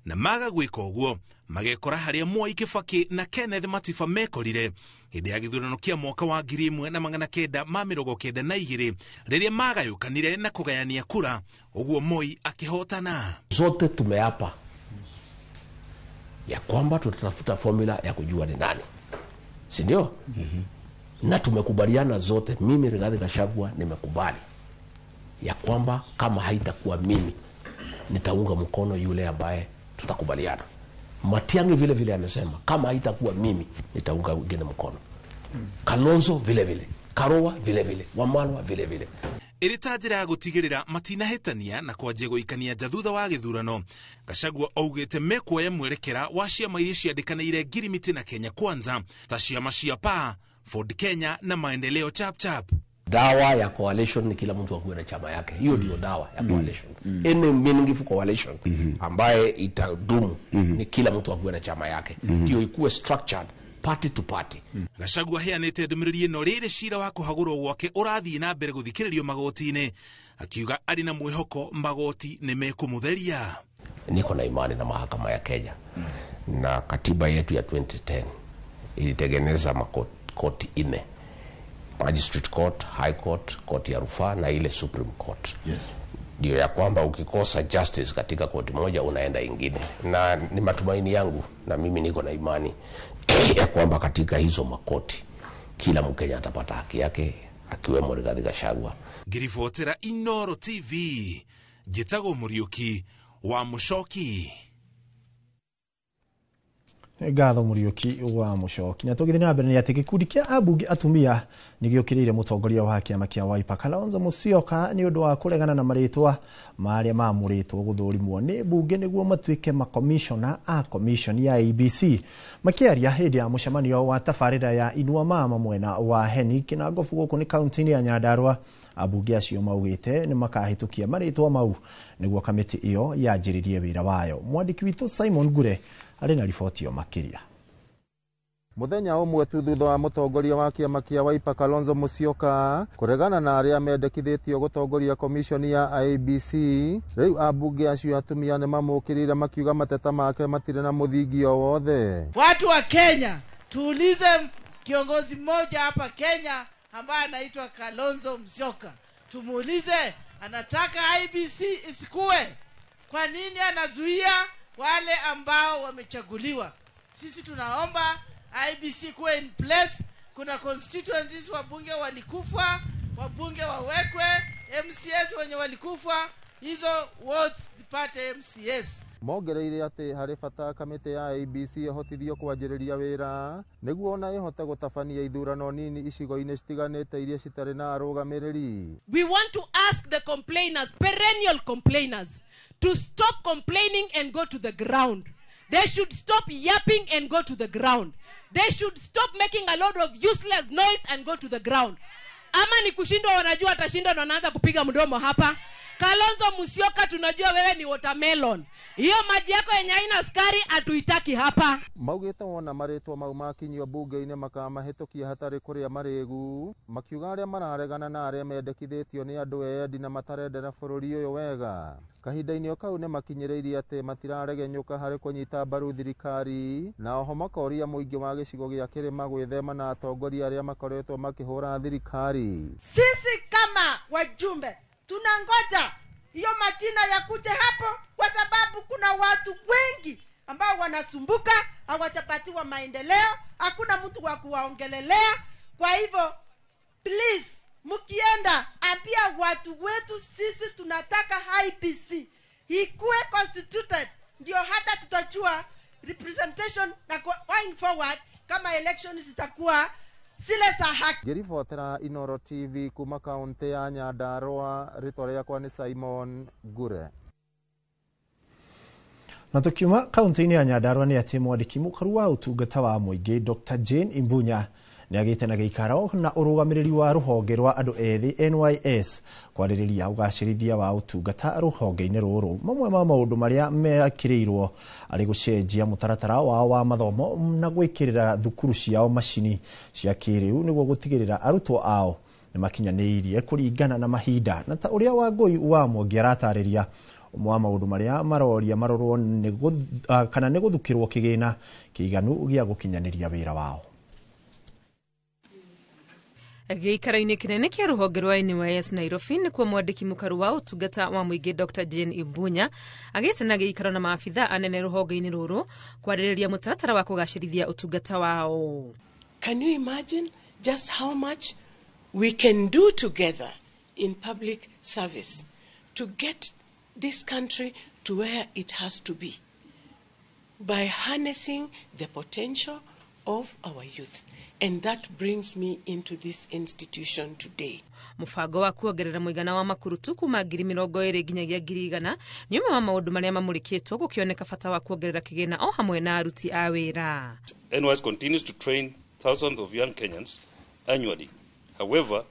na maga gwĩka ũguo magekora harĩa Mwai Kibaki na Kenneth Matiba mekorire hĩndĩ ya gĩthurano kĩa mwaka wa 1992 rĩrĩa magayũkanire na kũgayania kura, ũguo Moi akĩhotana. Zote tumeapa ya kwamba tutatafuta formula ya kujua ni nani, si ndio? Na tumekubaliana zote, mimi Rigathi Gachagua nimekubali ya kwamba kama haitakuwa mimi nitaunga mkono yule ambaye tutakubaliana. Matiang'i vile vile amesema kama haitakuwa mimi nitaunga wengine mkono. Kalonzo vile vile, Karua vile vile, Wamalwa vile vile. Ĩrĩ ta njĩra ya gũtigĩrĩra matinahĩtania na kwanjia gũikania nja thutha wa gĩthurano, Gachagua augĩte mekuoya mwerekera wa ciama iria ciandĩkanĩire ngirimiti na Kenya Kwanza ta ciama cia PAA, Ford Kenya na Maendeleo Chapchap. Dawa ya coalition ni kila mtu akuwe na chama yake. Hiyo ndio dawa ya coalition. Any meaningful coalition ambaye itadumu ni kila mtu akuwe na chama yake. Ndio ikuwe structured party to party. Gachagua aheanĩte ndũmĩrĩri ĩno rĩrĩ cira wa kũhagũrwo gwake ũrathiĩ na mbere gũthikĩrĩrio magoti-inĩ, Akiuga arĩ na mwĩhoko magoti nĩ mekũmũtheria. Niko na imani na mahakama ya Kenya na katiba yetu ya 2010 ilitengeneza makoti 4: Magistrate Court, High Court, koti ya rufaa na ile Supreme Court. Yes. Ndio ya kwamba ukikosa justice katika koti moja unaenda ingine, na ni matumaini yangu na mimi niko na imani ya kwamba katika hizo makoti kila Mkenya atapata haki yake, akiwemo Rigathi Gachagua. Ngiribotera Inooro TV, njĩtagwo Mũriũki wa Mũcoki. Ngatho Mũriũki wa Mũcoki. Na tũgĩthiĩ na mbere nĩ atĩ gĩkundi kĩa ambunge atumia nĩ gĩũkĩrĩire mũtongoria wa kĩama kĩa Wiper Kalonzo Musyoka nĩ ũndũ wa kũregana na marĩtwa marĩa maamũrĩtwo gũthũrimwo nĩ mbunge nĩguo matuĩke makomishona a commission ya IEBC. Makĩaria hĩndĩ ya mũcemanio wa tabarĩra ya Inua Mama mwena wa Heni Kĩnangobu gũkũ nĩ kaunti-inĩ ya Nyandarua, ambunge acio maugĩte nĩ makahĩtũkia marĩtwa mau nĩguo kamĩtĩ ĩyo yanjĩrĩrie wĩra wayo. Mwandĩki witũ Simon Ngure arĩ na riboti ĩyo makĩria. Muthenya ũmwe tu thutha wa mũtongoria wa kĩama kĩa Wiper Kalonzo Musyoka kũregana na arĩa mendekithĩtio gũtongoria komishoni ya IEBC, rĩu ambunge acio atumia nĩ mamũkĩrĩire makiuga mateta make matirĩ na mũthingi o wothe. Watu wa Kenya, tuulize kiongozi mmoja hapa Kenya ambaye anaitwa Kalonzo Musyoka, tumuulize anataka IEBC isikue. Kwa nini anazuia wale ambao wamechaguliwa? Sisi tunaomba IEBC kuwe in place. Kuna constituencies wabunge walikufa, wabunge wawekwe, MCS wenye walikufa, hizo wards zipate MCS. Mongereire atĩ harĩ bata kamĩtĩ ya IEBC ĩhotithio kwanjĩrĩria wĩra nĩguo ona ĩhote gũtabania ithurano nini icigo-inĩ citiganĩte iria citarĩ na arũgamĩrĩri. We want to ask the complainers, perennial complainers, to stop complaining and go to the ground. They should stop yapping and go to the ground. They should stop making a lot of useless noise and go to the ground. Ama ni kushindwa, wanajua atashindwa na wanaanza kupiga mdomo hapa. Kalonzo Musyoka, tunajua wewe ni watermelon. Hiyo maji yako yenye haina sukari hatuitaki hapa. Maugĩte wona marĩtwa mau makinyio mbunge-inĩ makamahĩtũkia hatarĩ kũrĩa marĩgu, makiuga arĩa mararegana na arĩa mendekithĩtio nĩ andũ endi na matarendera bũrũri ũyũ wega. Kahinda-inĩ o kau nĩ makinyĩrĩirie atĩ matiraregenyũka harĩ kũnyita mbaru thirikari, na oho makoria mũingĩ wa gĩcigo gĩa kĩrĩma gwĩthema na atongoria arĩa makoretwo makĩhũra thirikari. Sisi kama wajumbe tunangoja hiyo majina yakuje hapo, kwa sababu kuna watu wengi ambao wanasumbuka, hawajapatiwa maendeleo, hakuna mtu wa kuwaongelelea. Kwa hivyo please, mkienda ambia watu wetu sisi tunataka IEBC ikuwe constituted, ndio hata tutajua representation na going forward kama elections zitakuwa zile za haki. Ngĩribotera Inooro TV kuma kaunti ya Nyandarua, rĩtwa rĩakwa nĩ Simon Ngure. Na tukiuma kaunti-inĩ ya Nyandarua nĩ atĩ mwandĩki mũkaru wa ũtungata wa mũingĩ Dr. Jane Imbunya nĩ agĩte na gĩikaro na ũrũgamĩrĩri wa rũhonge rwa andũ ethĩ NYS kwarĩrĩria ũgacĩrithia wa ũtungata rũhonge-inĩ rũrũ. Mamwe ma maũndũ marĩa mekĩrĩirwo arĩ gũcenjia mũtaratara wao wa mathomo na gwĩkĩrĩra thukuru ciao macini cia kĩrĩu nĩguo gũtigĩrĩra arutwo ao nĩ makinyanĩirie kũringana na mahinda. Na ta ũrĩa Wangũi wa Mwangi aratarĩria, ũmwe wa maũndũ marĩa maroria marorwo kana nĩ gũthukĩrwo kĩgĩna kĩiganu gĩa gũkinyanĩria wĩra wao. Gĩikaro-inĩ kĩnene kĩa rũhonge rwa NYS Nairobi nĩkuo mwandĩki mũkaru wa ũtungata wa mũingĩ Dr. Jane Imbunya agĩte na gĩikaro na maabitha anene rũhonge-inĩ rũrũ kwarĩrĩria mũtaratara wa kũgacĩrithia ũtungata wao. Can you imagine just how much we can do together in public service to get this country to where it has to be by harnessing the potential of our youth? And that brings me into this institution today. Mũbango wa kuongerera mũigana wa makurutu kuma 20,000 nginyagia 100,000 nĩ ũmwe wa maũndũ marĩa mamũrĩkĩtwo gũkĩoneka bata wa kuongerera kĩgĩna o hamwe na aruti a wĩra. NYS continues to train thousands of young Kenyans annually. However,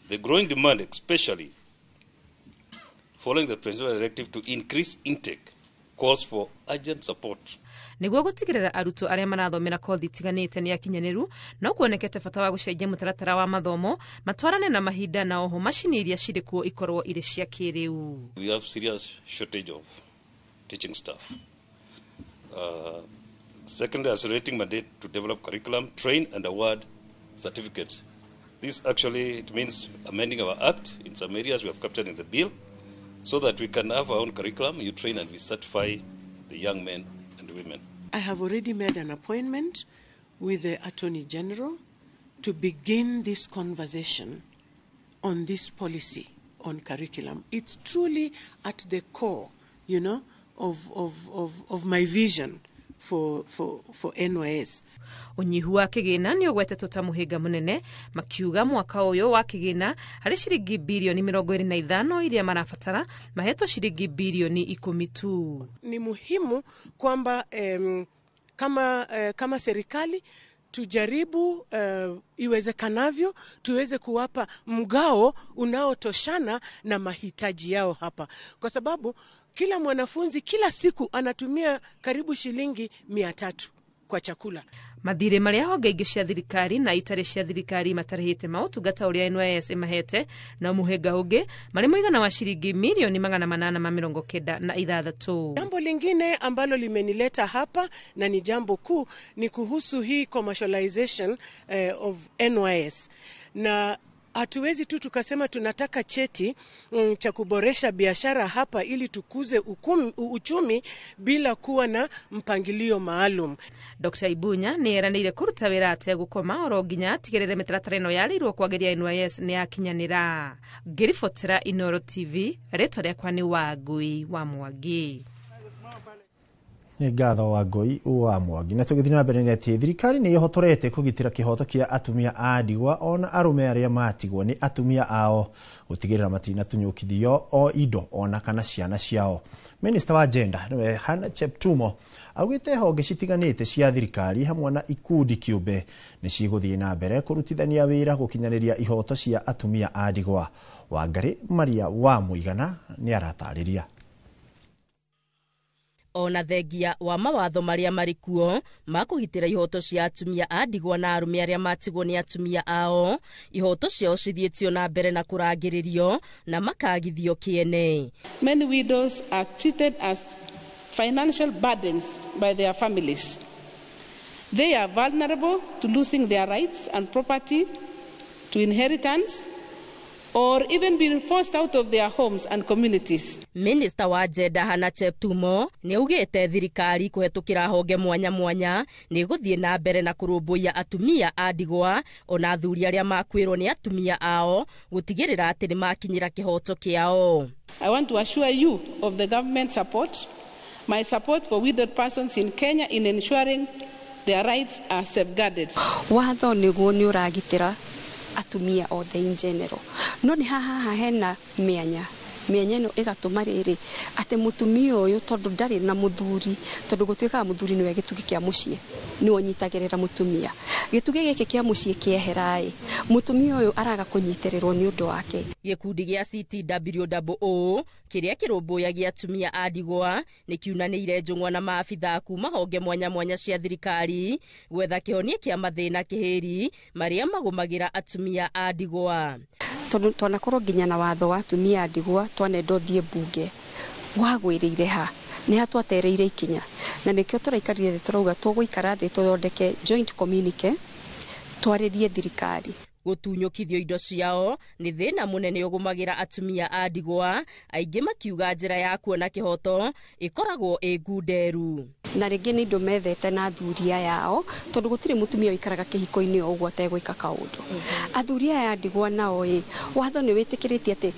the growing demand, especially following the presidential directive to increase intake, calls for urgent support. Nĩguo gũtigĩrĩra arutwo arĩa marathomera kothi itiganĩte nĩ akinyanĩru, no kuonekete bata wa gũcenjia mũtaratara wa mathomo matwarane na mahinda, na oho macini iria cirĩ kuo ikorwo irĩ cia kĩrĩu. We have serious shortage of teaching staff. Secondly, accelerating mandate to develop curriculum, train and award certificates. This actually, it means amending our act in some areas we have captured in the bill, so that we can have our own curriculum, you train and we certify the young men and women. I have already made an appointment with the Attorney General to begin this conversation on this policy on curriculum. It's truly at the core, you know, of my vision for NYS. Unyihu wa kĩgĩna nĩ ũgwetetwo ta mũhĩnga mũnene, makiuga mwaka ũyũ wa kĩgĩna harĩ ciringi bilioni 25 iria marabatara mahetwo ciringi bilioni 10 tu. Ni muhimu kwamba kama serikali tujaribu iwezekanavyo tuweze kuwapa mgao unaotoshana na mahitaji yao hapa, kwa sababu kila mwanafunzi kila siku anatumia karibu shilingi 300 kwa chakula. Mathirĩ marĩa honge ingĩ cia thirikari na itarĩ cia thirikari matarĩhĩte maũtungata ũrĩa NYS ĩmahete na mũhĩnga ũngĩ marĩ mũigana wa ciringi milioni 896. Jambo lingine ambalo limenileta hapa na ni jambo kuu ni kuhusu hii commercialization of NYS. Na hatuwezi tu tukasema tunataka cheti cha kuboresha biashara hapa ili tukuze uchumi bila kuwa na mpangilio maalum. Dr. Ibunya nĩ eranĩire kũruta wĩra ategũkoma oro nginya atigĩrĩre mĩtaratara ĩno yarĩirwo kwagĩria NYS nĩ yakinyanĩra. Ngĩribotera Inooro TV, rĩtwa rĩakwa nĩ Wangui wa Mwangi. Nĩ ngatho Wangui wa Mwangi. Na tũgĩthiĩ na mbere nĩ atĩ thirikari nĩ ĩhotorete kũgitĩra kĩhoto kĩa atumia a ndigwa ona arũme arĩa matigwo nĩ atumia ao gũtigĩrĩra matinatunyũkithio o indo ona kana ciana ciao. Minister wa Gender nĩwe Hannah Cheptumo augĩte honge citiganĩte cia thirikari hamwe na ikundi kĩũmbe nĩ cigũthiĩ na mbere kũrutithania wĩra gũkinyanĩria ihoto cia atumia a ndigwa. Wangari Maria wa Mũigana nĩ aratarĩria. Ona thengia wa mawatho maria marĩ kuo ma kũgitĩra ihoto cia atumia a ndigwa na arũme arĩa matigwo nĩ atumia ao, ihoto ciao cithiĩtio na mbere na kũrangĩrĩrio na makagithio kĩene. Many widows are treated as financial burdens by their families. They are vulnerable to losing their rights and property, to inheritance, or even being forced out of their homes and communities. Minister wa Gender Hannah Cheptumo nĩ augĩte thirikari kũhetũkĩra honge mwanya mwanya nĩ gũthiĩ na mbere na kũrũmbũiya atumia a ndigwa ona athuri arĩa makuĩrwo nĩ atumia ao gũtigĩrĩra atĩ nĩ makinyĩra kĩhoto kĩao. I want to assure you of the government support, my support for widowed persons in Kenya in ensuring their rights are safeguarded. Watho nĩguo nĩ ũragitĩra atumia othe in general, no nĩ haha hena mĩanya ĩno ĩgatũma rĩrĩ atĩ mũtumia ũyũ tondũ ndarĩ na mũthuri, tondũ gũtuĩkaga mũthuri nĩwe gĩtugĩ kĩa mũciĩ, nĩwe ũnyitagĩrĩra mũtumia. Gĩtugĩ gĩkĩ kĩa mũciĩ kĩehera-ĩ, mũtumia ũyũ araga kũnyitĩrĩrwo nĩ ũndũ wake. Gĩkundi gĩa CTWO kĩrĩa kĩrũmbũyagia atumia a ndigwa nĩ kiunanĩire njũng'wa na maabithaa kuma honge mwanya mwanya cia thirikari gwetha kĩhonia kĩa mathĩna kĩhĩri marĩa magũmagĩra atumia a ndigwa. Tondũ twanakorwo nginya na watho wa atumia a ndigwa twanenda ũthiĩ mbunge wagwĩrĩire ha nĩ ha twatereire ikinya, na nĩkĩo tũraikarire thĩ tũrauga tũgũikara thĩ tũthondeke joint communique twarĩrie thirikari. Gũtunyũkithio indo ciao nĩ thĩna mũnene ũgũmagĩra atumia a ndigwa, aingĩ makiuga njĩra ya kuona kĩhoto ĩkoragwo ĩ ngunderu. Na rĩngĩ nĩ indo methete na athuri aya ao, tondũ gũtirĩ mũtumia ũikaraga kĩhiko-inĩ o ũguo ategwĩka kaũndũ. Athuri aya a ndigwa nao ĩ, watho nĩ wĩtĩkĩrĩtie atĩ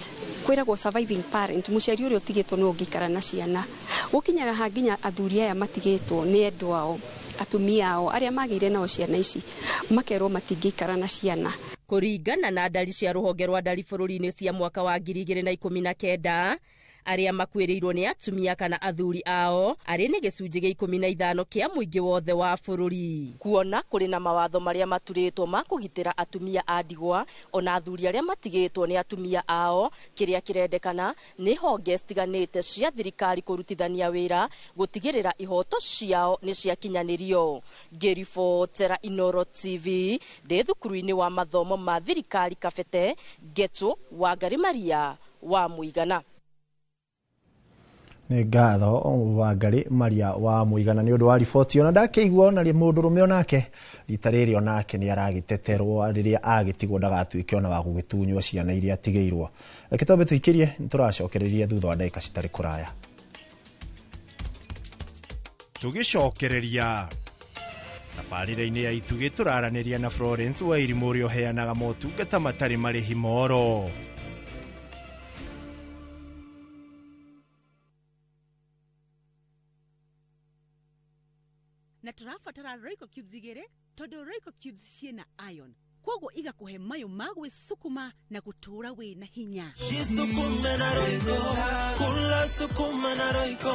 kwĩragwo surviving parent, mũciari ũrĩa ũtigĩtwo nĩwe ũngĩikara na ciana. Gũkinyaga ha nginya athuri aya matigĩtwo nĩ endwa ao, atumia ao arĩa magĩire nao ciana ici, makerwo matingĩikara na ciana. Kũringana na ndari cia rũhonge rwa ndari bũrũri-inĩ cia mwaka wa 2019, Arĩa makuĩrĩirwo nĩ atumia kana athuri ao arĩ nĩ gĩcunjĩ gĩa 15 kĩa mũingĩ wothe wa bũrũri. Kuona kũrĩ na mawatho marĩa maturĩtwo ma kũgitĩra atumia a ndigwa ona athuri arĩa matigĩtwo nĩ atumia ao, kĩrĩa kĩrendekana nĩ honge citiganĩte cia thirikari kũrutithania wĩra gũtigĩrĩra ihoto ciao nĩ ciakinyanĩrio. Ngĩribotera Inooro TV ndĩ thukuru-inĩ wa mathomo ma thirikari Kabete, Ngeto Wangari Maria wa Mũigana. Nĩ ngatho Wangari Maria wa Mũigana nĩ ũndũ wa riboti. Ona ndakĩigua ona mũndũrũme onake rita rĩrĩ onake nĩ aragĩteterwo rĩrĩa agĩtigwo ndagatuĩke ona wa gũgĩtunywo ciana iria atigĩirwo. Reke twambe tũikĩrie, nĩtũracokereria thutha wa ndagĩka citarĩ kũraya. Tũgĩcokereria tabarĩra-inĩ ya Itugĩ tũraranĩria na Florence Wairimu ũrĩa ũheanaga motungata matarĩ marĩhi moro. Na tũrabatara Royco cubes 2 tondũ Royco cubes ciĩna iron, koguo igakũhe mayũ ma gwĩcukuma na gũtũũra wĩna hinya. Jisukume na Royco, kula sukuma na Royco,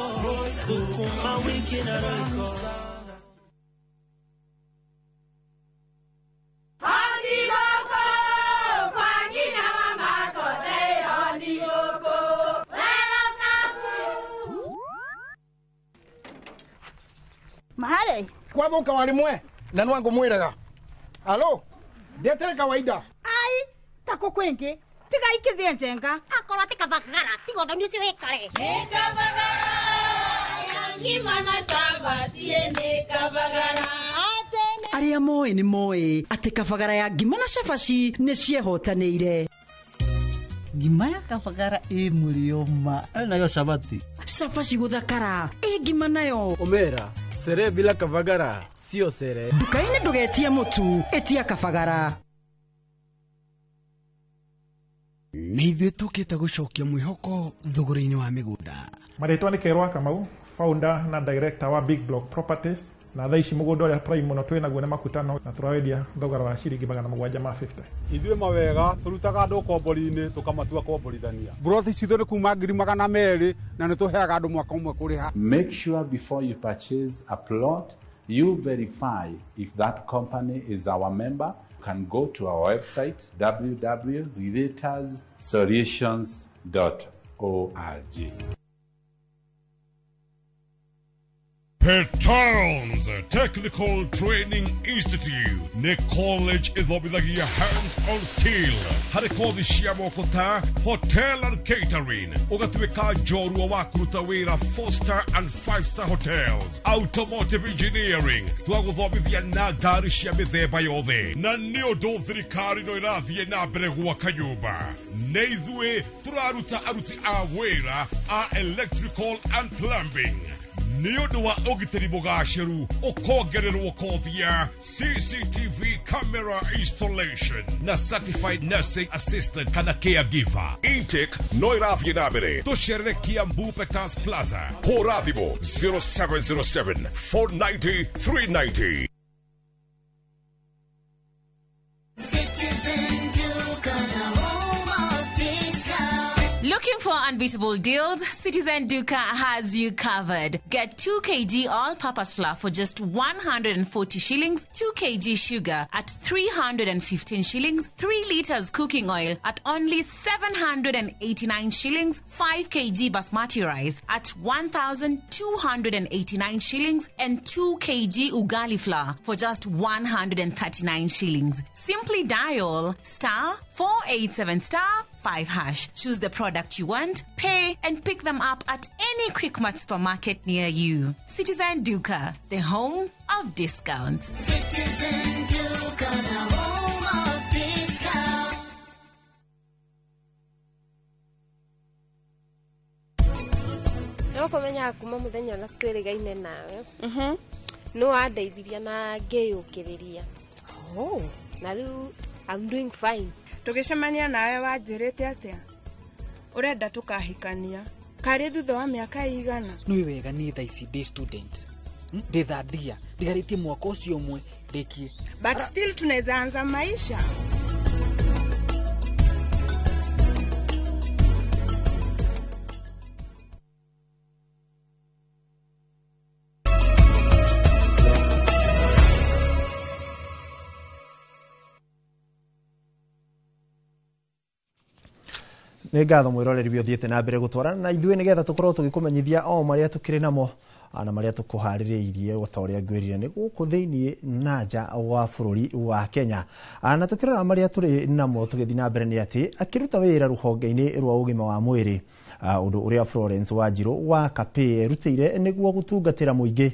sukuma wiki na Royco. Mahare kwathuka warimwe na nwangu mwiraga alo ndetere kawaida ai tako kwingi tiga ikithie njenga akorwo ti kabagara tiga uthoni ucio wikare ni kabagara ya ngima na cabaci ni kabagara. Arĩa moĩ nĩ moĩ atĩ kabagara ya ngima na cabaci nĩ ciehotanĩire. Ngima ya kabagara ĩ mũrĩo ma nayo cabaci cabaci gũthakara ĩ ngima nayo omera sere bila kabagara sio sere. Nduka-inĩ ndũgetie mũtu, ĩtia kabagara. Nĩ ithuĩ tũkĩte gũcokia mwĩhoko thogora-inĩ wa mĩgũnda. Marĩtwa nĩ Kerwa Kamau, founder na director wa Big Block Properties, na thaa ici mũgũnda ũrĩa prime mũno twĩ naguo nĩ Makutano na tũrawendia thogora wa ciringi 750. Ithuĩ mawega tũrutaga andũ kombori-inĩ tũkamatua komborithania. Mburoti citũ nĩ kuma 200,000 na nĩ tũheaga andũ mwaka ũmwe kũrĩha. Make sure before you purchase a plot you verify if that company is our member. You can go to our website www.realtorssolutions.org. Petals Technical Training Institute nĩ college ĩthomithagia hands-on skill harĩ kothi cia moko ta hotel and catering, ũgatuĩka njorua wa kũruta wĩra 4-star and 5-star hotels, automotive engineering twagũthomithia na ngari cia mĩthemba yothe, na nĩ ũndũ thirikari no ĩrathiĩ na mbere gwaka nyũmba. Nĩ ithuĩ tũraruta aruti a wĩra a electrical and plumbing. Nĩ ũndũ wa ũgitĩri mũgacĩru ũkongererwo kothi ya CCTV camera installation na certified nursing assistant kana caregiver. Intake no ĩrathiĩ na mbere. Tũcerere Kiambu Petals Plaza. Hũra thimũ 0707 490 390. Looking for unbeatable deals? Citizen Duka has you covered. Get 2 kg all-purpose flour for just 140 shillings, 2 kg sugar at 315 shillings, 3 liters cooking oil at only 789 shillings, 5 kg basmati rice at 1,289 shillings, and 2 kg ugali flour for just 139 shillings. Simply dial *487*5#. Choose the product you want, pay, and pick them up at any Quickmart supermarket near you. Citizen Duka, the home of discounts. Citizen Duka, the home of discounts. No kũmenya kuma mũthenya ũrĩa twĩrĩgaine nawe nĩ wandeithirie na ngĩyũkĩrĩria. Na rĩu I'm doing fine. Tũgĩcemania nawe wanjĩrĩte atĩa? Ũrenda tũkahikania karĩ thutha wa mĩaka ĩigana? Nĩ wega niĩ thaa ici ndĩ student, ndĩ third year, ndigarĩtie mwaka ũcio ũmwe ndĩkie. But still tunaweza anza maisha. Nĩ ngatho mwĩroreri ũrĩa ũthiĩte na mbere gũtwarana na ithuĩ nĩgetha tũkorwo tũgĩkũmenyithia o marĩa tũkĩrĩ namo na marĩa tũkũharĩrĩirie o ta ũrĩa ngwĩrire nĩ gũkũ thĩiniĩ na nja wa bũrũri wa Kenya. Na tũkĩrora marĩa tũrĩ namo tũgĩthiĩ na mbere nĩ atĩ akĩruta wĩra rũhonge-inĩ rwa ũgima wa mwĩrĩ, ũndũ ũrĩa Florence Wanjiru wa Kapĩ erutĩire nĩguo gũtungatĩra mũingĩ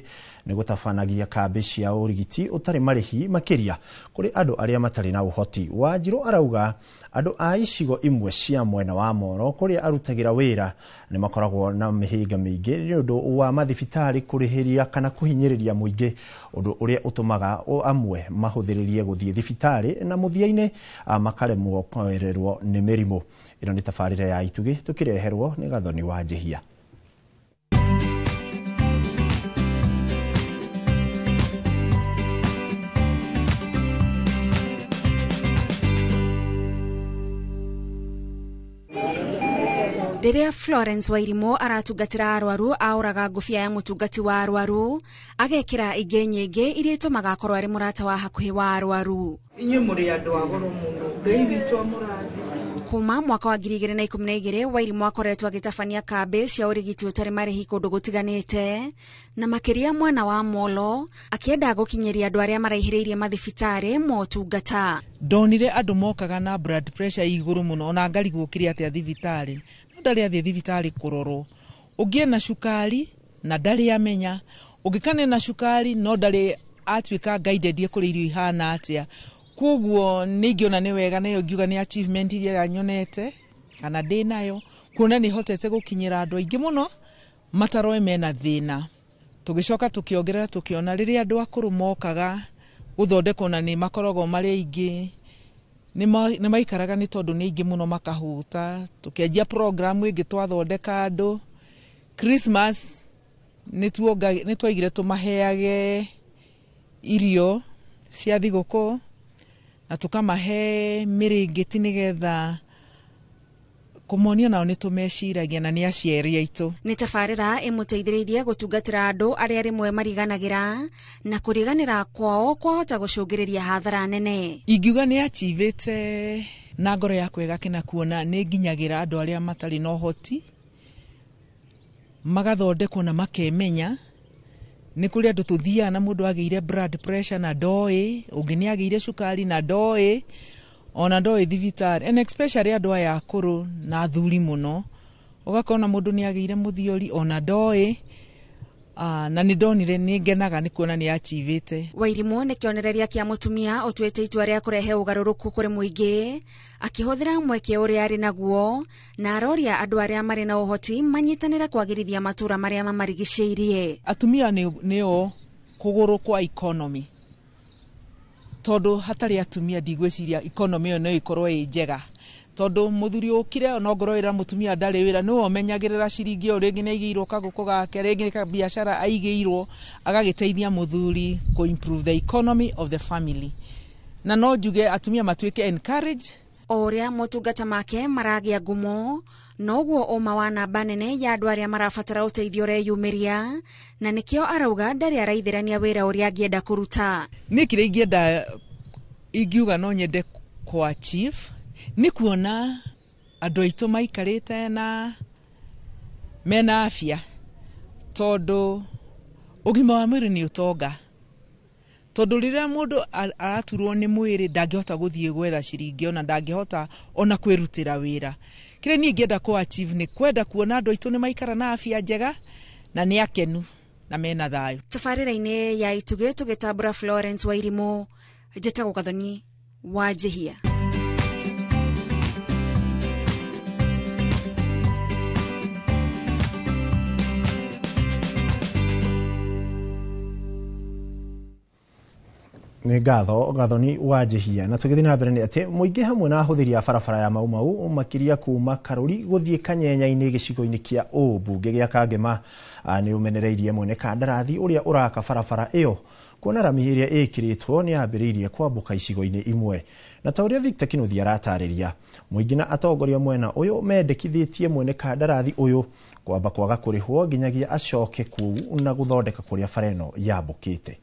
nĩ gũtabanagia kambĩ cia ũrigiti ũtarĩ marĩhi makĩria kũrĩ andũ arĩa matarĩ na ũhoti. Wanjiru arauga andũ a icigo imwe cia mwena wa Moro kũrĩa arutagĩra wĩra nĩ makoragwo na mĩhĩnga mĩingĩ nĩ ũndũ wa mathibitarĩ kũrĩhĩria kana kũhinyĩrĩria mũingĩ, ũndũ ũrĩa ũtũmaga amwe mahũthĩrĩrie gũthiĩ thibitarĩ na mũthia-inĩ makaremwo kwererwo nĩ mĩrimũ. Ĩno nĩ tabarĩra ya Itugĩ tũkĩreherwo nĩ Gathoni wa Njĩhia. Rĩrĩa Florence Wairimu aratungatĩra arwaru aũraga ngũbia ya mũtungati wa arwaru agekĩra ingĩ nyingĩ iria itũmaga akorwo arĩ mũrata wa hakuhĩ wa arwaru. Inyuĩ mũrĩ andũ a goro mũno, Ngai witũ amũrathime. Kuma mwaka wa 2012 Wairimu akoretwo agĩtabania kambĩ cia ũrigiti ũtarĩ marĩhi kũndũ gũtiganĩte na makĩria mwena wa Molo, akĩenda gũkinyĩria andũ arĩa maraihĩrĩirie mathibitarĩ motungata. Ndonire andũ mokaga na blood pressure igũrũ mũno ona ngarigwo kĩrĩa atĩa thibitarĩ, no ndarĩ athiĩ thibitarĩ kũrorwo. Ũngĩ ena cukari na ndarĩ amenya, ũngĩ kana ena cukari no ndarĩ atuĩka guided kũrĩa irio ihana atĩa. Koguo nĩ ingĩona nĩ wega na ĩyo ngiuga nĩ achievement iria nyonete kana ndĩ nayo, kuona nĩ hotete gũkinyĩra andũ aingĩ mũno mataroĩ mena thĩna. Tũgĩcoka tũkĩongerera tũkĩona rĩrĩa andũ akũrũ mokaga gũthondekwo na nĩ makoragwo marĩ aingĩ, nĩ maikaraga nĩ tondũ nĩ aingĩ mũno makahũta. Tũkĩanjia program ĩngĩ twathondeka andũ Christmas, nĩ twaigire tũmaheage irio cia thigũkũ na tũkamahe mĩrĩngĩti nĩgetha kũmonia nao nĩ tũmeciragia na nĩ aciari aitũ. Nĩ tabarĩra ĩmũteithĩrĩirie gũtungatĩra andũ arĩa rĩmwe mariganagĩra na kũriganĩra kwao kwahota gũcũngĩrĩria hathara nene. Ingiuga nĩ achievĩte na ngoro yakwa ĩgakena kuona nĩ nginyagĩra andũ arĩa matarĩ na ũhoti, magathondekwo na makemenya. Nĩ kũrĩ andũ tũthiaga na mũndũ agĩire blood pressure na ndoĩ, ũngĩ nĩ agĩire cukari na ndoĩ, ona ndoĩ thibitarĩ, and especially andũ aya akũrũ na athuri mũno, ũgakora mũndũ nĩ agĩire mũthiori ona ndoĩ. Na nĩ ndonire nĩ ngenaga nĩ kuona nĩ achievĩte. Wairimu nĩ kĩonereria kĩa mũtumia ũtuĩte itua rĩa kũrehe ũgarũrũku kũrĩ mũingĩ akĩhũthĩra mweke ũrĩa arĩ naguo na aroria andũ arĩa marĩ na ũhoti manyitanĩre kwagĩrithia matũũra marĩa mamarigicĩirie. Atumia nĩo kũgũrũ kwa economy, tondũ hatarĩ atumia ndigwĩciria economy ĩyo no ĩkorwo ĩ njega, tondũ mũthuri ũkire ona ongorwo wĩra mũtumia ndarĩ wĩra nĩwe ũmenyagĩrĩra ciringi ĩyo, rĩngĩ nĩ aigĩirwo kagũkũ gake, rĩngĩ nĩ biacara aigĩirwo, agagĩteithia mũthuri kũ improve the economy of the family. Na no njuge atumia matuĩke encourage. O ũrĩa motungata make maragĩa ngumo noguo ũma wa namba nene ya andũ arĩa marabatara ũteithio ũreyumĩria, na nĩkĩo arauga ndarĩ araithĩrania wĩra ũrĩa angĩenda kũruta. Niĩ kĩrĩa ingĩenda ingiuga no nyende kũ achieve nĩ kuona andũ aitũ maikarĩte na mena afya, tondũ ũgima wa mwĩrĩ nĩ ũtonga, tondũ rĩrĩa mũndũ araturwo nĩ mwĩrĩ ndangĩhota gũthiĩ gwetha ciringi ona ndangĩhota ona kwĩrutĩra wĩra. Kĩrĩa niĩ ingĩenda kũ achieve nĩ kwenda kuona andũ aitũ nĩ maikara na afya njega na nĩ akenu na mena thayũ. Tabarĩra-inĩ ya Itugĩ tũgĩtambũra Florence Wairimu, njĩtagwo Gathoni wa Njĩhia. Nĩ ngatho Gathoni wa Njĩhia. Na tũgĩthiĩ na mbere nĩ atĩ mũingĩ hamwe na ahũthĩri a barabara ya Mau Mau makĩria kuma Karũri gũthiĩ Kanyenya-inĩ gĩcigo-inĩ kĩa ũmbunge gĩa Kangema nĩ ũmenereirie mwene kandarathi ũrĩa ũraka barabara ĩyo kuona rami ĩrĩa ĩkĩrĩtwo nĩ yambĩrĩirie kwambũka icigo-inĩ imwe. Na ta ũrĩa Victor Kinuthia aratarĩria, mũingĩ na atongoria mwena ũyũ mendekithĩtie mwene kandarathi ũyũ kwamba kwaga kũrĩhwo nginyagia acoke kũu na gũthondeka kũrĩa bara ĩno yambũkĩte.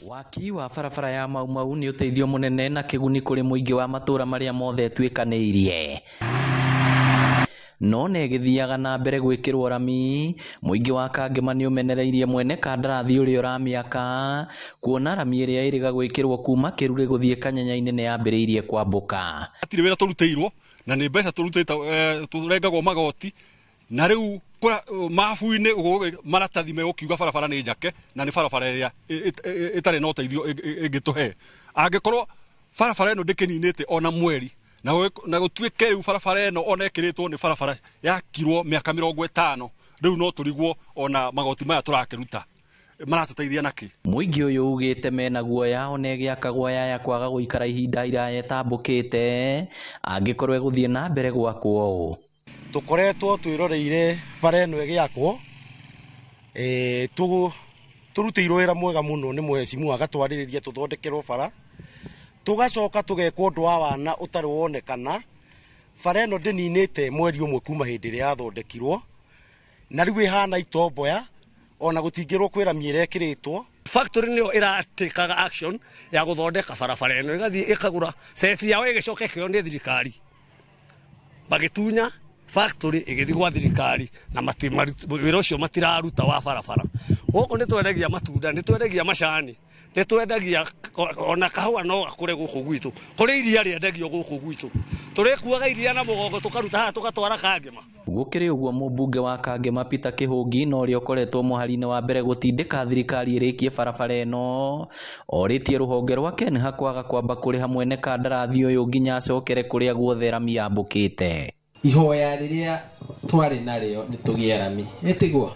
Waki wa barabara ya Mau Mau nĩ ũteithio mũnene na kĩguni kũrĩ mũingĩ wa matũũra marĩa mothe ĩtuĩkanĩirie. No na ĩgĩthiaga na mbere gwĩkĩrwo rami, mũingĩ wa Kangema nĩ ũmenereirie mwene kandarathi ũrĩa ũramĩaka, kuona rami ĩrĩa ĩrĩga gwĩkĩrwo kuma Kĩrurĩ gũthiĩ Kanyanya-inĩ nĩ yambĩrĩirie kwambũka. Hatirĩ wĩra tũrutĩirwo na nĩ mbeca tũrutĩte, tũrengagwo magoti na rĩu mabu-inĩ maratathi megũkiuga barabara nĩ njake na nĩ barabara ĩrĩa ĩtarĩ na ũteithio ĩngĩtũhe. Angĩkorwo barabara ĩno ndĩkĩninĩte ona mweri na gũtuĩke rĩu barabara ĩno ona ĩkĩrĩtwo nĩ barabara yakirwo mĩaka 50, rĩu no tũrigwo ona magoti maya tũrakĩruta maratũteithia nakĩ. Mũingĩ ũyũ ugĩte mena guoya ona ĩgĩakagwo yaya kwaga gũikara ihinda iraya ĩtambũkĩte angĩkorwo ĩgũthiĩ na mbere gwakwo ũũ. Tũkoretwo twĩroreire bara ĩno ĩgĩakwo, tũrutĩirwo wĩra mwega mũno nĩ mũhecimu agatwarĩrĩria tũthondekerwo bara, tũgacoka tũgekwo ũndũ wa wana ũtarĩ wonekana. Bara ĩno ndĩninĩte mweri ũmwe kuma hĩndĩ ĩrĩa yathondekirwo, na rĩu ĩhana itomboya ona gũtingĩrwo kwĩ rami ĩrekĩrĩtwo. Factory nĩyo ĩratĩkaga action ya gũthondeka barabara ĩno, ĩgathiĩ ĩkagũra ceci yao ĩgĩcoka ĩkĩoywo nĩ thirikari, magĩtunya factory ĩgĩthiĩ gwa thirikari na wĩra ũcio matiraruta wa barabara. Gũkũ nĩ twendagia matunda, nĩ twendagia macani, nĩ twendagia ona kahũa no gakũre gũkũ gwitũ, kũrĩ iria rĩendagio gũkũ gwitũ, tũrĩkuaga iria na mũgongo tũkaruta haha tũgatwara Kangema. Gũkĩrĩ ũguo mũmbunge wa Kangema Peter Kĩhũngi na ũrĩa ũkoretwo mũhari-inĩ wa mbere gũtindĩka thirikari ĩrĩkie barabara ĩno, orĩtie rũhonge rwa KENHA kwaga kwamba kũrĩha mwene kandarathi ũyũ nginya acokere kũrĩa guothe rami yambũkĩte. Ihoya rĩrĩa twarĩ narĩo nĩ tũgĩe rami, ĩtiguo,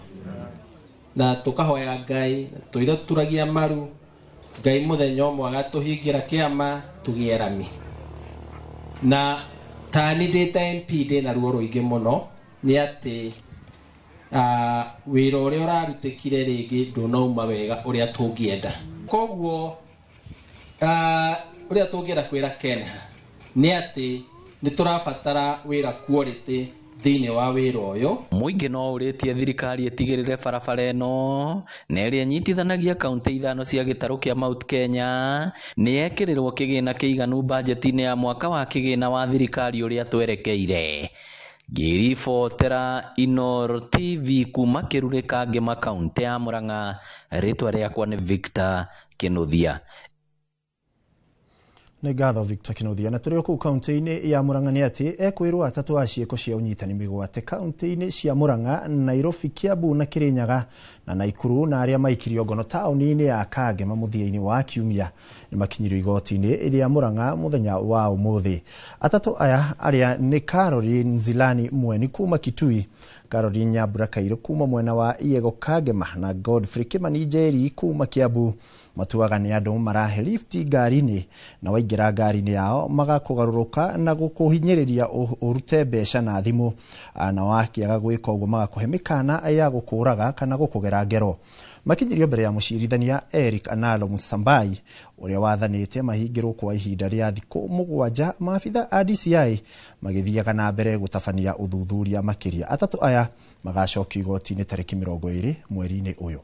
na tũkahoya Ngai, tũira tũragia maru Ngai mũthenya ũmwe agatũhingĩra kĩama tũgĩe rami. Na tani ndĩ ta MP ndĩ na ruo rũingĩ mũno nĩ atĩ wĩra ũrĩa ũrarutĩkire rĩngĩ ndũnauma wega ũrĩa tũngĩenda. Koguo ũrĩa tũngĩenda kwĩra KENHA nĩ atĩ nĩ tũrabatara wĩra quality thĩinĩ wa wĩra ũyũ. Mũingĩ no ũrĩtie thirikari ĩtigĩrĩre barabara ĩno na ĩrĩa ĩnyitithanagia kaunti 5 cia gĩtarũ kĩa Mount Kenya nĩ yekĩrĩrwo kĩgĩna kĩiganu bajeti-inĩ ya mwaka wa kĩgĩna wa thirikari ũrĩa twerekeire. Ngĩribotera Inooro TV kuma Kĩrurĩ Kangema kaunti ya Murang'a, rĩtwa rĩakwa nĩ Victor Kĩnuthia. Nĩ ngatho Victor Kĩnuthia. Na tũrĩ o kũu kaunti-inĩ ya Murang'a nĩ atĩ ekwĩrwo atatũ a ciĩko cia ũnyitani mĩgwate kaunti-inĩ cia Murang'a, Nairobi, Kiambu na Kĩrĩnyaga na Naikuru na arĩa maikirio ngono taũni-inĩ ya Kangema mũthia-inĩ wa kiumia nĩ makinyirio igoti-inĩ rĩa Murang'a mũthenya wa ũmũthĩ. Atatũ aya arĩa nĩ Caroline Nzilani Mweni kuma Kitui, Caroline Nyambura Kairũ kuma mwena wa Iego Kangema na Godfrey Kimani Njeri kuma Kiambu matuaga nĩ andũ marahe lifti ngari-inĩ na waingĩra ngari-inĩ yao magakũgarũrũka na gũkũhinyĩrĩria ũrute mbeca na thimũ, na wakĩaga gwĩka ũguo magakũhe mĩkana ya gũkũraga kana gũkũgera ngero. Makinyirio mbere ya mũcirithania Eric Analo Musambai ũrĩa wathanĩte mahingĩrwo kwa ihinda rĩa thikũ 7, maabitha a DCI magĩthiaga na mbere gũtabania ũthuthuria makĩria. Atatũ aya magacokio igoti-inĩ tarĩki 20 mweri-inĩ ũyũ.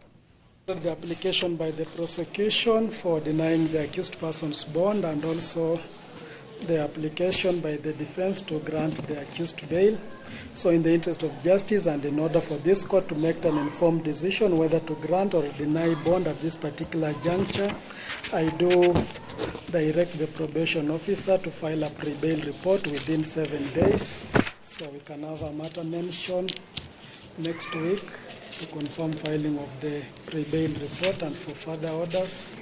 The application by the prosecution for denying the accused person's bond and also the application by the defense to grant the accused bail. So in the interest of justice and in order for this court to make an informed decision whether to grant or deny bond at this particular juncture, I do direct the probation officer to file a pre-bail report within 7 days, so we can have a matter mentioned next week to confirm filing of the pre-bail report and for further orders.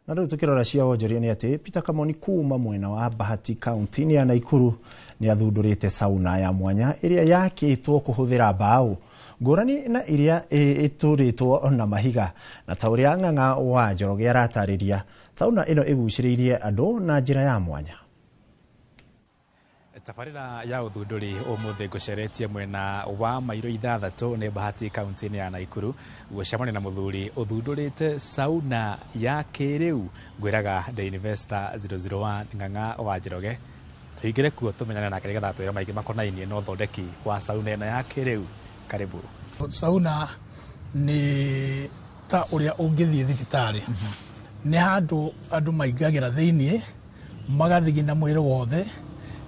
Na rĩu tũkĩrora cia wonjoria nĩ atĩ Peter Kamoni kuma mwena wa Bahati kaunti-inĩ ya Naikuru nĩ athundũrĩte sauna ya mwanya ĩrĩa yakĩtwo kũhũthĩra mbaũ ngũrani na iria ĩtũrĩtwo na mahiga. Na ta ũrĩa Ng'ang'a wa Njoroge aratarĩria, sauna ĩno ĩgucĩrĩirie andũ na njĩra ya mwanya. Tabarĩra ya ũthundũri ũmũthĩ ngũceretie mwena wa mairo 6 nĩ Bahati kaunti-inĩ ya Naikuru gũcemania na mũthuri ũthundũrĩte sauna ya kĩrĩu. Ngwĩraga The Investor 001 Ng'ang'a wa Njoroge, tũingĩre kuo tũmenyane nake nĩgetha twĩre maingĩ makonainie na ũthondeki wa sauna ĩno ya kĩrĩu. Karibu. Sauna ni ta ũrĩa ũngĩthiĩ thibitarĩ. Nĩ handũ andũ maingagĩra thĩiniĩ, magathigina mwĩrĩ wothe,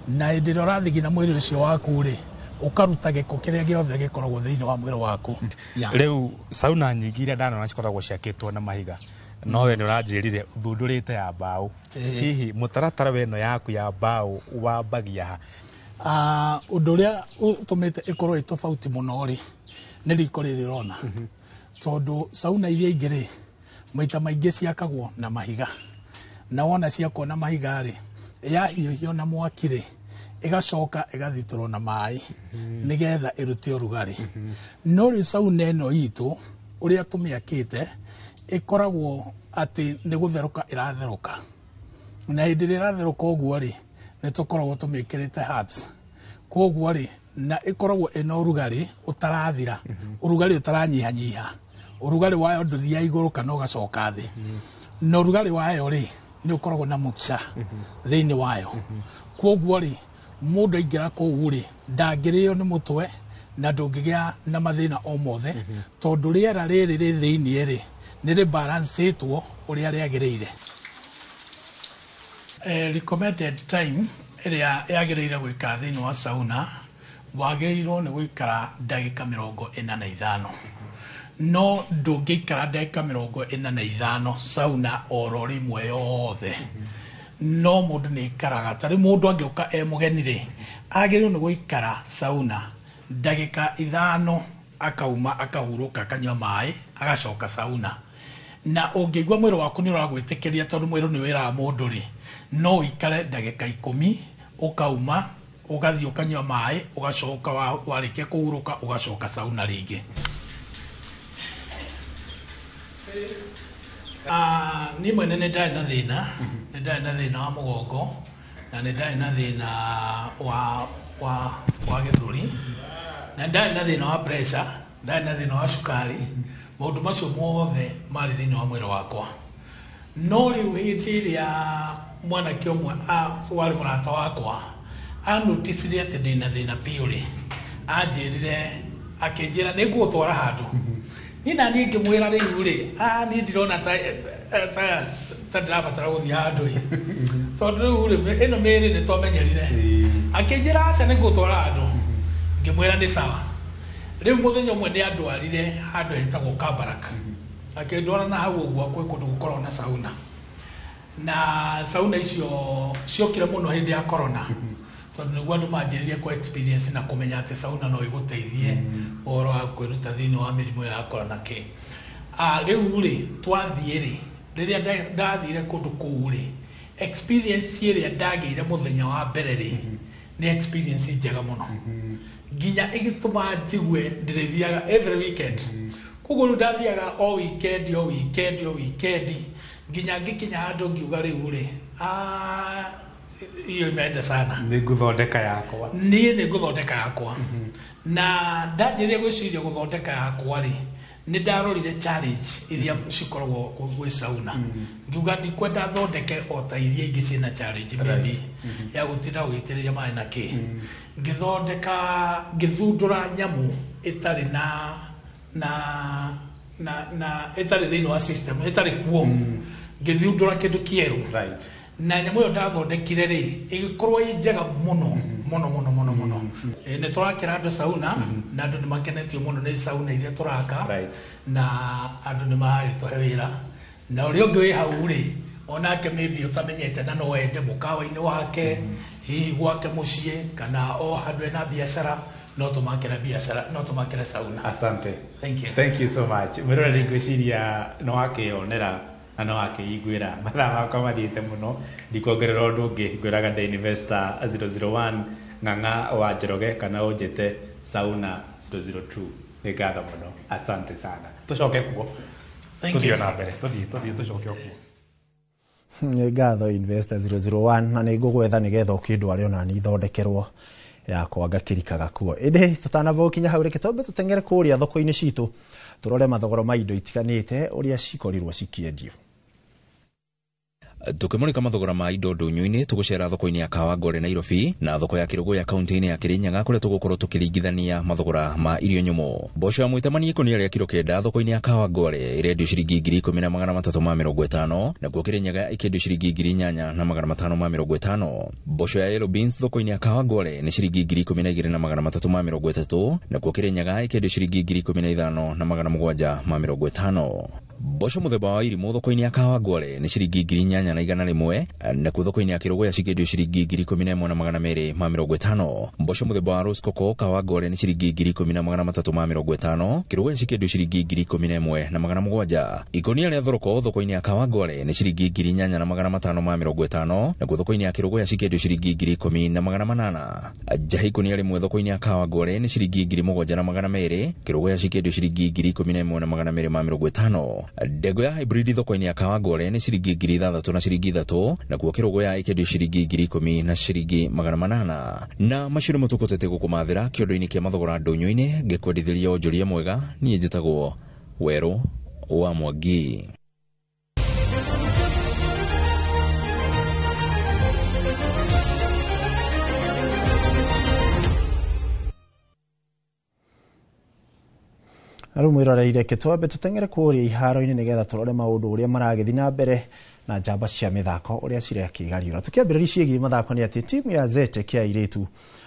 na hĩndĩ ĩrĩa ũrathigina mwĩrĩ ũcio waku rĩ, ũkaruta gĩko kĩrĩa gĩothe gĩkoragwo thĩinĩ wa mwĩrĩ waku. Yeah. Rĩu sauna nyingĩ iria ndanona cikoragwo ciakĩtwo na mahiga, no we nĩ ũranjĩrire ũthundũrĩte ya mbaũ. Hihi mũtaratara wa ĩno yaku ya mbaũ wambagia ha? Ũndũ ũrĩa ũtũmĩte ĩkorwo ĩ tofauti mũno rĩ, nĩ riko rĩrĩ ũrona. Tondũ sauna iria ingĩ rĩ, maita maingĩ ciakagwo na mahiga. Na wona ciakwo na mahiga rĩ, yahiũhio na mwaki rĩ, ĩgacoka ĩgathitũrwo na maĩ nĩgetha ĩrute ũrugarĩ. No rĩu sauna ĩno itũ ũrĩa tũmĩakĩte ĩkoragwo atĩ nĩ gũtherũka ĩratherũka, na hĩndĩ ĩrĩa ĩratherũka ũguo rĩ, nĩ tũkoragwo tũmĩkĩrĩte herbs, koguo rĩ, na ĩkoragwo ĩna ũrugarĩ ũtarathira, ũrugarĩ ũtaranyihanyiha, ũrugarĩ wayo ndũthiaga igũrũ kana ũgacoka thĩ, na ũrugarĩ wayo rĩ, nĩ ũkoragwo na mixture thĩinĩ wayo. Koguo rĩ, mũndũ aingĩra kũu rĩ, ndangĩrĩo nĩ mũtwe na ndũngĩgĩa na mathĩna o mothe, tondũ rĩera rĩrĩ rĩ thĩiniĩ rĩ, nĩ rĩbalancĩtwo ũrĩa rĩagĩrĩire. Recommended time ĩrĩa yagĩrĩire gũikara thĩinĩ wa sauna, wagĩrĩirwo nĩ gũikara ndagĩka 45, no ndũngĩikara ndagĩka 45 sauna oro rĩmwe yothe. No mũndũ nĩ aikaraga, tarĩ mũndũ angĩũka e mũgeni rĩ, agĩrĩirwo nĩ gũikara sauna ndagĩka 5, akauma, akahurũka, akanyua maĩ, agacoka sauna. Na ũngĩigua mwĩrĩ waku nĩ ũragwĩtĩkĩria, tondũ mwĩrĩ nĩ wĩraga mũndũ rĩ, no ũikare ndagĩka 10, ũkauma, ũgathiĩ ũkanyua maĩ, ũgacoka, warĩkia kũhurũka ũgacoka sauna rĩngĩ. Niĩ mwene nĩ ndarĩ na thĩna, nĩ ndarĩ na thĩna wa mũgongo, na nĩ ndarĩ na thĩna wa gĩthũri, na nĩ ndarĩ na thĩna wa pressure, ndarĩ na thĩna wa cukari. Maũndũ macio mothe marĩ thĩinĩ wa mwĩrĩ wakwa. No rĩu hĩndĩ ĩrĩa mwanake ũmwe warĩ mũrata wakwa anoticire atĩ ndĩna thĩna biũ rĩ, anjĩrire, akĩnjĩra nĩ ngũgũtwara handũ. Niĩ na niĩ ngĩmwĩra rĩu rĩ, niĩ ndirona ta ndĩrabatara gũthiĩ handũ ĩ, tondũ rĩu rĩ, ĩno mĩĩrĩ nĩ twamenyerire. Akĩnjĩra aca, nĩ ngũgũtwara handũ. Ngĩmwĩra nĩ sawa. Rĩu mũthenya ũmwe nĩ andwarire handũ hetagwo Kabarak, akĩndwara na hau ũguo kwĩ kũndũ gũkoragwo na sauna, na sauna icio ciokire mũno hĩndĩ ya corona, tondũ nĩguo andũ manjĩrĩrie kũ experience na kũmenya atĩ sauna no ĩgũteithie ũhoro wa kwĩruta thĩinĩ wa mĩrimũ ya corona kĩ. Rĩu rĩ, twathiĩ rĩ, rĩrĩa ndathire kũndũ kũu rĩ, experience ĩrĩa ndagĩire mũthenya wa mbere rĩ, nĩ experience njega mũno, nginya ĩgĩtũma njigue ndĩrĩthiaga every weekend. Koguo rĩu ndathiaga o weekend, o weekend, o weekend, nginya ngĩkinya handũ ngiuga rĩu rĩ, hiyo imeenda sana. Nĩ ngũthondeka yakwa. Niĩ nĩ ngũthondeka yakwa. Na ndanjĩrĩria gwĩciria gũthondeka yakwa rĩ, nĩ ndarorire challenge iria cikoragwo gwĩ sauna, ngiuga ndikwenda thondeke o ta iria ingĩ ciĩna challenge maybe ya gũtinda ũgĩitĩrĩria maĩ na kĩ. Ngĩthondeka, ngĩthundũra nyamũ ĩtarĩ na ĩtarĩ thĩinĩ wa system, ĩtarĩ kuo. Ngĩthundũra kĩndũ kĩerũ, na nyamũ ĩyo ndathondekire rĩ, ĩgĩkorwo ĩ njega mũno mũno mũno mũno mũno. Nĩ tũrakĩra andũ sauna, na andũ nĩ makenetio mũno nĩ sauna iria tũraka, na andũ nĩ maragĩtũhe wĩra. Na ũrĩa ũngĩ wĩ hau rĩ, onake maybe ũtamenyete na no ende mũkawa-inĩ wake, hihi gwake mũciĩ, kana o handũ ena biacara, no tũmakĩre biacara, no tũmakĩre sauna. Asante. Thank you. Thank you so much. Mwĩroreri, ngwĩciria no wakĩonera na no wakĩiguĩra. Mathaa makwa mathiĩte mũno, ndikuongerera ũndũ ũngĩ. Ngwĩraga ndĩ Investor 001 Ng'ang'a wa Njoroge, kana ũnjĩte Sauna 002. Nĩ ngatho mũno, asante sana. Tũcoke kuo. Thank tũthiĩ you. Na mbere, tũthiĩ tũcoke o kuo. Nĩ ngatho Investor 001, na nĩ ngũgwetha nĩgetha ũkĩndware ona ni thondekerwo yakwa ngakĩrikaga kuo. Ĩndĩ tũtanamba gũkinya hau, reke twambe tũteng'ere kũrĩa thoko-inĩ citũ, tũrore mathogora ma indo itiganĩte ũrĩa cikorirwo cikĩendio. Tukimurika mathogora ma indo ndũnyũ-inĩ, tũgũcera thoko-inĩ ya Kawangware Nairobi na thoko ya Kĩrũgũya kaunti-inĩ ya Kĩrĩnyaga kũrĩa tũgũkorwo tũkĩringithania mathogora ma irio nyũmũ. Mboco ya mwĩtamani ikũnia rĩa kiro 9 thoko-inĩ ya Kawangware ĩrendio ciringi 10,350, nakuo Kĩrĩnyaga ĩkĩendio ciringi 8,550. Mboco ya yellow beans thoko-inĩ ya Kawangware nĩ ciringi 12,330, nakuo Kĩrĩnyaga ĩkĩendio ciringi 15,750. Mboco mũthemba wa irimũ thoko-inĩ ya Kawangware nĩ ciringi 8,100, nakuo thoko-inĩ ya Kĩrũgũya cikĩendio ciringi 11,250. Mboco mũthemba wa rose coco Kawangware nĩ ciringi 10,350, Kĩrũgũya cikĩendio ciringi 11,700. Ikũnia rĩa thoroko thoko-inĩ ya Kawangware nĩ ciringi 8,550, nakuo thoko-inĩ ya Kĩrũgũya cikĩendio ciringi 10,800. Njahi ikũnia rĩmwe thoko-inĩ ya Kawangware nĩ ciringi 7,200, Kĩrũgũya cikĩendio ciringi 11,250. Ndengũ ya hybrid thoko-inĩ ya Kawangware nĩ ciringi 6,000 na ciringi 3, nakuo Kĩrũgũya ĩkĩendio ciringi 10,000 na ciringi 800. Na macio nĩmo tũkũtete gũkũmathĩra kĩondo-inĩ kĩa mathogora ndũnyũ-inĩ, ngĩkwendithĩria wonjoria mwega. Niĩ njĩtagwo Werũ wa Mwangi. Na rĩu mwĩroreire twambe tũteng'ere kũrĩa iharo-inĩ nĩgetha tũrore maũndũ ũrĩa maragĩthiĩ na mbere na njamba cia mĩthako ũrĩa cirakĩgariũra. Tũkĩambĩrĩria ciĩgiĩ mathako nĩ atĩ timu ya Zetech ya airĩtu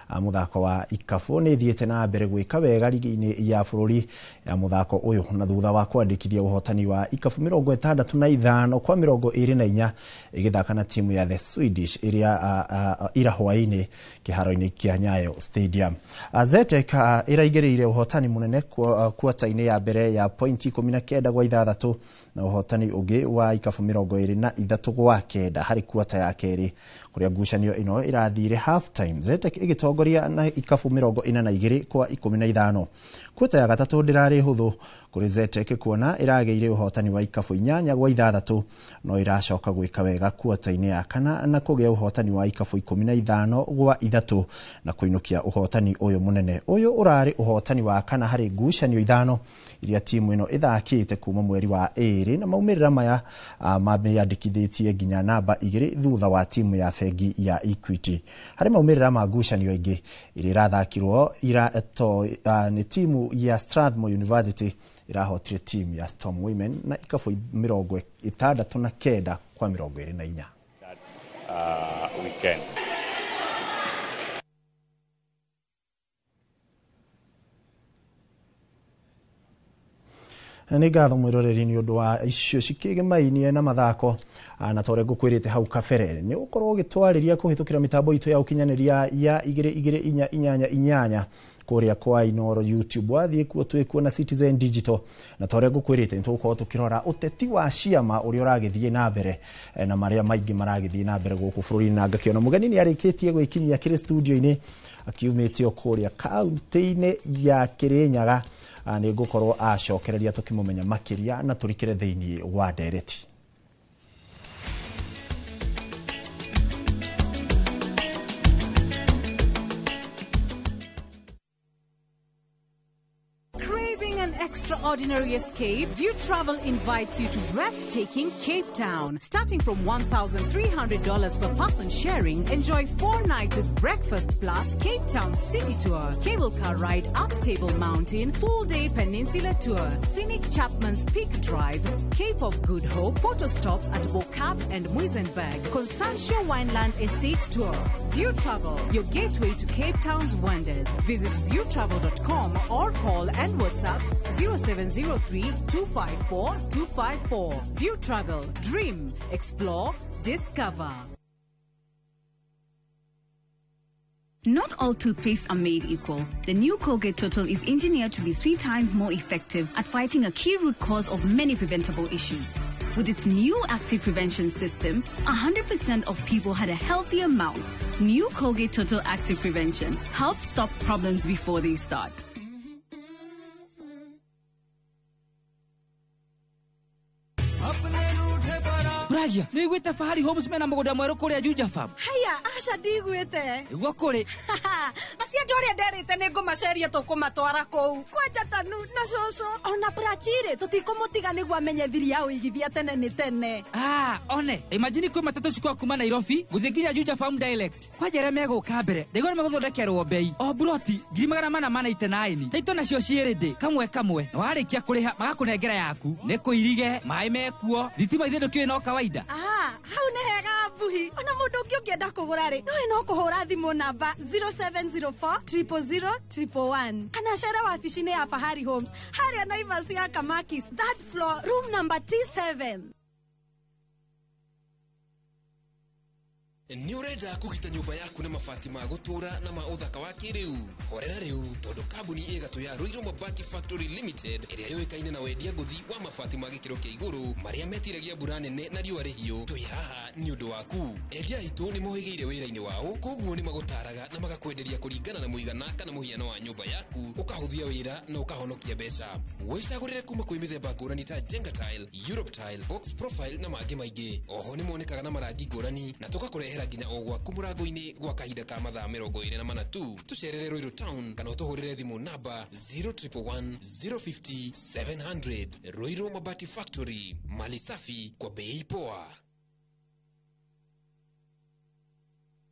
mũthako wa ikabũ nĩ ĩthiĩte na mbere gwĩka wega rigi-inĩ ya bũrũri ya mũthako ũyũ, na thutha wa kwandĩkithia ũhotani wa ikabũ 65 kwa 24 ĩgĩthaka na timu ya The Swedish ĩrĩa ira hwaĩ-inĩ kĩharo-inĩ kĩa Nyayo Stadium. Zetech ĩraigĩrĩire ũhotani mũnene kuota-inĩ ya mbere ya pointi 19 gwa 6 na ũhotani ũngĩ wa ikabũ 23 gwa 9 harĩ kuota ya kerĩ, kũrĩa ngucanio ĩno ĩrathire half time Zetech ĩgĩtongoria na ikabũ 42 kwa 15. Kuota ya gatatũ ndĩrarĩ hũthũ kũrĩ Zetech kuona ĩragĩire ũhotani wa ikabũ 8 gwa 6, no ĩracoka gwĩka wega kuota-inĩ ya kana na kũgĩa ũhotani wa ikabũ 15 gwa 3 na kũinũkia ũhotani ũyũ mũnene. Ũyũ ũrarĩ ũhotani wa kana harĩ ngucanio 5 iria timu ĩno ĩthakĩte kuma mweri wa 2, na maumĩrĩra maya mamĩandĩkithĩtie nginya namba 2 thutha wa timu ya bengi ya Equity. Harĩ maumĩrĩra ma ngucanio ingĩ iria irathakirwo nĩ timu ya Strathmore University irahotire timu ya Storm Women na ikabũ 69 kwa 24. Weekend. Nĩ ngatho mwĩroreri nĩ ũndũ wa icio cikĩgĩmainie na mathako, na ta ũrĩa ngũkwĩrĩte hau kabere nĩ ũkorwo ũgĩtwarĩria kũhĩtũkĩra mĩtambo itũ ya ũkinyanĩria ya 22488 kũrĩa kwa Inooro YouTube. Wathiĩ kuo twĩkuo na Citizen Digital, na ta ũrĩa ngũkwĩrĩte nĩ tũgũkorwo tũkĩrora ũteti wa ciama ũrĩa ũragĩthiĩ na mbere na marĩa maingĩ maragĩthiĩ na mbere gũkũ bũrũri-inĩ, na ngakĩona mũgeni nĩ arĩkĩtie gwĩkinyia kĩrĩ studio-inĩ akiumĩte o kũrĩa kaunti-inĩ ya Kĩrĩnyaga. Nĩ ngũkorwo acokereria tũkĩmũmenya makĩria na tũrikĩre thĩinĩ wa ndereti. Extraordinary escape, View Travel invites you to breathtaking Cape Town. Starting from $1,300 per person sharing, enjoy 4 nights with breakfast plus Cape Town City Tour, cable car ride up Table Mountain, full-day peninsula tour, scenic Chapman's Peak Drive, Cape of Good Hope, photo stops at Bo-Kaap and Muizenberg, Constantia Wineland Estate Tour. View Travel, your gateway to Cape Town's wonders. Visit viewtravel.com or call and WhatsApp 0703 254 254. View Travel. Dream, explore, discover. Not all toothpastes are made equal. The new Colgate Total is engineered to be 3 times more effective at fighting a key root cause of many preventable issues. With its new active prevention system, 100% of people had a healthier mouth. New Colgate Total Active Prevention helps stop problems before they start. Njaragia nĩ iguĩte Fahari Homes mena mũgũnda mwerũ kũrĩa Juja Farm? Haya, aca ndiguĩte. Nĩguo kũrĩ. Acio andũ arĩa nderĩte nĩ ngũmaceria tũkũmatwara kũu. Kwanja Tanu na cũcũ ona Prachirĩ tũtikũmũtiga nĩguo amenye thiri ya ũigithia tene nĩ tene. Ah, one imagine kwĩ matatũ cikwa kuma Nairobi gũthiĩ nginya Juja Farm direct. Kwanja arĩa megũka mbere ndaigua nĩ megũthondekerwo bei o broti 499. Taito nacio ciĩ kamwe kamwe, na warĩkia kũrĩha magakũnengera yaku. Nĩ kũirige maĩ mekuo, thitima ithe ndũkĩũĩ no kawaida. Ah, hau nĩ hega mbuhi. Ona mũndũ ũngĩ ũngĩenda kũgũra rĩ, nowe no kũhũra thimũ namba 0704 000 111 kana cere wabici-inĩ ya Fahari Homes harĩa Naivas ya Kamakis, third floor, room number T7. Nĩ ũrenda kũgita nyũmba yaku na mabati ma gũtũũra na ma ũthaka wa kĩrĩu? Horera rĩu, tondũ kambuni ĩgatũ ya Ruiru Mabati Factory Limited ĩrĩa yũĩkaine na wendia ngũthi wa mabati ma gĩkĩro kĩa igũrũ marĩa metiragia mbura nene na riũa rĩhiũ, twĩ haha nĩ ũndũ waku. Endia aitũ nĩ mohĩgĩire wĩra-inĩ wao, koguo nĩ magũtaraga na magakwenderia kũringana na mũigana kana mũhiano wa nyũmba yaku, ũkahũthia wĩra na ũkahonokia mbeca. Wĩcagũrĩre kuma kwĩ mĩthemba ngũrani ta Jenga Tile, Europe Tile, Box Profile na mangĩ maingĩ. Oho nĩ monekaga na marangi ngũrani na tũgakũrehera nginya o gwaku mũrango-inĩ gwa kahinda ka mathaa 24 tu. Tũcerere Ruiru Town kana ũtũhũrĩre thimũ namba 0111 050 700. Ruiru Mabati Factory, mali safi kwa bei poa.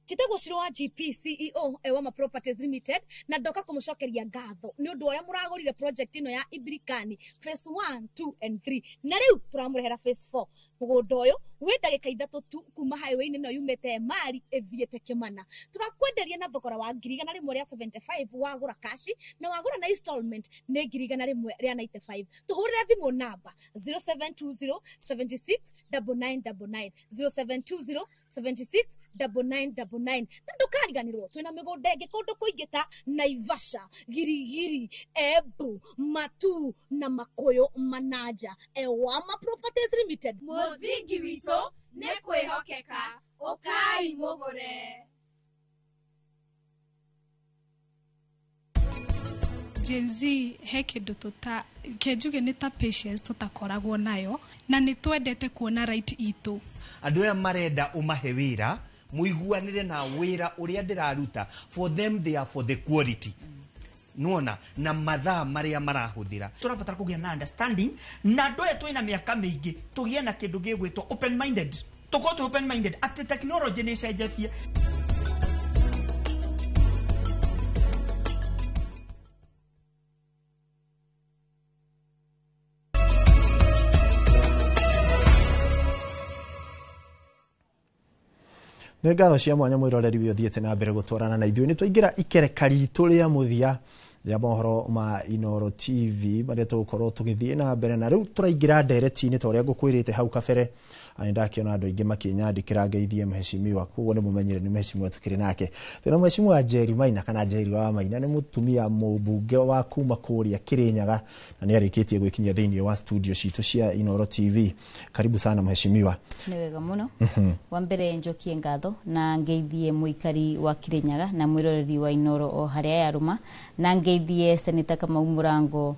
Njĩtagwo Shiro wa GP CEO Ewama Properties Limited, na ndoka kũmũcokeria ngatho nĩ ũndũ ũrĩa mũragũrire project ĩno ya Ibirikani phase 1, 2 and 3, na rĩu tũramũrehera phase 4. Mũgũnda ũyũ wĩ ndagĩka 3 tu kuma highway-inĩ ĩno yumĩte Emali ĩthiĩte Kĩmana. Tũrakwenderia na thogora wa 175,000 wagũra kashi, na wagũra na installment nĩ 195,000. Tũhũrĩre thimũ namba 0720 76 9999, 0720 76 9999. Na ndũkariganĩrwo twĩna mĩgũnda ĩngĩ kũndũ kũingĩ ta Naivasha, Girigiri, Embu, Matu na Makũyũ Manaja. Ewama Properties Limited, mũthingi witũ nĩ kwĩhokeka. Ũkai mũgũre. Gen Z he kĩndũ tũta kĩnjuge nĩ ta patience tũtakoragwo nayo, na nĩ twendete kuona right itũ. Andũ aya marenda ũmahe wĩra, mũiguanĩre na wĩra ũrĩa ndĩraruta. For them, they are for the quality. Nĩwona na mathaa marĩa marahũthĩra. Tũrabatara kũgĩa na understanding na andũ aya twĩna mĩaka mĩingĩ, tũgĩe na kĩndũ gĩgwĩtwo open minded. Tũkorwo twĩ open minded atĩ technology nĩ ĩcenjetie. Nĩ ngatho cia mwanya mwĩroreri ũyũ ũthiĩte na mbere gũtwarana na ithuĩ. Nĩ twaingĩra ikereka ritũ rĩa mũthia rĩa mohoro ma Inooro TV marĩa tũgũkorwo tũgĩthiĩ na mbere, na rĩu tũraingĩra ndereti-inĩ ta ũrĩa ngũkwĩrĩte hau kabere. Nĩ ndakĩona andũ aingĩ makĩnyandĩkĩra ngeithie mheshimiwa, koguo nĩ mũmenyere nĩ mheshimiwa tũkĩrĩ nake. Twĩna mheshimiwa Njeri Maina kana Njeri wa Maina, nĩ mũtumia mũmbunge wa kuma kũrĩa Kĩrĩnyaga na nĩ arĩkĩtie gwĩkinyia thĩinĩ wa studio citũ cia Inooro TV. Karibu sana mheshimiwa. Nĩ wega mũno. Wa mbere njokie ngatho na ngeithie mũikari wa Kĩrĩnyaga na mwĩroreri wa Inooro o harĩa yarũma, na ngeithie Seneta Kamau Mũrango,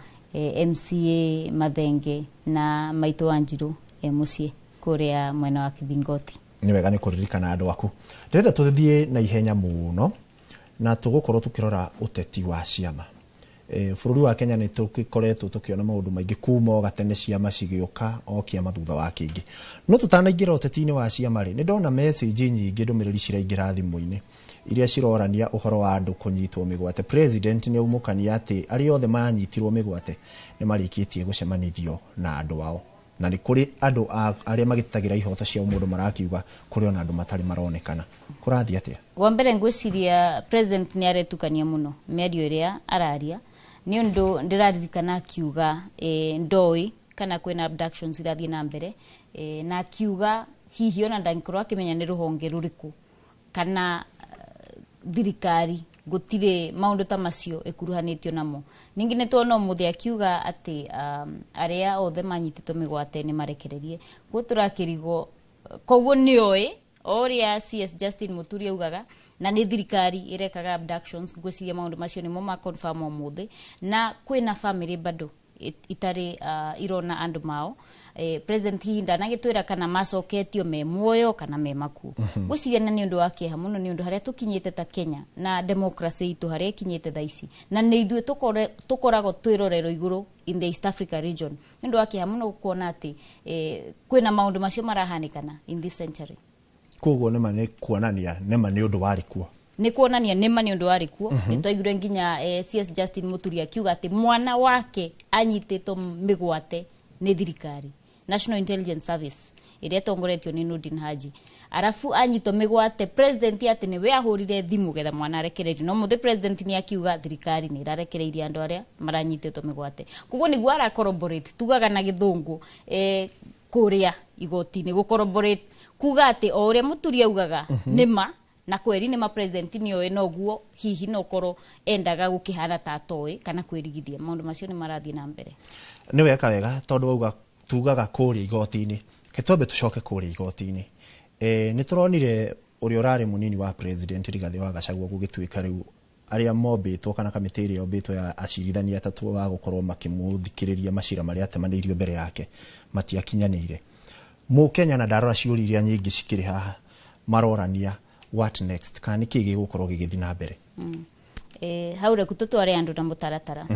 MCA Mathenge na Maitũ Wanjirũ mũciĩ kũrĩa mwena wa Kithingoti. Nĩ wega nĩ kũririkana andũ aku. Ndĩrenda tũthiĩ na ihenya mũno na tũgũkorwo tũkĩrora ũteti wa ciama. Bũrũri wa Kenya nĩ tũgĩkoretwo tũkĩona maũndũ maingĩ kuma o gatene, ciama cigĩũka o kĩama thutha wa kĩngĩ. No tũtanaingĩra ũteti-inĩ wa ciama rĩ, nĩ ndona message nyingĩ, ndũmĩrĩri ciraingĩra thimũ-inĩ iria cirorania ũhoro wa andũ kũnyitwo mĩgwate. President nĩ aumũkania atĩ arĩa othe manyitirwo mĩgwate nĩ marĩkĩtie gũcemanithio na andũ ao, na nĩ kũrĩ andũ arĩa magĩtetagĩra ihoto cia ũmũndũ marakiuga kũrĩ ona andũ matarĩ maronekana. Kũrathiĩ atĩa? Wa mbere ngwĩciria president nĩ aretukania mũno mĩario ĩrĩa araria, nĩ ũndũ ndĩraririkana akiuga ndoĩ kana kwĩna abductions irathiĩ na mbere, na akiuga hihi ona ndangĩkorwo akĩmenya nĩ rũhonge rũrĩkũ kana thirikari gũtirĩ maũndũ ta macio ĩkuruhanĩtio namo. Ningĩ nĩ tuona ũmũthĩ akiuga atĩ arĩa othe manyitĩtwo mĩgwate nĩ marekererie. Koguo tũrakĩrigwo, koguo nĩoĩ o ũrĩa CS Justin Muturi augaga, na nĩ thirikari ĩrekaga abductions. Ngwĩciria maũndũ macio nĩmo ma confirm ũmũthĩ, na kwĩna family bado itarĩ irona andũ mao. President hihi ndanagĩtwĩra kana macoketio me muoyo kana me makuũ. Ngwĩciria na nĩ ũndũ wa kĩeha mũno nĩ ũndũ harĩa tũkinyĩte ta Kenya na democracy itũ harĩa ĩkinyĩte thaa ici, na nĩ ithuĩ tũkoragwo twĩrorero igũrũ in the East Africa region. Nĩ ũndũ wa kĩeha mũno kuona atĩ kwĩna maũndũ macio marahanĩkana in this century. Koguo nĩma nĩ kuonania nĩma nĩ ũndũ warĩ kuo. Nĩ kuonania nĩma nĩ ũndũ warĩ kuo. Nĩ twaiguire nginya CS Justin Muturi akiuga atĩ mwana wake anyitĩtwo mĩgwate nĩ thirikari, National Intelligence Service ĩrĩa ĩtongoretio nĩ Nurdin Haji. Arabu anyitwo mĩgwate president atĩ nĩwe ahũrire thimũ getha mwana arekererio, no mũthĩ president nĩ akiuga thirikari nĩ ĩrarekereirie andũ arĩa maranyitĩtwo mĩgwate. Koguo nĩguo ara corroborate, tugaga na gĩthũngũ kũrĩa igoti-inĩ gũ corroborate, kuga atĩ o ũrĩa Mũturi augaga nĩma na kweri nĩma president nĩoĩ, noguo hihi nokorwo endaga gũkĩhana ta atoĩ kana kwĩrigithia. Maũndũ macio nĩ marathiĩ na mbere. Nĩ weka wega tondũ wauga tugaga kũrĩa igoti-inĩ. Reke twambe tũcoke kũrĩa igoti-inĩ. Nĩ tũronire ũrĩa ũrarĩ mũnini wa president Rigathĩ wa Gachagua gũgĩtuĩka rĩu arĩa mombĩtwo kana kamĩtĩ ĩrĩa yombĩtwo ya acirithania atatũ wa gũkorwo makĩmũthikĩrĩria macira marĩa atemanĩirio mbere yake matiakinyanĩire. Mũkenya na ndarora ciũria iria nyingĩ cikĩrĩ haha marorania what next, kana nĩkĩĩ gĩgũkorwo gĩgĩthiĩ na mbere. Hau reku tũtware andũ na mũtaratara.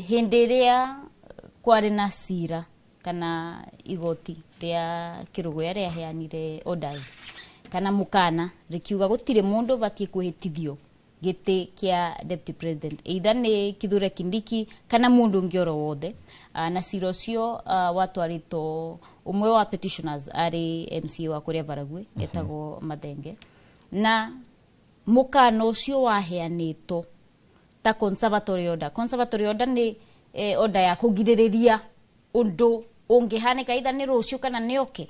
Hĩndĩ ĩrĩa kwarĩ na cira kana igoti rĩa Kĩrũgũya rĩaheanire orders kana mũkana rĩkiuga gũtirĩ mũndũ ũbatiĩ kwĩhĩtithio gĩtĩ kĩa deputy president, either nĩ Kithure Kindiki kana mũndũ ũngĩ oro wothe. Na cira ũcio watwarĩtwo ũmwe wa petitioners arĩ MCA wa kũrĩa Baragwi etagwo Mathenge, na mũkana ũcio waheanĩtwo ta conservatory order. Conservatory order nĩ order ya kũgirĩrĩria ũndũ ũngĩhanĩka either nĩ rũciũ kana nĩ oke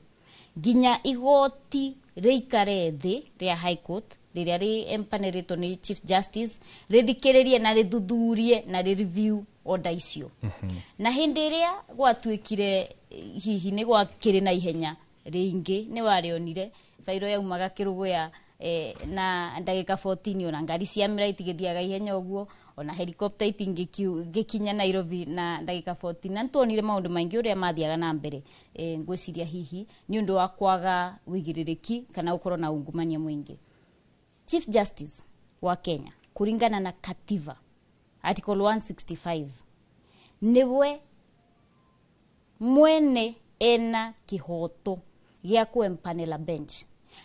nginya igoti rĩikare thĩ rĩa High Court rĩrĩa rĩ empanelĩtwo nĩ Chief Justice rĩthikĩrĩrie na rĩthuthurie na rĩ review order icio. Na hĩndĩ ĩrĩa gwatuĩkire hihi nĩ gwakĩrĩ na ihenya rĩingĩ, nĩ warĩonire bairo yaumaga Kĩrũgũya na ndagĩka 14, ona ngari cia mĩra itigĩthiaga ihenya ũguo, ona helicopter itingĩkinya Nairobi na ndagĩka 14. Na nĩtuonire maũndũ maingĩ ũrĩa mathiaga na mbere. Ngwĩciria hihi nĩ ũndũ wa kwaga wĩigĩrĩrĩki kana gũkorwo na ungumania mũingĩ. Chief Justice wa Kenya kũringana na katiba Article 165 nĩwe mwene ena kĩhoto gĩa kũempanela bench,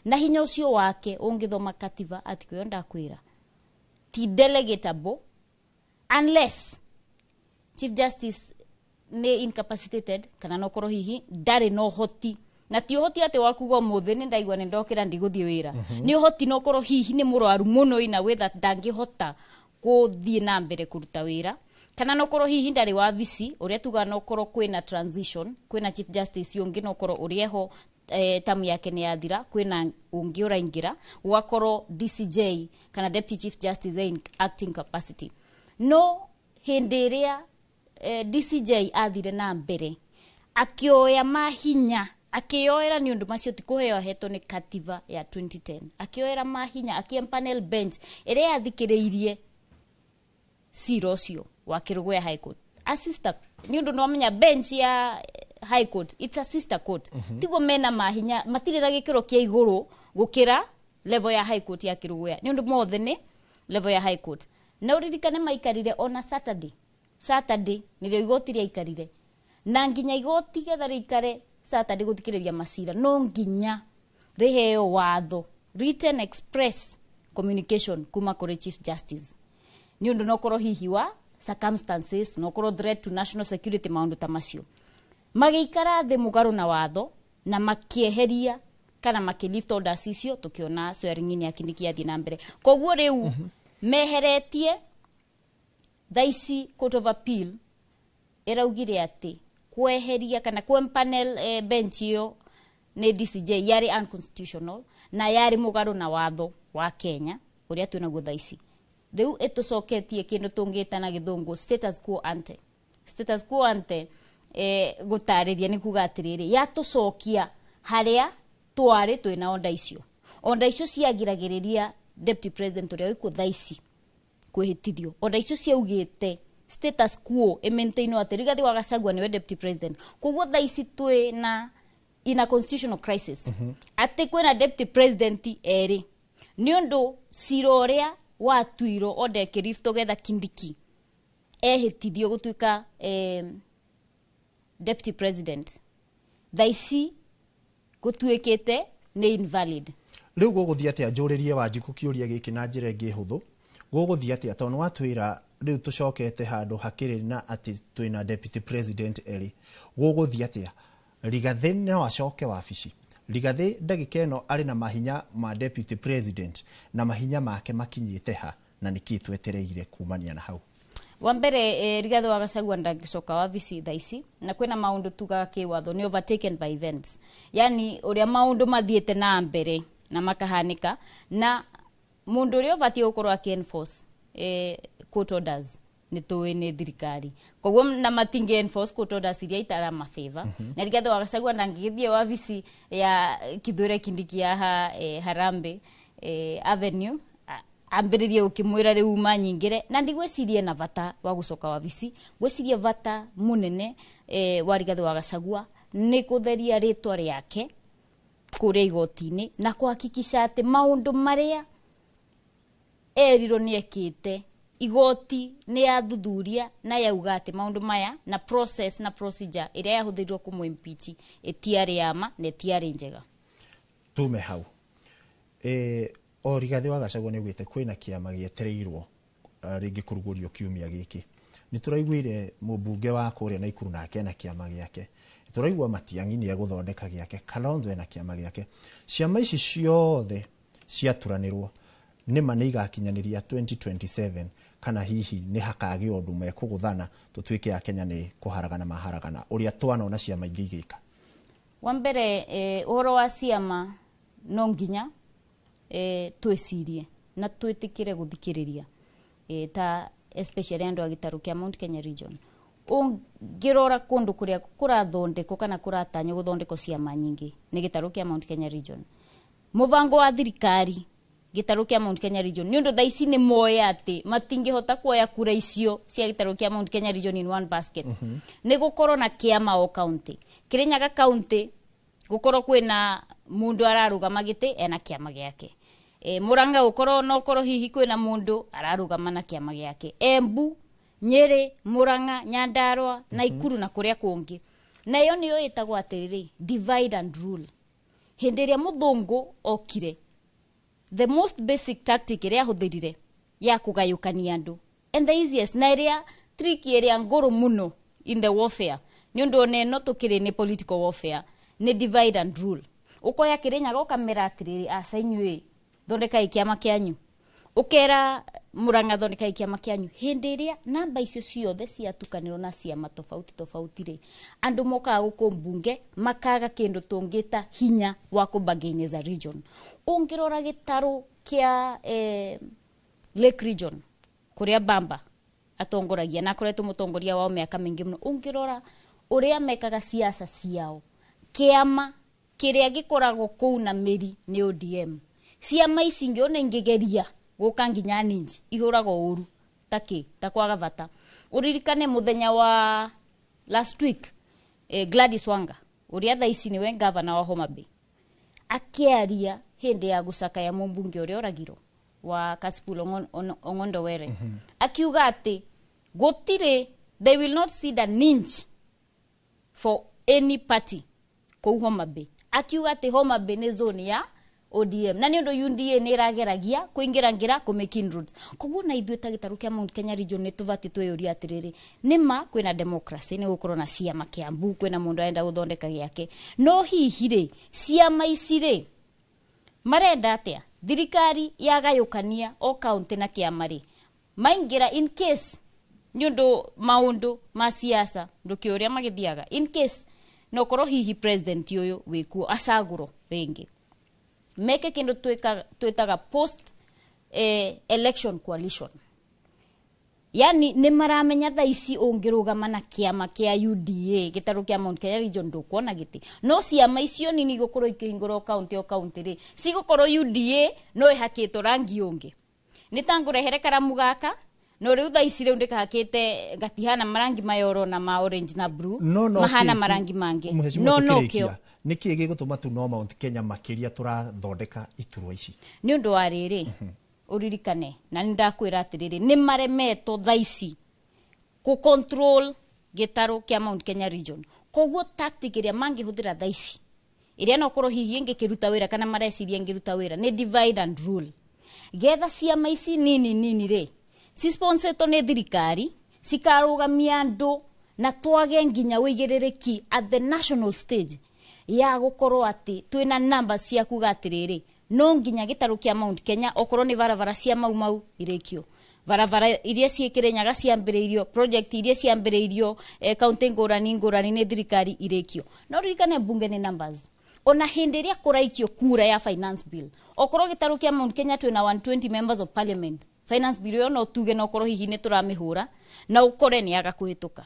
na hinya ũcio wake ũngĩthoma katiba article ĩyo ndakwĩra ti delegatable unless Chief Justice nĩ incapacitated kana nokorwo hihi ndarĩ na ũhoti, na ti ũhoti atĩ wa kuga ũmũthĩ nĩ ndaigua nĩ ndokĩra ndigũthiĩ wĩra. Nĩ ũhoti nokorwo hihi nĩ mũrwaru mũno ina way that ndangĩhota gũthiĩ na mbere kũruta wĩra, kana nokorwo hihi ndarĩ wabici ũrĩa tugaga nokorwo kwĩna transition, kwĩna Chief Justice ũngĩ nokorwo ũrĩa eho tamu yake nĩ yathira, kwĩna ũngĩ ũraingĩra, gũgakorwo DCJ kana Deputy Chief Justice in acting capacity. No hĩndĩ ĩrĩa DCJ athire na mbere akĩoya mahinya, akĩoera nĩ ũndũ macio ti kũheo ahetwo nĩ katiba ya 2010, akĩoera mahinya akĩempanel bench ĩrĩa yathikĩrĩirie cira ũcio wa Kĩrũgũya High Court, a sister, nĩ ũndũ nĩwamenya bench ya High Court, it's a sister court. Tiguo mena mahinya, matirĩ na gĩkĩro kĩa igũrũ gũkĩra level ya High Court ya Kĩrũgũya, nĩ ũndũ mothe nĩ level ya High Court. Na ũririkane maikarire ona Saturday, Saturday nĩrĩo igoti rĩaikarire, na nginya igoti getha rĩikare Saturday gũthikĩrĩria macira no nginya rĩheo watho, written express communication kuma kũrĩ Chief Justice, nĩ ũndũ nokorwo hihi wa circumstances, nokorwo threat to national security, maũndũ ta macio. Magĩikara thĩ mũgarũ na watho na makĩeheria kana makĩlift orders icio, tũkĩona swearing in ya Kindiki yathiĩ na mbere. Koguo rĩu meheretie thaa ici Court of Appeal ĩraugire atĩ kweheria kana kwempanel bench ĩyo nĩ DCJ yarĩ unconstitutional na yarĩ mũgarũ na watho wa Kenya ũrĩa twĩnaguo thaa ici. Rĩu ĩtũcoketie kĩndũ tũngĩta na gĩthũngũ status quo ante. Status quo ante gũtarĩria nĩ kuga atĩrĩrĩ, yatũcokia harĩa twarĩ twĩna onda icio. Onda icio ciagiragĩrĩria deputy president ũrĩa wĩkuo thaa ici kwĩhĩtithio. Onda icio ciaugĩte status quo ĩmaintainwo atĩ Rigathi wa Gachagua nĩwe deputy president. Koguo thaa ici twĩ na in a constitutional crisis, atĩ kwĩna deputy president erĩ, nĩ ũndũ cira ũrĩa watuirwo Ode Kĩrif together Kindiki ehĩtithio gũtuĩka deputy president, thaa ici gũtuĩkĩte nĩ invalid. Rĩu gũgũthiĩ atĩa? Njũrĩrie Wanjikũ kĩũria gĩkĩ na njĩra ĩngĩ hũthũ. Gũgũthiĩ atĩa, tondũ nĩwatwĩra rĩu tũcokete handũ hakĩrĩ na atĩ twĩna deputy president erĩ? Gũgũthiĩ atĩa? Rigathĩ no acoke wabici? Rigathĩ ndagĩka ĩno arĩ na mahinya ma deputy president, na mahinya make makinyĩte ha, na nĩkĩ twetereire kumania na hau? Wa mbere, Rigathi wa Gachagua ndangĩcoka wabici thaa ici, na kwĩna maũndũ tugaga kĩwatho nĩ overtaken by events, yani ũrĩa maũndũ mathiĩte na mbere na makahanĩka, na mũndũ ũrĩa ũbatiĩ gũkorwo akĩ enforce court orders nĩ tũĩ nĩ thirikari, koguo na matingĩ enforce court orders iria itara mafavor. Na Rigathi wa Gachagua ndangĩgĩthiĩ wabici ya Kithure Kindiki ya Harambee Avenue ambĩrĩrie ũkĩmwĩra rĩu manyingĩre, na ndigwĩciria na bata wa gũcoka wabici. Ngwĩciria bata mũnene wa Rigathi wa Gachagua nĩ kũtheria rĩtwa rĩake kũrĩa igoti-inĩ na kũhakikisha atĩ maũndũ marĩa erirwo nĩ ekĩte, igoti nĩ yathuthuria na yauga atĩ maũndũ maya na process na procedure ĩrĩa yahũthĩrirwo kũmũ impeach ĩtiarĩ ya ma na ĩtiarĩ njega. Tume hau. O Rigathi wa Gachagua nĩ augĩte kwĩna kĩama gĩetereirwo rĩngĩ kũrugũrio kiumia gĩkĩ. Nĩ tũraiguire mũmbunge wa kũrĩa Naikuru nake ena kĩama gĩake. Nĩ tũraigua Matiang'i nĩ egũthondeka gĩake, Kalonzo ena kĩama gĩake. Ciama ici ciothe ciaturanĩrwo nĩma nĩ igakinyanĩria 2027, kana hihi nĩ hakagĩa ũndũ mekũgũthana tũtuĩke a Kenya nĩ kũharagana maharagana ũrĩa twanona ciama ingĩ igĩka? Wa mbere, ũhoro wa ciama no nginya twĩcirie na twĩtĩkĩre gũthikĩrĩria, ta especially andũ a gĩtarũ kĩa Mount Kenya region. Ũngĩrora kũndũ kũrĩa kũrathondekwo kana kũratanywo gũthondekwo ciama nyingĩ nĩ gĩtarũ kĩa Mount Kenya region. Mũbango wa thirikari gĩtarũ kĩa Mount Kenya region, nĩ ũndũ thaa ici nĩ moĩ atĩ matingĩhota kuoya kura icio cia gĩtarũ kĩa Mount Kenya region in one basket, nĩ gũkorwo na kĩama o county. Kirinyaga county gũkorwo kwĩna mũndũ ararũgama gĩtĩ ena kĩama gĩake, Murang'a gũkorwo no korwo hihi kwĩna mũndũ ararũgama na kĩama gĩake, Embu, Nyĩrĩ, Murang'a, Nyandarua, Naikuru na kũrĩa kũngĩ. Na ĩyo nĩyo ĩtagwo atĩrĩrĩ, divide and rule. Hĩndĩ ĩrĩa mũthũngũ okire, the most basic tactic ĩrĩa ahũthĩrire ya kũgayũkania andũ, and the easiest na ĩrĩa trick ĩrĩa ngũrũ mũno in the warfare, nĩ ũndũ ona ĩno tũkĩrĩ nĩ political warfare, nĩ divide and rule. Ũkoya Kĩrĩnyaga ũkamera atĩrĩrĩ, aca inyuĩ thondekai kĩama kĩanyu, ũkera Murang'a thondekai kĩama kĩanyu. Hĩndĩ ĩrĩa namba icio ciothe ciatukanĩrwo na ciama tofauti tofauti rĩ, andũ mokaga gũkũ mbunge makaga kĩndũ tũngĩta hinya wa kũ as a region. Ũngĩrora gĩtarũ kĩa Lake region kũrĩa Bamba atongoragia na akoretwo mũtongoria wao mĩaka mĩingĩ mũno, ũngĩrora ũrĩa mekaga siasa ciao, kĩama kĩrĩa gĩkoragwo kũu na mĩri nĩ ODM. Ciama ici ingĩ ona ingĩgeria gũka nginya ninji ihũragwo ũru takĩ ta kwaga bata. Ũririkane mũthenya wa last week, Gladys Wanga ũrĩa thaa ici nĩwe gavana wa Homa Bay akĩaria hĩndĩ ya gũcakaya mũmbunge ũrĩa oragirwo wa Kasipul Ong'ondo Were, akiuga atĩ gũtirĩ, they will not cede an inch for any party kũu Homa Bay. Akiuga atĩ Homa Bay nĩ zone ya ODM, na nĩ ũndũ UDA nĩ ĩrageragia kũingĩra ngĩra kũ make inroads. Koguo na ithuĩ ta gĩtarũ kĩa Mount Kenya region nĩ tũbatiĩ twĩyũrie atĩrĩrĩ, nĩma kwĩna democracy, nĩ gũkorwo na ciama Kiambu, kwĩna mũndũ arenda gũthondeka gĩake, no hihi rĩ ciama ici rĩ marenda atĩa? Thirikari yagayũkania o county na kĩama rĩ, maingĩra in case nĩ ũndũ maũndũ ma siasa ndũkĩ ũrĩa magĩthiaga, in case no korwo hihi president ũyũ wĩkuo acagũrwo rĩngĩ, meke kĩndũ twĩtaga post election coalition. Yani nĩ maramenya thaa ici ũngĩrũgama na kĩama kĩa UDA gĩtarũ kĩa Mount Kenya region ndũkuona gĩtĩ, no ciama icio nini igũkorwo ikĩhingũrwo county o county rĩ, cigũkorwo UDA no ĩhakĩtwo rangi ũngĩ. Nĩ ta ngũrehere karamu gaka No rĩu thaa ici rĩu ndĩkahakĩte gatihana marangi maya ũrona ma orange na blue, No no mahana kĩ tu- marangi mangĩ. Mheshimiwa, No no tũkĩrĩkia, kĩo nĩ kĩĩ gĩgũtũma tu no Mount Kenya makĩria tũrathondeka iturwa ici? Nĩ ũndũ wa rĩrĩ, ũririkane na nĩ ndakwĩra atĩrĩrĩ, nĩ maremetwo thaa ici kũ control gĩtarũ kĩa Mount Kenya region. Koguo tactic ĩrĩa mangĩhũthĩra thaa ici, ĩrĩa no korwo hihi ĩngĩkĩruta wĩra kana mareciria ĩngĩruta wĩra, nĩ divide and rule, getha ciama ici nini nini rĩ cisponsetwo nĩ thirikari cikarũgamia andũ, na twage nginya ũigĩrĩrĩki at the national stage ya gũkorwo atĩ twĩna namba cia kuga atĩrĩrĩ, no nginya gĩtarũ kĩa Mount Kenya, okorwo nĩ barabara cia Mau Mau irĩkio, barabara iria ciĩ Kĩrĩnyaga ciambĩrĩirio, project iria ciambĩrĩirio kaunti ngũrani ngũrani nĩ thirikari irĩkio. No ririkane mbunge nĩ numbers. Ona hĩndĩ ĩrĩa kũraikio kura ya finance bill, okorwo gĩtarũ kĩa Mount Kenya twĩna 120 members of parliament, finance bill ĩyo no tuge no korwo hihi nĩ tũramĩhũra na ũkore nĩ yaga kũhĩtũka.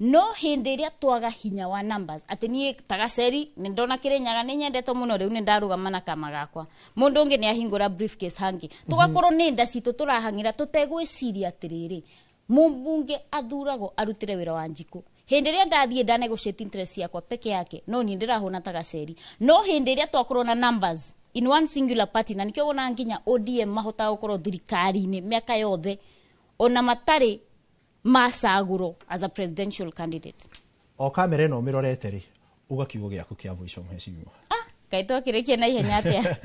No hĩndĩ ĩrĩa twaga hinya wa numbers, atĩ niĩ ta Gaceri nĩ ndona Kĩrĩnyaga nĩ nyendetwo mũno, rĩu nĩ ndarũgama na kama gakwa, mũndũ ũngĩ nĩ ahingũra briefcase hangĩ, tũgakorwo nĩ nda citũ tũrahang'ĩra tũtegwĩciria atĩrĩrĩ, mũmbunge athuragwo arutĩre wĩra wa njikũ. Hĩndĩ ĩrĩa ndathiĩ nda negotiate interest ciakwa peke yake, no niĩ ndĩrahũna ta Gaceri. No hĩndĩ ĩrĩa twakorwo na numbers in one singular party, na nĩkĩo wonaga nginya ODM mahotaga gũkorwo thirikari-inĩ mĩaka yothe ona matarĩ macagũrwo as a presidential candidate. O kamera ĩno ũmĩrorete rĩ, uga kiugo gĩaku kĩa mũico, mheshimiwa. Kaĩ twakĩrĩkia na ihenya atĩa?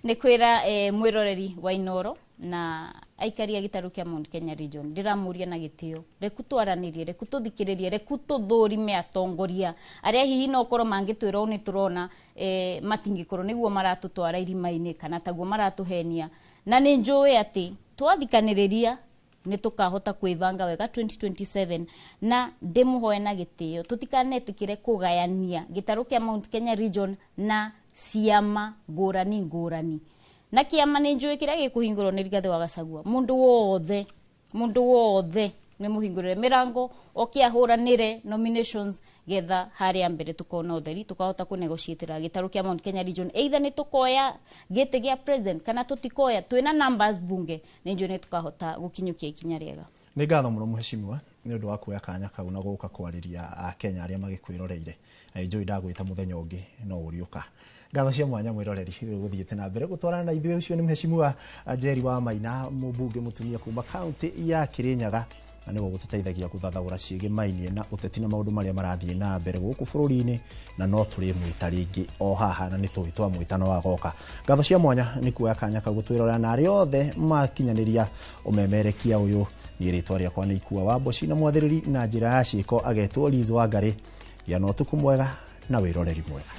Nĩ kwĩra mwĩroreri wa Inoro na aikari a gĩtarũ kĩa Mount Kenya region, ndĩramũria na gĩtĩo, reku twaranĩrie, reku tũthikĩrĩrie, reku tũthũrime atongoria arĩa hihi no korwo mangĩtwĩra ũũ nĩ tũrona matingĩkorwo nĩguo maratũtwara irima-inĩ kana taguo maratũhenia. Na nĩ njũĩ atĩ twathikanĩrĩria nĩ tũkahota kwĩbanga wega 2027. Na ndĩmũhoe na gĩtĩo tũtikanetĩkĩre kũgayania gĩtarũ kĩa Mount Kenya region na ciama ngũrani ngũrani. Na kĩama nĩ njũĩ kĩrĩa gĩkũhingũrwo nĩ Rigathĩ wa Gachagua, mũndũ wothe, mũndũ wothe nĩ mũhingũrĩre mĩrango oke ahũranĩre nominations, getha harĩa mbere tukona ũtheri, tukahota kũnegotiatĩra gĩtarũ kĩa Mount Kenya region, either nĩ tũkoya gĩtĩ gĩa president kana tũtikoya. Twĩna numbers bunge, nĩ njũĩ nĩ tukahota gũkinyũkia ikinya rĩega. Nĩ ngatho mũno, mheshimiwa, nĩ ũndũ wa kuoya kanya kau na gũka kwarĩria akenya arĩa magĩkwĩroreire. Na njũĩ ndagwĩta mũthenya ũngĩ no ũrĩũka. Ngatho cia mwanya, mwĩroreri, rĩu gũthiĩte na mbere gũtwarana na ithuĩ. Ũcio nĩ mheshimiwa Njeri wa Maina, mũmbunge mũtumia kuma kaunti ya Kĩrĩnyaga, na nĩwe gũtũteithagia gũthathaũra ciĩgĩmainie na ũteti na maũndũ marĩa marathiĩ na mbere gũkũ bũrũri-inĩ. Na no tũrĩmwĩta rĩngĩ o haha, na nĩ tũĩ twamwĩta no agoka. Ngatho cia mwanya nĩ kuoya kanya kau gũtwĩrorera, na arĩa othe makinyanĩria ũmemerekia ũyũ. Niĩ rĩtwa rĩakwa nĩ Ikua wa Mboci, na mwathĩrĩri na njĩra ya ciĩko agetwo Liz Wangari. Gĩa na ũtukũ mwega na wĩroreri mwega.